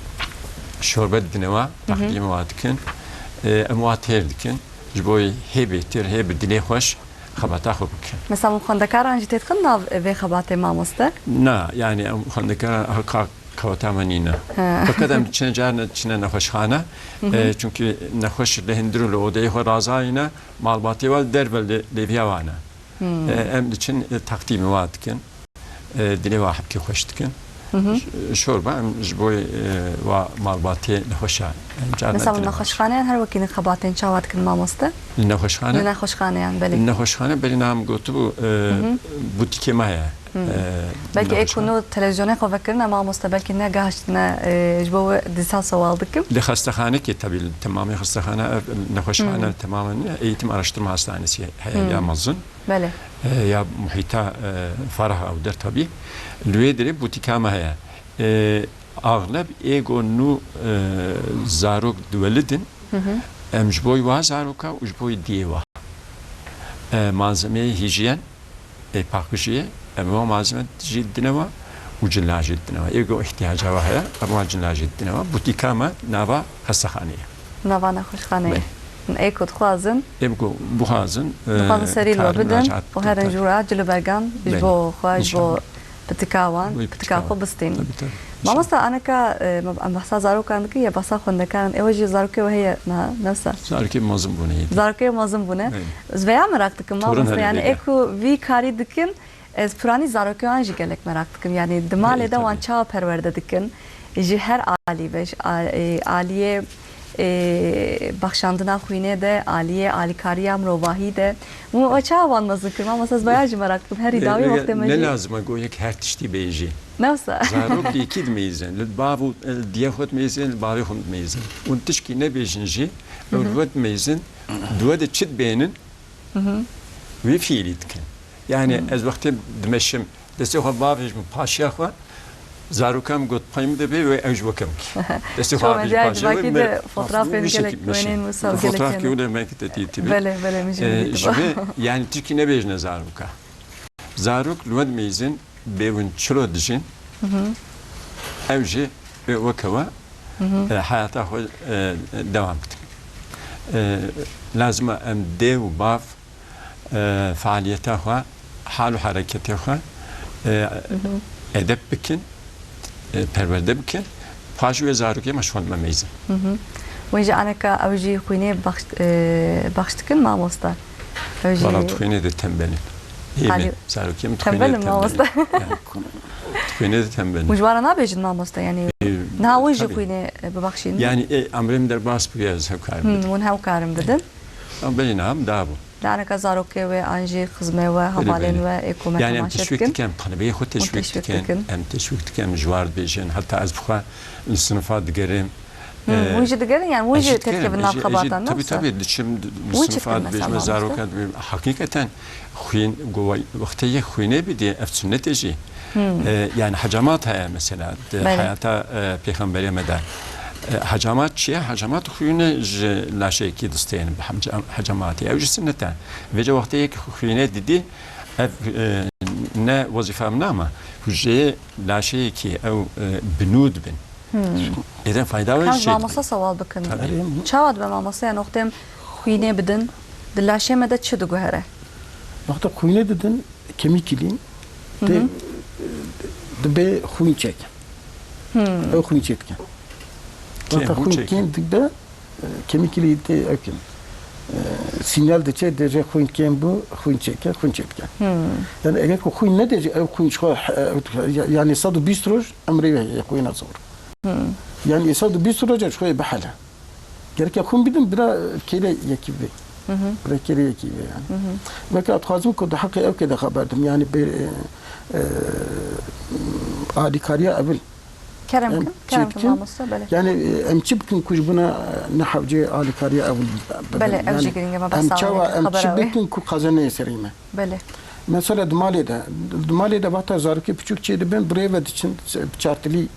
şorbe didine wa, Hı hı. teqdîm wa dikin. E, em wa têr dikin. Ji bo hê bêtir, hê bi dilê xweş xebata xwe bikin. Mesela, hûn xwendekaran jî têdixin nav vê xebatê, mamoste? Na, yani em xwendekaran heqa xebata me nîne. He. Feqet em diçine carine diçine nexweşxane. Hı hı. E, çünkü nexweş li hundir û li odeyê xwe razayîne, malbatê wan derve li lêviya wan e. Hmm. E, em diçin, e, teqdîmê wa dikin. E, dilê wa hepkî xweş dikin. Hı hı. Ş-, şorba em ji bo, e, wa malbatê nexweş e. Em carna Mesela, tune nexweşxaneyan her wekî nexebatên çawa dikin, mamoste? Li nexweşxane? Li nexweşxaneyan, belê. Li nexweşxane berî niha em gotibû, e, Hı hı. butîkê me heye. Hı. E, Belkî ê ku nexweşxane. nû televîzyonê xwe vekirine, mamoste, belkî negihiştine, e, ji bo we dîsa sewal dikim. Li xestexanekê, tabii, temamê xestexane, ev nexweşxane Hı. temamen eğitim araştırma hastanesi heye Hı. ya mezin. Belê. E, ya muhîta, e, Farah ew der tabii. Li wê dirê butîka me heye. E, axleb ê ku nû, e, zarok diwelidin, Hı hı. em ji bo wa zaroka û ji bo diyê wa. E, malzemeyê hîjiyen, ê paqijiyê, em wa malzeme jî didine wa û cila jî didine wa. Ê ku ihtiyaca wa heye, em wa cila jî didine wa. Butîka me nava xestexaneyê. Nava nexweşxaneyê. Belê. Ê ku dixwazin. Ê ku bixwazin, e, Dixwazin serî li we karin bidin rahat û herin bikin. Ji we re cil û bergan ji Belê. bo xwe, ji bo İnşallah. pitika wan, Bo pitika pitika xwe wan. bistînin. Tabii, tabii. Mamosta, aneka, e, me, em behsa zarokan dikin ya behsa xwendekaran, ew jî zarokê we heye niha, ne wisa? Zarokê mezin bûne yê. Zarokê mezin bûne. Belê. Ez veya meraq dikim, Torun mamosta, herî yani vêga. Ê ku vî karî dikin, ez piranî zarokê wan jî gelek meraq dikim. Yani di malê Ê, de wan tabii. çawa perwerde dikin? Ji her alî ve, ji a-, e, aliyê, e, bexşandina xwînê de, aliyê alîkariya mirovahî de. Hûn we çawa wan mezin kir? Mamosta, ez bayağı jî meraq dikim. Herî dawî wextê me jî. Ne lazim e ku yek her tiştî bêjî. Ne wisa? Zarok yekî dimeyzin. Li bav û, e, diyê xwe dimeyzin, li bavê xwe dimeyzin. Hûn tişkî nebêjin jî, Hı hı. ew li we dimeyzin, di we de çi dibênin, Hı hı. wî fiilî dikin. Yani Hı. ez wextê dimeşim, destê xwe bavêjim paşiya xwe, Zaroka min got, pey min de bê, wê ew ji we kevkî. Destê xwe Şoma hevî diğer paşê civakî wê, de fotoğrafên wî gelek şekil meşe. Wênên wisa gelek fotoğrafkî hene. Wî de me ki te tî tî bê. Bele, bele, min jî Ee, dîtiba. Ji vê, yani tişkî nebêjine zaroka. Zarok li we dimeyzin, bê win çilo dijin. Ew jî wê weke we, e, heyata xwe, e, dewam bikin. E, lazim e em dê û bav e, fealiyeta xwe, hal û hereketê xwe, e, edeb bikin, e, perwerde bikin. Paş wê zarokê me şixwe dime meyzin. Wê jî aneka ew jî xwînê baxş, e, baxş dikin mamoste? Ew jî Valla di xwînê de tembelin. Ê me, Alî, zarokê min di xwînê de tembelin tembelin. Mamoste. Yani, di xwînê de tembelin. Hûn ji wan re nabêjin mamoste, yani E, niha hûn jî tabii. Xwînê, e, bibaxşîn? Yani, e, emrê min derbas bûye, ez hew karim Hmm, bidin. Hûn hew karim bidin. Ama belê niha min dabû. Laneka zarokê we an jî xizmê we, Belê, hevalên belê. We ê ku me Yani em temaşe teşwîk dikin. Dikin, em talebeyê xwe Hûn teşwîk teşwîk dikin, dikin. Em teşwîk dikin, em ji war dibêjin. Heta ez bixwe li sinifa digerim. Hmm, Ee, hûn jî digerin, yani hûn ez jî jî digerim, têdikevin ez nav jî, ez jî, xebatan, tabii, wisa? Tabii, diçim d-, li Hûn çi sinifa dikin mesela dibêjime mamoste? Zaroka dibêjim. Hakikaten xwîn, go-, wextê yek xwînê bidî, ev sunnet e jî. Hmm. Ee, yani hecamat heye mesela, di Belê. Heyata, e, pêxemberê me de. E, hecamat çi ye? Hecamat xwînê ji laşeyekî distêne bi hemca-, hecamatê. Ew jî sunnet e. Vêca wextê yek xwînê didî, ev, e, ne wezîfa min ama hujeyê laşeyekî ew, e, bi nû dibin. Hmm. Êden fayda we Kan jî mamoste sewal bikin. Tabii. Çawa dibe mamoste, yani wextê em xwînê bidin, di laşê me de çi diguhere? Wexta xwînê didin, kemîkîlî, Hı hı. tê, dibe xwîn çek. Hmm. Ew xwîn çêdikin. Kêm Wexta xwîn xwîn çek. Kêm dibe, e, kemîkîlî tê ew kim. E, sînyal diçe, dê jê xwîn kêm bû, xwîn çêke, xwîn çêdike. Hmm. Yani eger ku xwîn nedê jî, ew xwîn ji xwe, e, yani sed û bîst roj emrê wê heye, xwîna zor. Hmm. Yani sed û bîst roj ji xwe bihele. Gereke xwîn bidin, bira kêrê yekî bê. Hı hı. Bira kêrê yekî bê yani. Hı hı. Weke ez dixwazim ku di heqê ew kê de xeber dim. Yani bê, e, e, alîkariya evil. Kerem Em kin, çi kerem kin dikin? Mamoste, belê. Yani, e, em çi bikin ku ji bona, e, ne hewcê alîkariya evil be-, Belê, ev yani jî girîng e, me em behsa çawa, wê em xebera çi wê. Bikin ku qeze neyê serê me? Belê. Mesela di malê de, di malê de wexta zarokê piçûk çê dibin, bi rê ve diçin, bi çartilî,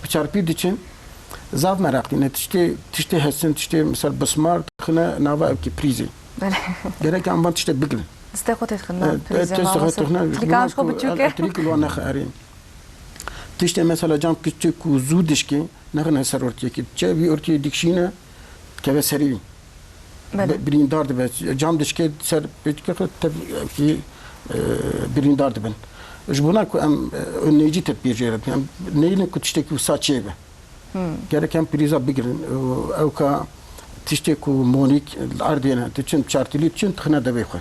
bi çarpî diçin, zaf meraqlî ne. Tiştê, tiştê hesin, tiştê misal bismar dixine nava evkî prîzê. Belê. Gerek em van tiştê bigirin. Distê xwe tê dixin, E, nav e, prîzê, tiştê xwe mamoste. Tixine, Tilikan ji xwe ku biçûk e. Elektrîk li wan nexe erê. Tiştê mesela cam piçûk ku zû dişkê, nexine ser ortiyekî. Çe vî ortiyê dikşîne, keve serî. Belê. Bi-, birîndar dibe. Cam dişkê ser pêçikê xwe tev-, kî, e, birîndar dibin. Ji bona ku em, e, önleyici tedbîr jê re dikin. Em neynin ku tiştekî wisa çêbe. Hmm. Gerek em prîza bigirin. Û ew ka tiştê ku monîk li erdê ne, diçin çartilî diçin, dixine devê xwe.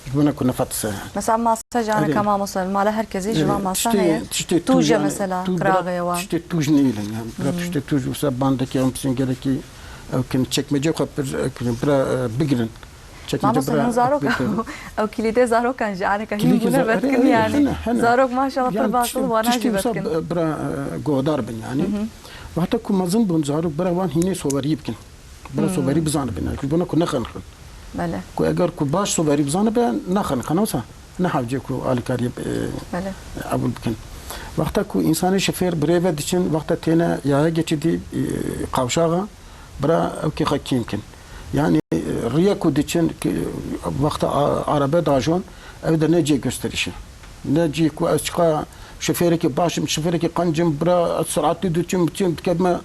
Ji bona ku nefetise. Mesela masa jane Erê. Ka mamoste, mala her kesî ji Erê, van masa tiştê, heye. Tiştê Tûj e tûj yani, mesela, tû bira qiraxê wan. Tiştê tûj neyilin yani. Bira Hmm. Tiştê tûj wisa bandekê em pisin gerekî ew kin çekmece xwe pir, ew kin bira, e, bigirin. Çekmece Mamoste, bira hûn zarok, ew kin. Ew kilîdê zarokan jî aneka hîn Kilîdê bûne za-, vetkin erê, erê, yani. Hene, hene. Zarok maşallah pir Yani baqil tiştê, wana tiştê jî wisa vetkin. Bi-, bira, e, guhdar bin yani. Hı hı. Wexta ku mezin bûn zarok bira wan hînê soveriyî bikin. Bira Hmm. soverî bizanibe, ne? Ji bona ku nexenixin. Belê. Ku eger ku baş soverî bizanibe, nexenixin, wisa ne hewcê ku alîkariyê, e, Belê. Ebûl bikin. Wexta ku însanê şofêr bi rê ve diçin, wexta têne yaya geçidî, e, qawşaxa, bira ew kê xwe kêm kin. Yani, e, riye ku diçin, ki, wexta a-, arebe dajon, ew de ne cê gösterişi. Ne cî ku ez çiqa şofêrekî baş im, şofêrekî qenc im, bira ez siratî diçim, biçim, dikevime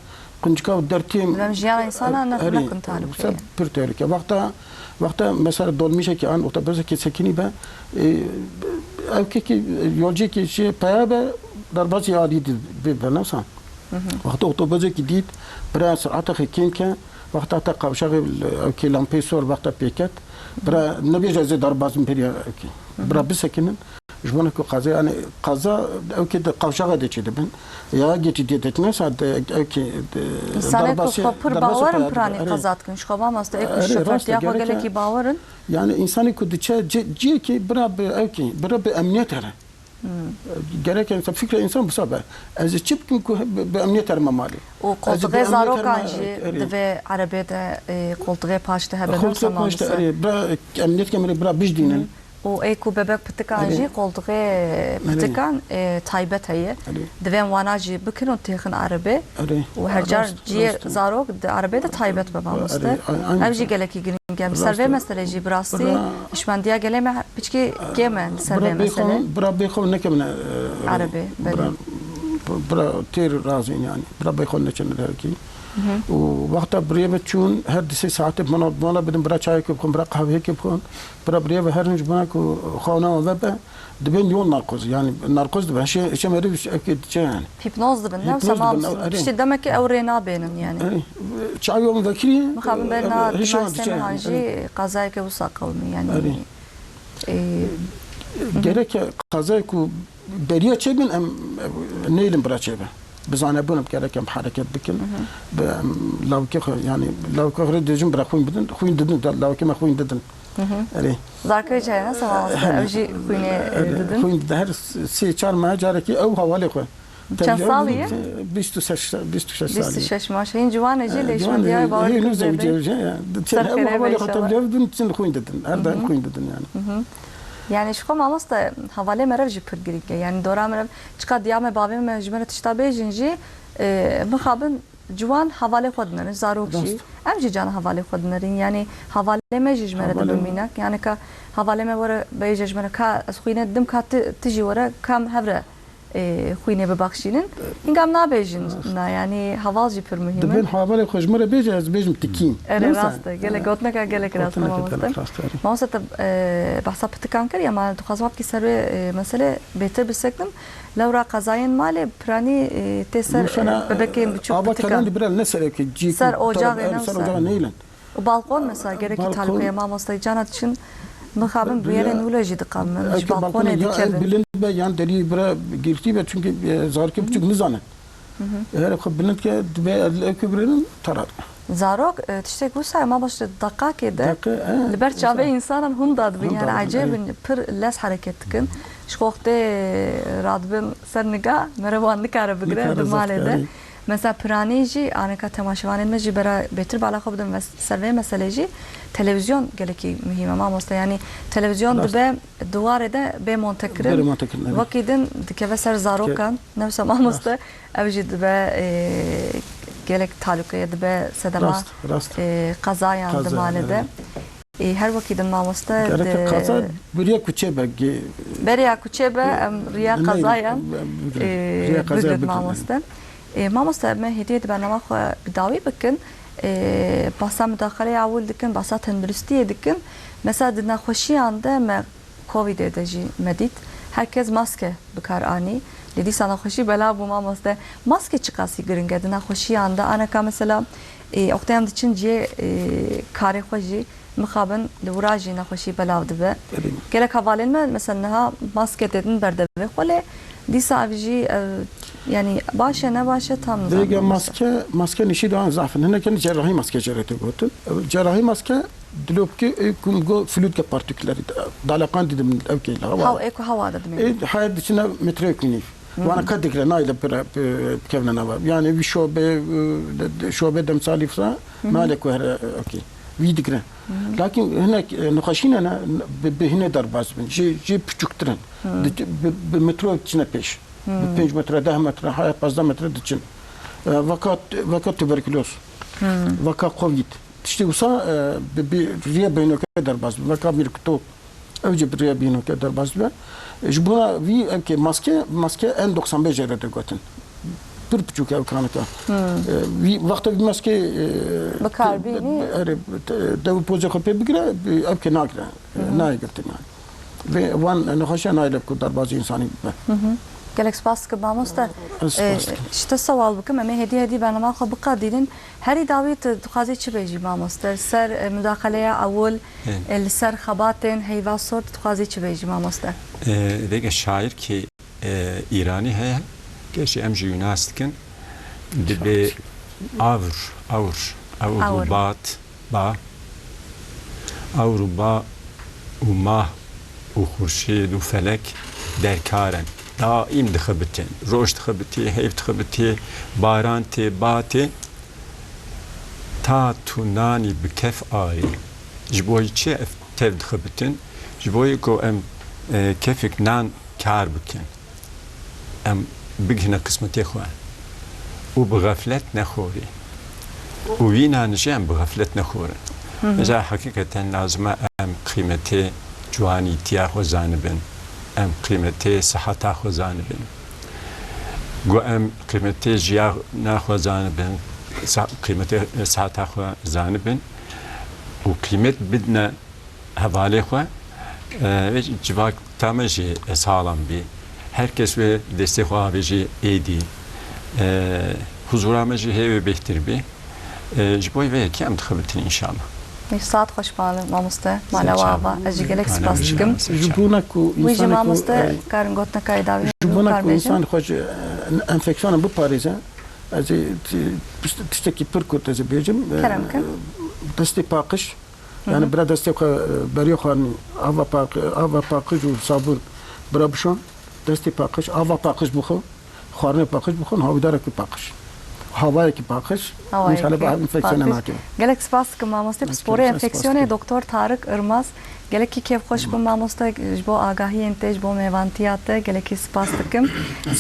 quncika û dertêm. Dem jiyana însana ne, Erê, ne kin tehlûke wisa ye. Pir tehlûke. Wexta, wexta mesela dolmîşekî an otobüsekî sekinî be, e, ew kekî, yolcekî şey peya be, derbasî alî dî bê, be, newsa. Hı hı. Wexta otobüsekî dît, bira sirata xwe kêm ke, wexta heta qawşaxê ew kê lampeyê sor wexta pêket, bira nebêje ez ê derbas bim beriya ew kê. Hı hı. Bira bisekinin. Ji bona ku qeza, yani qeza ew kê di qawşaxa de çêdibin. Ya geçî diye de neyse de ew kê de Însanê ku derbasê, xwe pir derbasê bawer in peyda piranî dibe. Erê. Qeza dikin. Ji xwe mamoste ê ku Erê, rast e, şoförtiya xwe gerek e. Gelekî bawer in. Yani însanê ku diçe ci-, ciyekê bira bi ew kê, bira bi emniyet here. Hmm. Gerek insan, fikra insan wisa be. Ez ê çi bikim ku bi, bi emniyet herime malê? Û Ez ê bi koltuxê emniyet zarokan herime, jî erê. Di vê erebê de, e, koltuxê paş de hebe Koltuxê wisa paş de, mamoste. Erê, bira emniyet kemerê bira bijdînin. Hı. û ê ku bebek pitikan Erê. jî qoltuxê Erê. pitikan, e, taybet heye. Erê. Divên wana jî bikin û têxin erebê. Erê. Û her car Rast, cihê rast. zarok di erebê de taybet be, mamoste. Erê, ay-, aynı Ev jî şey. gelekî girîng e. Ser Rast. vê meselê jî bi rastî Bira hişmendiya gelê me piçkî kêm e li ser Bira vê bêxew, meselê. bira bêxew nekevine, e, Erebê, belê. bira, bira têr razîn yani. Bira bêxew neçine derkî. Hı hı. Û wexta birêve çûn, her di sê saetê bana, bana bidin, bira çayekê bixwin, bira qehweyekê bixwin, bira birêve herin ji bona ku xewna wan vebe, dibên yon narkoz, yani narkoz dibin. Şê, şê meriv evkê diçe yani. Hîpnoz dibin, ne? Hîpnoz Wisa dibin, mamoste. erê. Piştî demekê ew rê nabênin yani. Erê. Çayê wan vekirî, Mixabin ber na hişan diçe yani. Hanjî qazayeke wisa qewimî yani. Erê. E, Gerek e qazayê ku beriya çêbin em, em nêlin bira çêbe. Bi zanebûn em gerek em hereket bikin. Bi em lawikê xwe, yani lawikê xwe rê dibêjin bira xwîn bidin, xwîn didin, da lawikê me xwîn didin. Erê. Zarkê çaye ne sema mamoste, He. ev jî xwînê, e, Erê. didin. Xwîn didin. Her sê çar mehe carekî ew hevalê xwe. Çend salî ye? Bîst û şeş, bîst û şeş salî. Bîst û şeş maş. Hîn ciwan e jî, lê Ciwan şima e, diya bawer hê nû kurdê zewcê de. ya. Ser Ew xêrê be hevalê xwe inşallah. tevliya bidin, çin xwîn didin. Her daim xwîn didin yani. Hı hı. Yani ji xwe mamoste, hevalê meriv jî pir girîng e. Yani dora meriv, çiqa diya me bavê me ji me re tişta bêjin jî, e, mixabin ciwan hevalê xwe dinerin, zarok jî. Rast. Em jî can hevalê xwe dinerin. Yani hevalê me jî ji me re Hevalê dibin mînak. Yani ka hevalê me were bêje ji me re ka ez xwîne didim, ka ti, ti jî were ka em hev re, e, xwînê bibaxşînin. Hingam nabêjin na, yani heval jî pir muhîm e. Dibên hevalê xwe ji me re bêje, ez bêjim tikîn. Erê, Neyse. rast e. Gelek gotineke gelek rast e, Gotineke mamoste. gelek rast e, erê. Mamoste, te, e, behsa pitikan kir, ya ma dixwazim wekî ser wê, e, mesele bêtir biseknim. Lewra qezayên malê piranî, e, tê ser, Mesela, e, bebekên biçûk ava pitikan. Kerendî bira ne sereke cî Ser ku ocaxê tara-, ne ser wisa. ocaxê neylin. Û balkon mesela gelekî Balkon. talûkeye mamoste, cana diçin mixabin bûyerên wilo jî diqewmin, ji Eke balkonê balkonê ya dikevin. bilind be yan derî bira girtî be, çünkü, e, zarokê biçûk nizane. Eger xwe bilind ke, dibe ez li ev ke birênim, tarar. Zarok, e, tiştek wisa ye, mamoste, deqakê de Deqe, e, li ber çavê wisa. însanan hûn dadibin, Hûn yani dadibin, ecêb e. in, pir lez hereket dikin. Ji xwe wextê radibin ser niga, meriv wan nikare bigire Nikare di malê de. zafkare. Mesela piranî jî, aneka temaşevanên me jî bera bêtir bala xwe bidin mes-, ser vê meselê jî, televîzyon gelekî muhîm e mamoste. Yani televîzyon Rast. dibe di warê de bê monte kirin. Bê monte kirin, evet. Wekî din dikeve ser zarokan. Ke- Ne wisa mamoste, Rast. ev jî dibe, e, gelek talûkeye dibe sedema, Rast, rast. e, qezayan di Qeza, malê de. evet. Ê, her wekî din mamoste Gerek di e qeza beriya kuçê be, ge- Beriya kuçê be, em riya Ne, qezayan, em, em, e, riya qezaya bigrin bikin. mamoste. E, mamoste, me hêdiyê di bernama xwe bi dawî bikin. E, bahsa mudaxeleya ewil dikin, bahsa tenduristiyê dikin. Mesela di nexweşiyan de me Covidê de jî me dît. Her kes maske bi kar anî. Lê dîsa nexweşî belav bû mamoste. Maske çiqasî giring e di nexweşiyan de? Aneka mesela, e, wextê em diçin cihê, e, karê xwe jî mixabin li wira jî nexweşî belav dibe. Tabii. Gelek hevalên me mesela niha maske didin berdevê xwe lê dîsa ev jî, e, yani baş e ne baş e tam nizam Vêga mamoste. maske, maske nişî de an zaf in. Hinek in cerrahî maske jê re tê gotin. Cerrahî maske dilopke, e, kum go flûtke partiküleri, dalekan didim ev keyla. Haw, ê ku hewa de dimê. E, haya diçine metre künî. Wana ka digre, nayle pira, pi-, bikevine nava. Yani bir şobe, e, de, de, şobe demsalî fisa, nayle ku here, e, okey. Wî digre. Lakin hinek, e, nexweşîne ne, bi, bi hine derbas bin. Jê, jê piçûktir in. Di, bi, bi metro çine pêş. Bi pênc metre, deh metre, haya pazdeh metre diçin. E, vaka, vaka tuberkuloz. Vaka covid. Tiştê wisa, e, bi, bi riya beynoke derbas bin. Vaka mîrkito. Ew jî bi rêya bînokê derbas dibe. Ji bona vî ev ke maske, maske N doksan beş jê re digotin. Pir piçûk e ew kanika. E, vî, wexta vî maske, e, Bi kar te-, bînî? erê, te-, dew pozê xwe pê bigire, ev ke nagire. E, nayê girtin yani. Vê wan nexweşiya nayê lê ku derbazî însanî bibe. Gelek spas dikim mamoste. Ez spas E, dikim. Ji te sewal bikim, em ê hêdî hêdî bernama xwe biqedînin. Herî dawî tu dixwazî çi bêjî mamoste? Li ser, e, mudaxeleya ewil, Ê. e, li ser xebatên heyva sor tu dixwazî çi bêjî mamoste? Ê, vêga şairkî, e, îranî heye, gerçî em jî wî nas dikin. Dibê awr, awr, awr Awr. û bat, ba. Awr û ba û mah û xurşîd û felek derkar in. Daîm dixebitin. Roj dixebitî, heyv dixebitî, baran tê, ba tê. Ta tu nanî bi kef arî. Ji bo çi ev tev dixebitin? Ji bo ku em, e, kefik nan kar bikin, em bigihine qismetê xwe û bi xeflet nexorî û wî nan jî em bi xeflet nexorin. Hı hı. Mesela heqîqeten lazim e em qîmetê ciwanîtiya xwe zanibin, em qîmetê siheta xwe zanibin. Ku em qîmetê jiyana xwe zanibin, sa-, qîmetê siheta xwe zanibin û qîmet bidine hevalê xwe, e, civaka me jî sağlam bî. Her kes wê destê xwe avêjî êdî. E, huzura me jî hê wê bêhtir bî. E, ji bo vê yekê em dixebitin înşallah. Saet xweş mala mamoste, mala we ava. Ez jî gelek spas dikim. Ji bona ku Wî jî însanê ku, mamoste e, karin gotineka êdawî ji bona ku însan xwe ji, e, enfeksiyona biparêze, ez ê ti-, tiştekî pir kurt ez ê bêjim. E, Kerem ke. Destê paqij, Hı hı. Yani bira destê xwe, e, beriya xwarinê, ava paq-, ava paqij û sabûn bira bişon, destê paqij, ava paqij bixwe, xwarinê paqij bixwe, hawîdarekî paqij. Hawayekî paqij, Hawayekî înşallah bi enfeksiyonê paqij. Nake. Gelek spas dikim mamoste, pisporê enfeksiyonê doktor Tarık Irmaz. Gelekî kêfxweş bûm mamoste, ji bo agahiyên te, ji bo mêvantiya te gelekî spas dikim.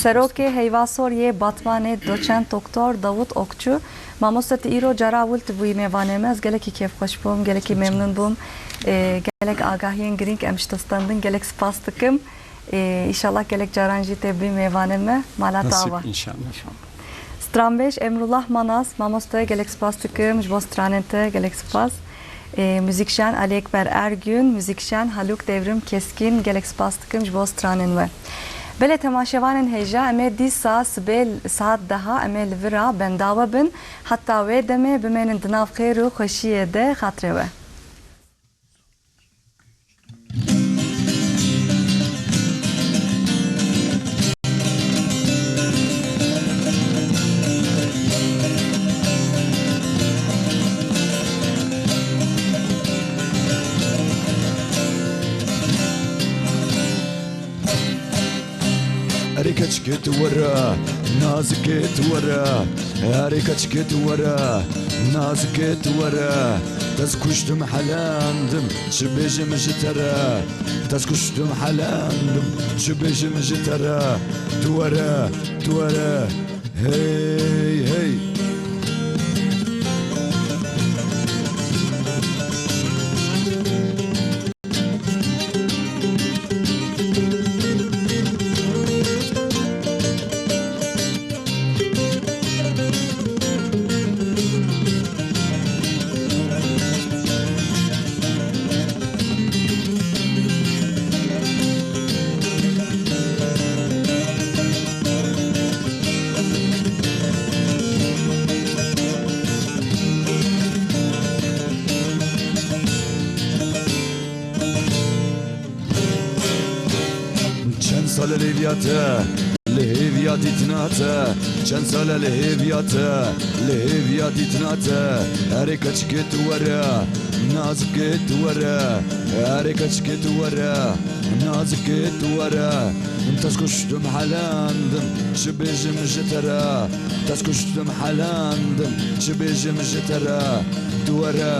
Serokê Heyva Sor yê Batmanê, doçent doktor Davut Okçu. Mamoste, tu îro cara ewil tu bûyî mêvanê me, ez gelekî kêfxweş bûm, gelekî memnûn bûm. Ê, gelek agahiyên girîng em ji te stendin, gelek spas dikim. Ê, îşallah gelek caran jî tê bî mêvanê me, mala te ava. Nasîb, înşallah. Stranbêj Emrullah Manas, mamoste gelek spas dikim ji bo stranên te, gelek spas. Ê, muzîkjen Ali Ekber Ergün, muzîkjen Haluk Devrim Keskin, gelek spas dikim ji bo stranên we. Belê temaşevanên hêja, em ê dîsa sibê saet deha em ê li vira benda we bin. Heta wê demê bimênin di nav xêr û xweşiyê de, xatirê we. Erê keçikê tu were, nazikê tu were. Erê keçikê tu were, nazikê tu were. Te ez kuştim helendim, çi bêjim ji te re. Te ez kuştim helendim, çi bêjim ji te re. Tu were, tu were, hey, hey. Çend sal e li hêviya te, li hêviya dîtina te. Çend sal e li hêviya te, li hêviya dîtina te. Erê keçikê tu were, nazikê tu were. Erê keçikê tu were, nazikê tu were. Te ez kuştim helendim, çi bêjim ji te re. Te ez kuştim helendim, çi bêjim ji te re. Tu were,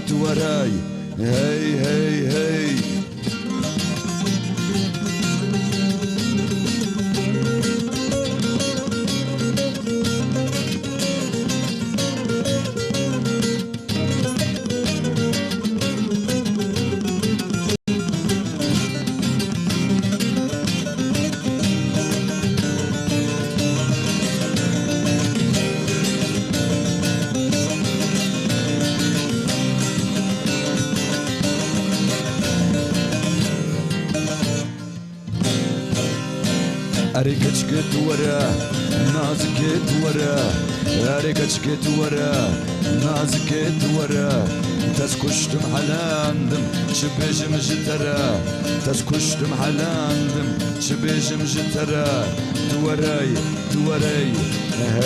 tu were. Hey, hey, hey. Erê keçikê tu were, nazikê tu were. Erê keçikê tu were, nazikê tu were. Te ez kuştim helendim, çi bêjim ji te re. Te ez kuştim helendim, çi bêjim ji te re. Tu were, tu were.